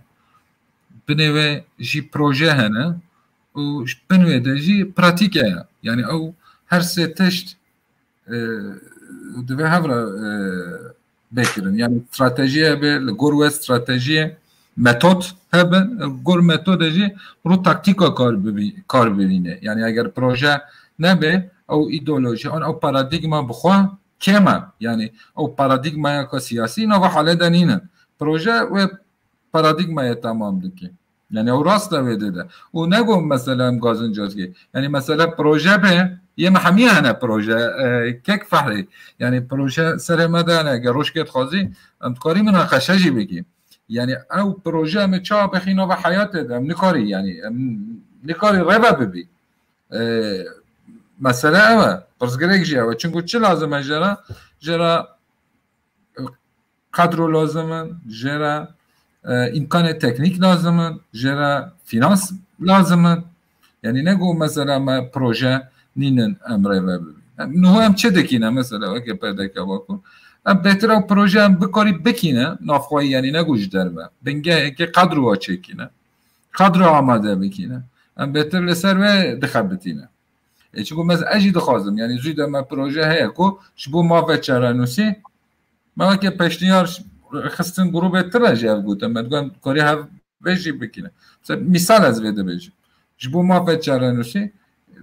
binê wê jî proje hene û ji bin wê de jî pratîk e. Yanî ew her sê tişt, e, divê hev re, e, bê kirin. Yanî stratejî hebe, li gor wê stratejiyê metod hebe, li gor metodê jî rû taktîka kar bibî-, kar bibîne. Yanî eger proje nebe, ew îdeolojî an ew paradîgma bi xwe kêm e. Yanî ew paradîgmaya ku siyasî nava halê de nînin. Proje wê paradîgmayê temam dike. Yanî ew rast e wê dide. Û ne ku mesela em gazin cazgê. Yanî mesela proje be, yê me hemî hene proje, e, kek Fehrî. Yanî proje serê me de hene, eger rojkê dixwazî, em dikarî minaqeşe jî bikî. Yanî ew proje em ê çawa bixî nava heyatê de, em nikarî, yanî em nikarî rêve bibî. E, mesele ew e. Pirsgirêk jî ew e. Çinku çi lazim e jê re? Jê re kadro lazim in, jê re, e, îmkanê teknîk lazim in, jê re fînans lazim in. Yanî ne ku mesela me proje nînin em rêve bibîn. Em, niho em çi dikîne mesela weke perdeke Bakur? Em bêtir ew proje em bikarî bikîne navxweyî, yanî ne ku ji derve. Bingehekê kadroya çêkîne. Kadro amade bikîne. Em bêtir li ser wê dixebitîne. E, çiku mez-, ez jî dixwazim, yanî zû de me proje heye ku ji bo mafê çarenûsî, me weke peşniyar xistin grûbê tire jî ev gotin, me digot em dikarî hev vê jî bikîne. Mesela, mîsal ez vê dibêjim. Ji bo mafê çarenûsî,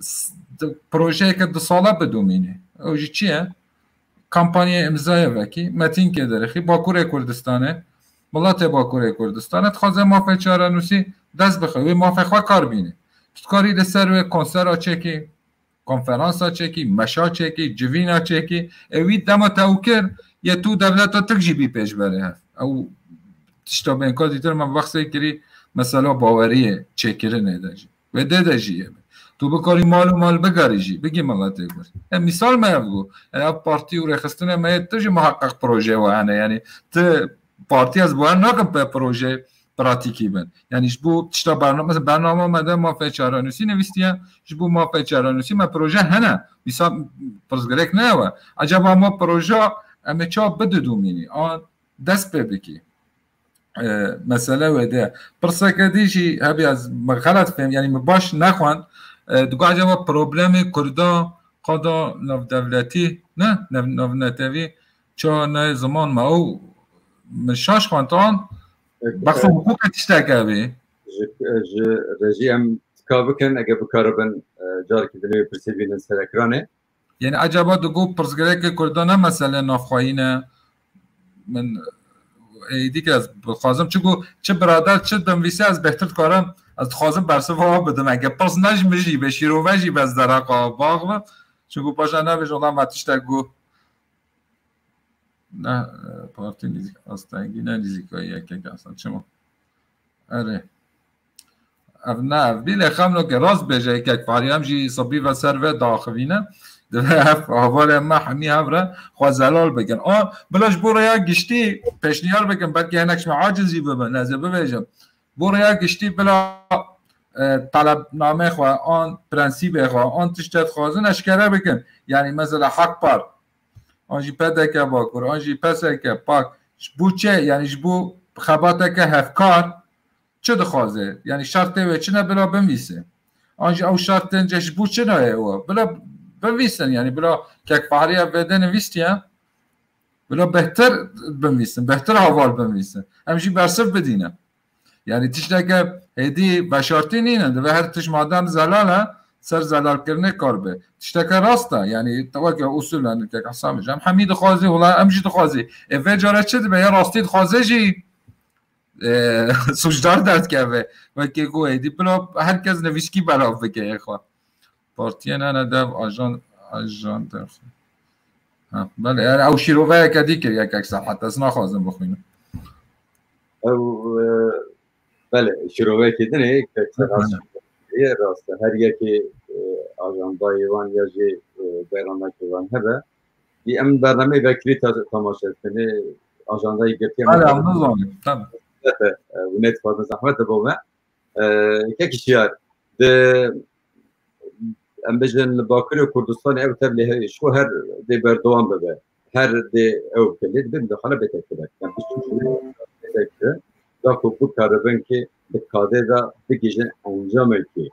s-, di-, projeyeke du sala bidomîne. Ew jî çi ye? Kampanyaya îmzaya vekî, metînkê derêxî, Bakurê Kurdistanê, miletê Bakurê Kurdistanê dixwaze mafê çarenûsî dest bixe, wê mafê xwe kar bîne. Tu dikarî li ser wê konsera çêkî, konferansa çêkî, meşa çêkî, civîna çêkî, ê wî dema te ew kir, yê tu dewleta Tirk jî bî pêşberê hev. Ew tişta bên ka dîtir me behsê kirî, mesela baweriyê çêkirinê de jî. Wê dê de jî yê. Tu bikarî mal û mal bigarî jî, bigî miletê Kurd. E, mîsal me ev bû. Yani ev partî û rêxistinê me yê tu jî muheqeq proje we hene. Yani tu partî ez bawer nakim pe proje pratîkî bin. Yani ji bo tişta bername, mesela bernama me de mafê çarenûsî nivîstiye, ji bo mafê çarenûsî me proje hene. Mîsal pirsgirêk ne ew e. Acaba ma proje em ê çawa bididomînî? An dest pê bikî. E, mesele wê de. Pirseke dî jî hebî ez me xelet fêm, yani me baş nexwend. E, digo acaba problemê Kurda qada navdewletî, ne? Nav-, navnetewî, ça ne ziman me ew min şaş xwend an. Behsa hukûkê tişteke bî. Ji, ji rejî em tika bikin, eger bikaribin, e, carekî dinê wê pirsê bînin ser ekranê. Yani acaba digo pirsgirêkê Kurda ne mesele navxweyî ne? Min êdî ke ez dixwazim, çiku çi birader, çi binivîse ez bêhtir dikarim, ez dixwazim bersiva wan bidim. Ege pirs ne ji min jî be, şîrove jî be, ez dereqa bax bim. Çiku paşa nebêje, ola me tiştek got. Ne, e, partî nîzîk, astengî ne nîzîkayî yekek asan. Çima? Erê. Ev ne, ev bî lê xem no ke rast bêje, yekek Fahriye em jî sibî ve ser ve daxivîne. Divê ev hevalê me hemî hev re xwe zelal bikin. A, bila ji bo rêya giştî pêşniyar bikin, belkî hinek ji me aciz jî bibin, ez ê bibêjim. Bo rêya giştî bila, e, telebnamê xwe, an prensîbê xwe, an tiştê dixwazin eşkere bikin. Yani mesela Hak Par, an jî P D K Bakur, an jî P S K, pak, ji bo çi? Yani ji bo xebateke hevkar çi dixwaze? Yani şertê wê çi ne bila binivîse? An jî ew şertên ce ji bo çi nayê we? Bila binivîsin, yani bila kek Fahriye vê de nivîstiye, bila bêhtir binivîsin, bêhtir heval binivîsin. Em jî bersiv bidîne. Yani tişteke hêdî veşartî nîne. Divê her tişt madem zelal e, ser zelalkirinê kar be. Tişteke rast e. Yani te weke usulen kek Hesam jî, em hemî dixwazî, wela em jî dixwazî. Ê vê care çi dibe? Ya rastî dixwaze jî, e, sûcdar derdikeve. Wekî ku hêdî bila her kes nivîskî belav bike yê xwe. Partiyên hene dev ajan, ajan dev. Ha, belê, yani ew şîroveyeke dî kir yekek Serhat, ez naxwazim bixwînim. Ew, e, belê, şîroveyekê din e, yekek Serhat. Belê. Yê rast e, her yekê, e, ajandayê wan ya jî, e, beyramekê wan hebe. Dî em bernameyê vekirî ta-, temaşe dikin, e, ajandayê girtiye. Belê, em nizanin, tabii. E, hûn ê dixwazin zehmet bo me. E, kek Şiyar, di, em bêjin li Bakurê Kurdistanê ew tevlî he-, ji xwe her dê berdewam bibe. Her dê ew bike. Lê dibe müdahale bête kirin. Em piştî bête kirin. Da ku bikaribin ki bi kadê de bigihîjin encamekê.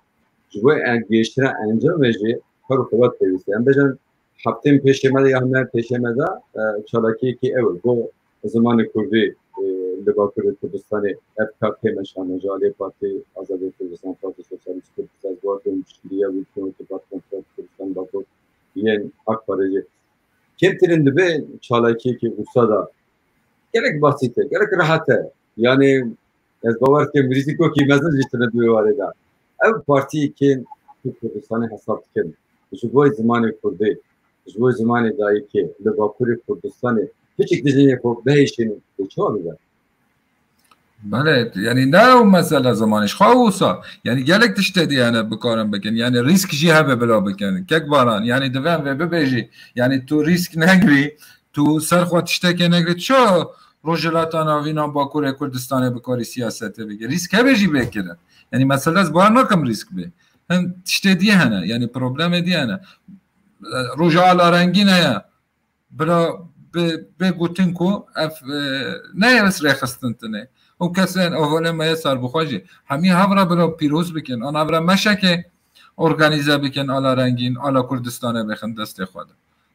Ji bo en-, gihiştina encamê jî her xebat pêwîst e. Em bêjin heftên pêşê me de ya hemiyên pêşê me de, e, çalakiyekî ew e. Bo zimanê kurdî, e, li Bakurê Kurdistanê ev kar tê meşandin ji aliyê Partî Azadiyê Kurdistan, Partî Sosyalîst Kurdistan, Sazgehên Piştgiriya Wî Departmenta Kurdistan Bakur yên Ak Parê jî. Kêmtirîn dibe çalakiyekî wisa de gelek basît e, gelek rehet e. Yani ez bawer dikim rîzîkokî mezin jî tune di wê warê de. Ev partiyê kên ku Kurdistanê hesab dikin, ji bo zimanê kurdî, ji bo zimanê dayikê li Bakurê Kurdistanê piçek dijî yê xwe bihêşînin û çawa bibe? Belê, yani ne ew mesele zimanê, ji xwe wisa. Yani gelek tiştê dî hene bikarin bikin. Yani rîsk jî hebe bila bikin. Kek Baran, yani divê em vê bibêjî. Yani tu rîsk negirî, tu ser xwe tiştekê negirî. Çi Rojhilata Navîn an Bakurê Kurdistanê bikarî siyasetê bike? Rîsk hebe jî bê kirin. Yani mesele ez bawer nakim rîsk bê. Hin tiştê dî hene, yani problemê dî hene. E, roja ala rengîn heye. Bila bê, bê gotin ku ev, e, ne ev rêxistin tine. Ew kesên, ev holê me yê serbixwe jî. Hemî hev re bila pîroz bikin. An hev re meşekê organîze bikin, ala rengîn, ala Kurdistanê bêxin destê xwe de.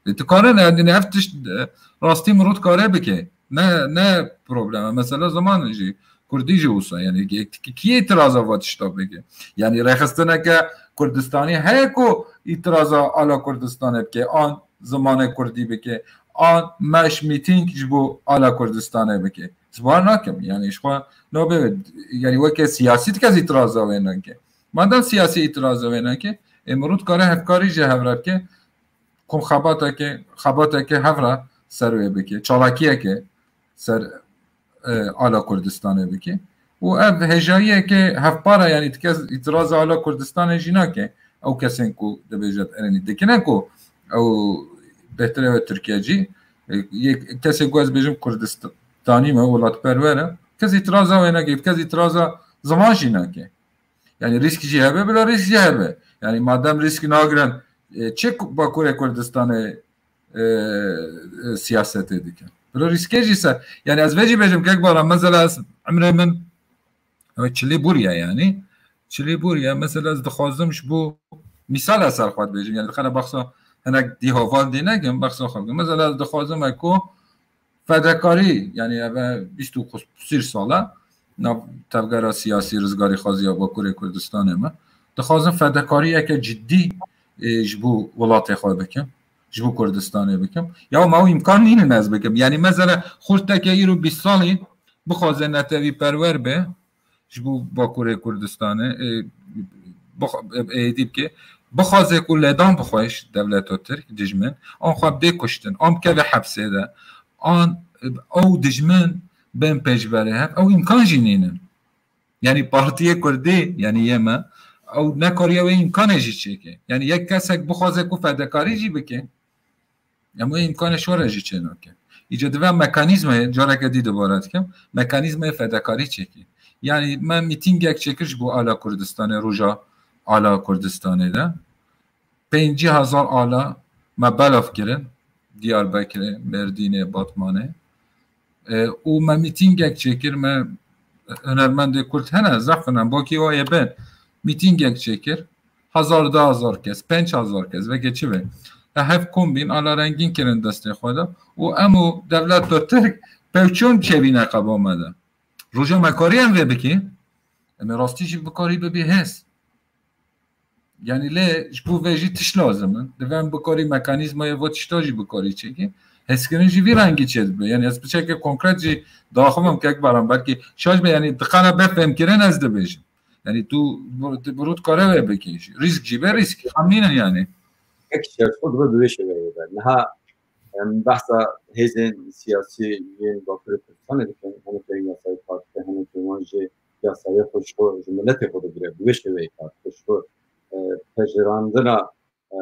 Lê dikarin, yani ev tişt, e, rastî mirov dikare bike. Ne, ne problem e. Mesela ziman jî, kurdî jî wisa. Yani ki-, ki-, kî îtiraza va tişta bike? Yani rêxistineke Kurdistanî heye ku îtiraza ala Kurdistanê bike, an zimanê kurdî bike, an meş, mîtîng ji bo ala Kurdistanê bike. Ez bawer nakim. Yani ji xwe nabe, yani weke siyasî kes îtiraza wê neke. Madem siyasî îtiraza wê neke, ê mirov dikare hevkarî ji hev re bike. Kom xebateke, xebateke hev re ser wê bike, çalakiyeke ser e, ala Kurdistanê bike. Û ev hêjayiyeke hevpar e, yanî ti kes îtiraza ala Kurdistanê jî nake. Ew kesên ku dibêje, yanî dikine ku ew bêhtir e wê Tirkiye jî, e, yek, kesê ku ez bêjim Kurdistanî me, welatperwer e, kes îtiraza wê nake, kes îtiraza ziman jî nake. Yanî rîsk jî hebe, bila rîsk jî hebe. Yanî madem rîsk nagirin, e, çi Bakurê Kurdistanê e, e, siyasetê dikin. Bila rîskê jî ser. Yanî ez vê jî bêjim, kek Baran, mesela ez emrê min, ew çilî bûriye yanî. Çilî bûriye, mesela ez dixwazim ji bo, misal ez ser xwe dibêjim, yanî dixere baxsa hinek dî heval dê nekim, baxsa xwe bikim. Mesela ez dixwazim e ku fedekarî, yanî ev e bîst û qusîr sal e, nav tevgera siyasî Rizgarî Xwezî ya Bakurê Kurdistanê me. Dixwazim fedekariyeke cidî, e, ji bo welatê xwe bikim, ji bo Kurdistanê bikim. Ya ma ew îmkan nînin ez bikim. Yanî mesela xurteke îro bîst salî bixwaze netewî perwer be, ji bo Bakurê Kurdistanê, e, bix-, e, êdî bike, bixwaze ku lêdan bixwe ji dewleta Tirk, dijmin, an xwe bidê kuştin, an bikeve hepsê de, an, e, ew dijmin bên pêşberê hev, ew îmkan jî nînin. Yanî Partiyê Kurdî, yanî yê me, ew nekariye wê îmkanê jî çêke. Yanî yek kesek bixwaze ku fedekarî jî bike, em wê îmkanê şore jî çê nake. Îca divê mekanîzmayê, careke dî dubare dikim, mekanîzmayê fedekarî çêkî. Yanî me mîtîngek çêkir ji bo ala Kurdistanê, roja ala Kurdistanê de. Pêncî hezar ala me belav kirin, Diyarbekirê, Mêrdînê, Batmanê. E, û me mîtîngek çêkir, me hunermendê Kurd hene, zehf hene, bokî wa yê bên. Mîtîngek çêkir, hezar, du hezar kes, pênc hezar kes, veke çi be. E, hev kom bîn, ala rengîn kirin destê xwe de. Û em û dewleta Tirk pevçûn çêbîne qeba me de. Roja me karî em vê bikî, em ê rastî jî bikarî bibî hêz. Yanî lê ji bo vê jî tişt lazim in. Divê em bikarî mekanîzmayê va tişta jî bikarî çêkî. Hezkirin jî vî rengî çêdibe. Yanî ez piçeke konkret jî daxivim kek Baran, belkî şaş be, yanî diqana be fêmkirin ez dibêjim. Yanî tu bi, tu bi rû dikare wê bikî. Rîsk jî be rîsk. Xemînin yanî. Tek şert xwe dibe bi vê şêweyê be. Niha em behsa hêzên siyasî yên Bakurê Kurdistanê dikin. Hinek ên yasayê kar dikin, hinek ên wan jî yasayê xwe ji xwe, ji miletê xwe digire, bi wê şêweyê kar dike, ji xwe, e, pejirandina, e,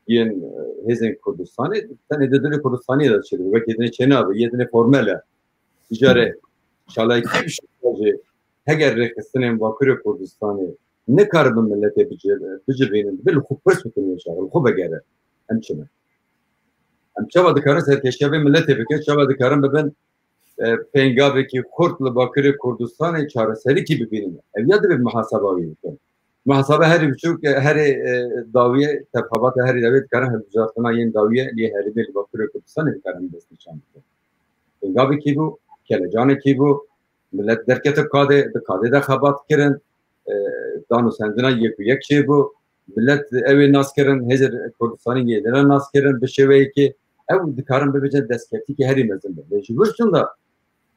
yên, e, hêzên Kurdistanê, tenê di dilê Kurdistanê de çêdibe, wekî dinê çênabe, yê dinê formel e. Îcarê çalakî bi şêweyê jî, heger rêxistinên Bakurê Kurdistanê nikaribin miletê bicir-, bicivînin, dibe li xwe pirs bikin wê çaxê, li xwe vegere. Em çi ne? Em çawa dikarin serkêşiya vê miletê bikin, çawa dikarin bibin e, pêngavekî xurt li Bakurê Kurdistanê çareserîkî bibînin. Ev ya divê muhaseba wî bikin. Muhasebe herî biçûk, e, herî, e, dawiyê, tevxebata herî dawiyê dikarin hilbijartina yên dawiyê lê herêmê li Bakurê Kurdistanê dikarin destnîşan bikin. Pêngavekî bû, kelecanekî bû, milet derkete kadê, di kadê de xebat kirin, e, dan û sendina yek û yek çêbû. Milet ew ê nas kirin, hêzên Kurdistanî yê dine nas kirin bi şêweyekê. Ew dikarin bibêjin destkeftîkê herî mezin be. Lê ji wir çunda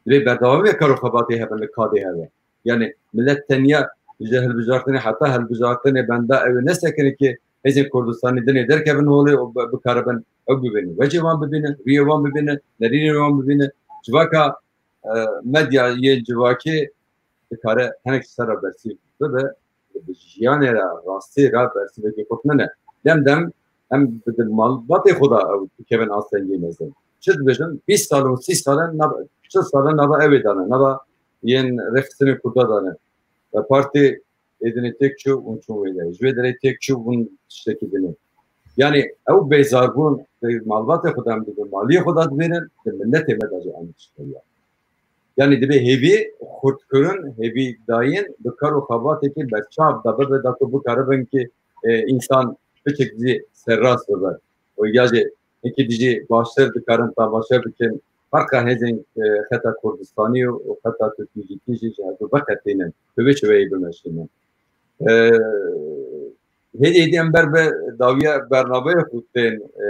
divê berdewamî kar û xebatê hebin li kadê hebe. Yanî milet tenya ji hilbijartinê heta hilbijartinê benda ew ê nesekinê ki hêzên Kurdistanî dinê derkevin holê û bi-, bikaribin ew bibînin. Wecê wan bibînin, rûyê wan bibînin, nerînê wan bibînin. Civaka, e, medya yên civakê dikare hinek ji ser re bersîv bibe, bi jiyanê re, rastî re bersîvekê xurt nine. Dem dem em bi di malbatê xwe de ew dikevin astengê mezin. Çi dibêjin? Bîst sal û sî sal e, nav-, çil sal e nava ew ê dane, nava yên rêxistinê Kurda dane. Ve partî êdinê têk çû û çûn wê derê. Ji wê derê têk çû hûn tiştekî dinê. Yanî ew bêzarbûn di malbatê xwe de em dibin, maliyê xwe de dibêrin, di miletê me de jî em tişt heye. Yanî divê hêvî xurtkirin, hêvî dayîn bi kar û xebatekî berçav de bibe, da ku bikaribin ki, e, însan piçek jî serrast bibe. Û ya jî hinkî dijî baştir dikarin temaşe bikin. Ferqa hêzên, e, xeta Kurdistanî û, û xeta Tirkî jî tî jî ji hev du veqetînin. Bi vê şêweyê bimeşînin. E, hêdî hêdî em ber bi dawiya bernameyê xwe tên, e,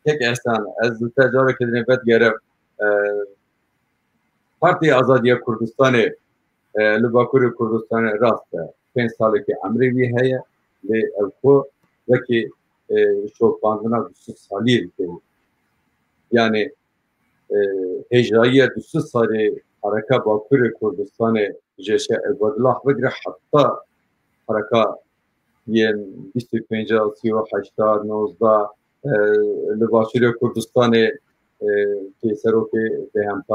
kek Ehsan, ez li te careke dinê vedigerim. E, Partiya Azadiya Kurdistanê, e, li Bakurê Kurdistanê rast e. Pênc salekî emrê wî heye, lê ew xwe wekî, e, şopandina du sed salî dike. Yani e, hêjayiya du sed salê hereka Bakurê Kurdistanê ji şe-, Badlah bigire heta hereka yên bîst û pênc, sî û heşt, nozdeh, e, li Başûrê Kurdistanê, e, kê serokê D H P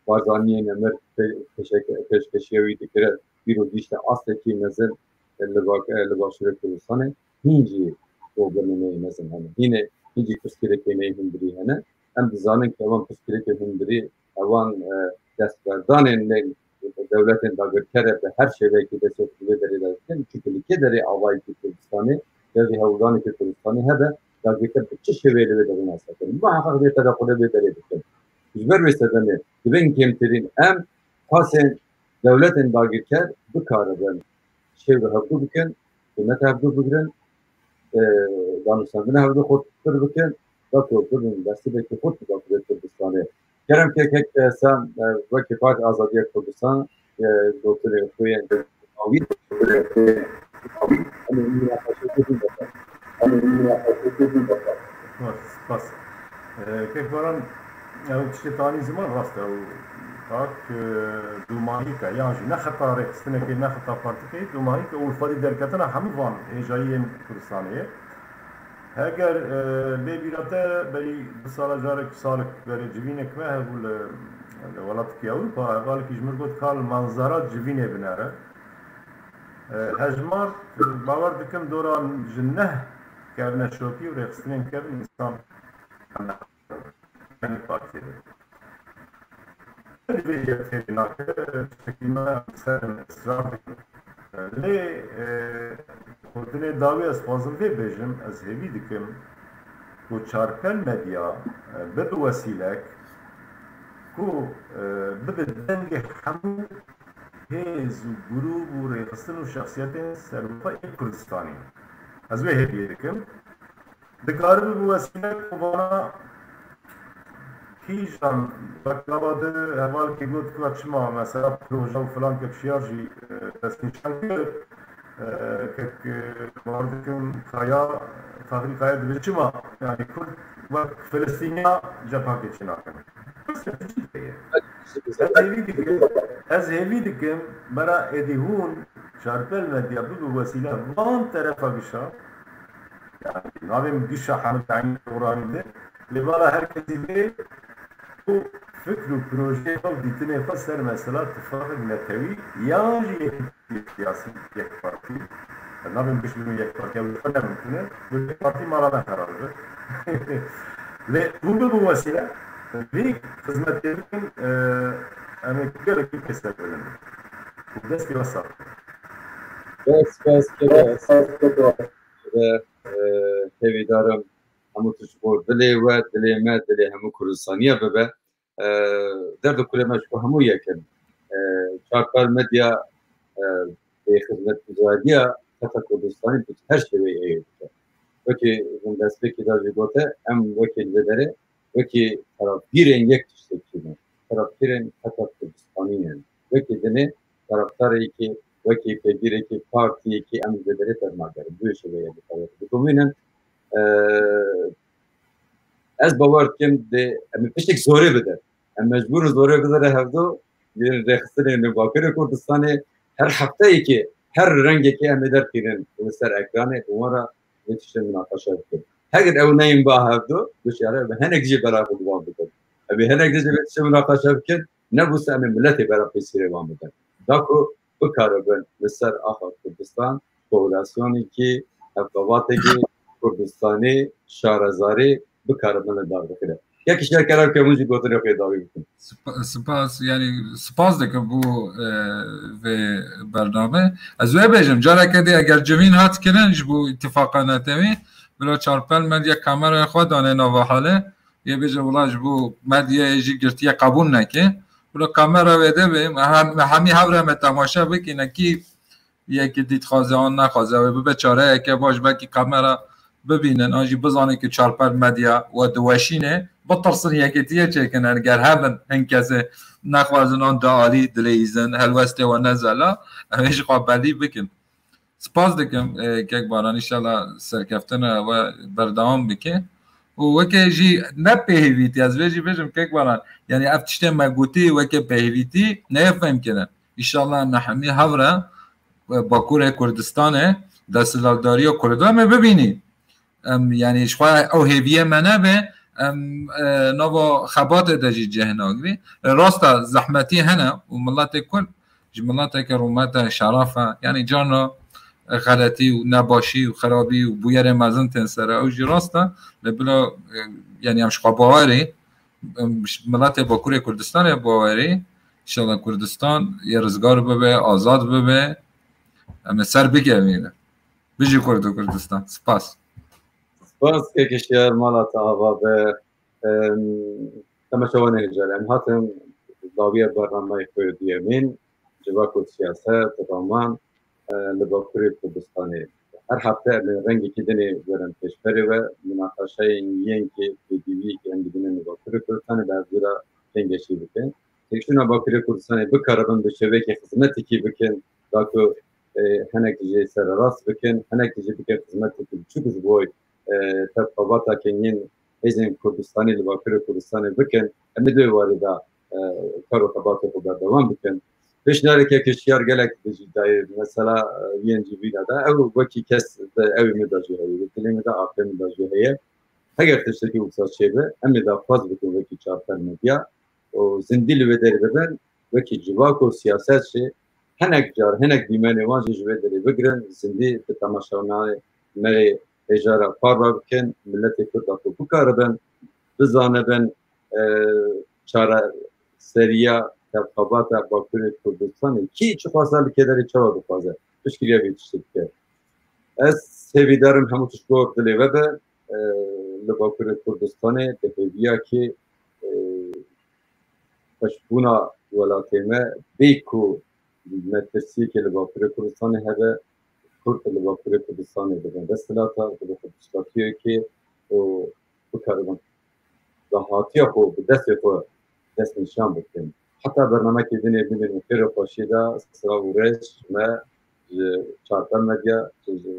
Barzaniyê Nemir pê-, pêşeke-, pêşkeşiya wî dikire, îro gihîşte astekî mezin, e, li Bak-, e, li Başûrê Kurdistanê. Hîn jî problemê me yê mezin hene. Hînê, hîn jî pirsgirêkê me yê hundirî hene. Em dizanin ku ewan pirsgirêkê hundirî, ewan, e, destberdanên li dewletên dagirker e bi her şêweyekî destê xwe di vê derê de dikin. Çunku li kê derê avayekî Kurdistanê, ya jî hewldanekî Kurdistanê hebe, dagirker bi çi şêweyê li vê derê nas dikin. Muheqeq vê tedaxulê vê derê dikin. Ji ber wê sedemê, dibên kêmtirîn em qasên dewletên dagirker bikaribin şêwre hevdû bikin, qîmeta hevdû bigirin, e, danûstandina hevdû xurttir bikin, da ku bibin destibekî xurt bi Bakurê Kurdistanê. Kerem ke kek, e, sen, e, wekî Parti Azadiya Kurdistan, e, gotinê xwe yên dawî. Em ê mînaqeşe bikin bakalım. Em ê mînaqeşe bikin bakalım. Spas, spas. E, kek Baran, ew tiştê tanî ziman rast e, ew tak, e, dûmanîk e, yan jî ne xeta rêxistinekê, ne xeta partîkê, dûmanîk e û li xwedî derketina hemû van hêjayiyên Kurdistanê ye. Heger, e, bê bîra te, belî du sala carek, salek berê civînek me hebû li, li welatekî Ewropa, hevalekî ji min got, ka li manzara civînê binere. E, hejmar, bawer dikim, dora ji neh kerine şopî û rêxistinên kevin însan hene. Yanî partiyê de. Divê yek têrê nake, tiştekî me ser in, israr dikin. Lê, e, gotinê dawî ez xwazim vê bêjim, ez hêvî dikim ku Çarpel Medya, e, bibe wesîlek ku, e, bibe dengê hemû hêz û grûp û rêxistin û şexsiyetên serbixwe ên Kurdistanê. Ez wê hêviyê dikim. Dikare bibe wesîlek ku vana kîjan wek gava di hevalkê got ku çima mesela proje û filan kek şiyar jî, e, destnîşan kir. E, kek, e, bawer dikim Kaya, Faxrî Kaya dibe çima, yani Kurd wek Filistîniya cepha keçê nakin. Bes neticî dibe ye. Ez hêvî dikim, ez hêvî dikim, bera êdî hûn Çarpel Medya bibe wesîle van terefa gişa. Yani, navê min gişa Hemid Eynî Toranî de. Lê vala her kesî bê û fikr û projeyê xwe û dîtinê xwe ser mesela tifaqek netewî yan jî yek siyasî, yek partî. Navê min giş bibin yek partî, ew xwe ne mimkun e. Bi yek partî mala me xerab dibe. Lê hûn bibin wesîle, vî xizmetê bikin, e, em ê gelekî pê serbilind bin. Û destê we sax. Spas, spas, spas, spas. Ve, e, hêvîdarim hemû tişt ji bo dilê we, dilê me, dilê hemû Kurdistaniya bibe. E, derd û kulê me ji bo hemû yek in. E, Çarpel Medya, e, bê xizmetguzariya xeta Kurdistanê bi her şêweyê heye dike. Wekî hûn destpêkê de jî gote, em wekî li vê derê, wekî tarafgîrên yek tiştekî ne. Tarafgîrên xeta Kurdistanî ne. Wekî dinê tarafdarekî, wekî pêgîrekî partiyekî em li vê derê dernagerin. Bi wê şêweyê dikare bidomînin. E, ez bawer dikim dê em ê piştek zorê bide. Em mecbûr in zorê bidere hevdu, yên rêxistinên li Bakurê Kurdistanê her hefteyekê, her rengekê em ê derxînin li ser ekranê, bi wan re vê tiştê minaqeşe bikin. Heger ew neyên ba hevdu, bişare bi hinek jî bela xwe bi wan bikin. Em ê hinek jî vê tiştê minaqeşe bikin, nebûse em ê miletê bela pêsîrê wan bikin. Da ku bikaribin li ser axa Kurdistan, koalisyonekî, hevqebatekî Kurdistanê, şarezarî bikaribin li dar bixîne. Yek ji kerem ke hûn jî gotinê xwe dawî bikin. Spa-, spas, yani spas dikim bu, e, vê bername. Ez wê bêjim, careke dî eger civîn hat kirin ji bo îtifaqa netewî, bila Çarpel Medya kameraya xwe dane nava hale, yê bêje wila ji bo medyayê jî girtiye qebûl neke. Bila kamera wê de be, me hem-, me hemî hev re me temaşe bikî, nekî yekî dî dixwaze an nexwaze, ew ê bibe çareyeke baş, belkî kamera bibînin, an jî bizanin ku Çarpel Medya we diweşîne, bitirsin, yekîtiye çêkin, her ger hebin hin kesê nexwazin an dialî dileyîzin, helwestê we nezela, em ê ji xwe belî bikin. Spas dikim, e, kek Baran, înşallah serkeftina we berdewam bike. û weke jî ne pêhêvîtî, ez vê jî bêjim kek Baran, yanî ev tiştê me gotî weke pêhêvîtî neye fêm kirin. Înşallah em hemî hev re, e, Bakurê Kurdistanê desthilatdariya Kurdan me bibînî. Em, yanî ji xwe ew hêviyê me nebe, em, e, nava xebatê de jî cih nagirî. E, rast e, zehmetî hene û miletê Kurd ji mileteke rûmet e, şeref e. Yanî carna, e, xeletî û nebaşî û xerabî û bûyerê mezin tên ser e. Ew jî rast e. Lê bila, e, yanî em ji xwe bawerî, em, ji miletê Bakurê Kurdistanê bawerî, înşallah Kurdistan yê rizgar bibe, azad bibe. Em ê ser bikevîne. Bijî Kurd û Kurdistan. Spas. Spas, kek Şiyar, mala te ava be. Em, temaşevanê hêja, em hatin dawiya bernameyê xwe duyemîn, Civak û Siyaset, Raman, e, li Bakurê Kurdistanê. Her hefte em ê rengekî dinê werin pêşberê we, munaqeşeyên yên ki pêdiviyekî em dibînin li Bakurê Kurdistanê, bi hevdû re tengeşî bikin. Têkçûna Bakurê Kurdistanê bikaribin bi şevekê xizmetekî bikin, da ku, e, hinek jî sererast bikin, hinek jî bikin xizmetekî biçûk ji bo, e, tevqevatakên yên hêzên Kurdistanê li Bakurê Kurdistanê bikin. Em ê di wê warî de, e, kar û xebatê xwe berdewam bikin. Pêşniyareke kiştiyar gelek di jî dayê mesela, e, yên jî vîna de. Ew wekî kes de ew ê min de jî heye, dilê min de, aqilê min de jî heye. Heger tiştekî wisa çêbe, em ê daxwaz bikin wekî Çarpel Medya û zindî li wê derê bibin, wekî civak û siyaset jî hinek car, hinek dîmenê wan jî ji wê derê bigirin, zindî bi temaşevanê me hêja re parve bikin, miletê Kurd da ku bikaribin, bizanibin, e, çareseriya tevqebata Bakurê Kurdistanê kî çi xwasa li kêderê çawa dixwaze, piştgiriya vê tiştê dike. Ez hêvîdar im hemû tişt gor dilê we be, e, li Bakurê Kurdistanê bi hêviya ki, e, xweşbûna welatê me bê ku metirsiyekê li Bakurê Kurdistanê hebe, Kurd li Bakurê Kurdistanê bibin desthilata, bibin xwe desthilatiyekê û bikaribin dahatiya xwe bi destê xwe destnîşan bikin. Heta bernamekê dinê bimînin xêr û xweşiyê de, silav û rêz ji me, ji Çarpel Medya, ji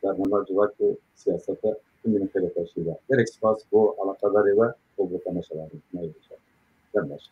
bernama Civak û Siyasete bimînin xêr û xweşiyê de. Gelek spas bo eleqedarê we û bo temaşevanê me. Dem baş.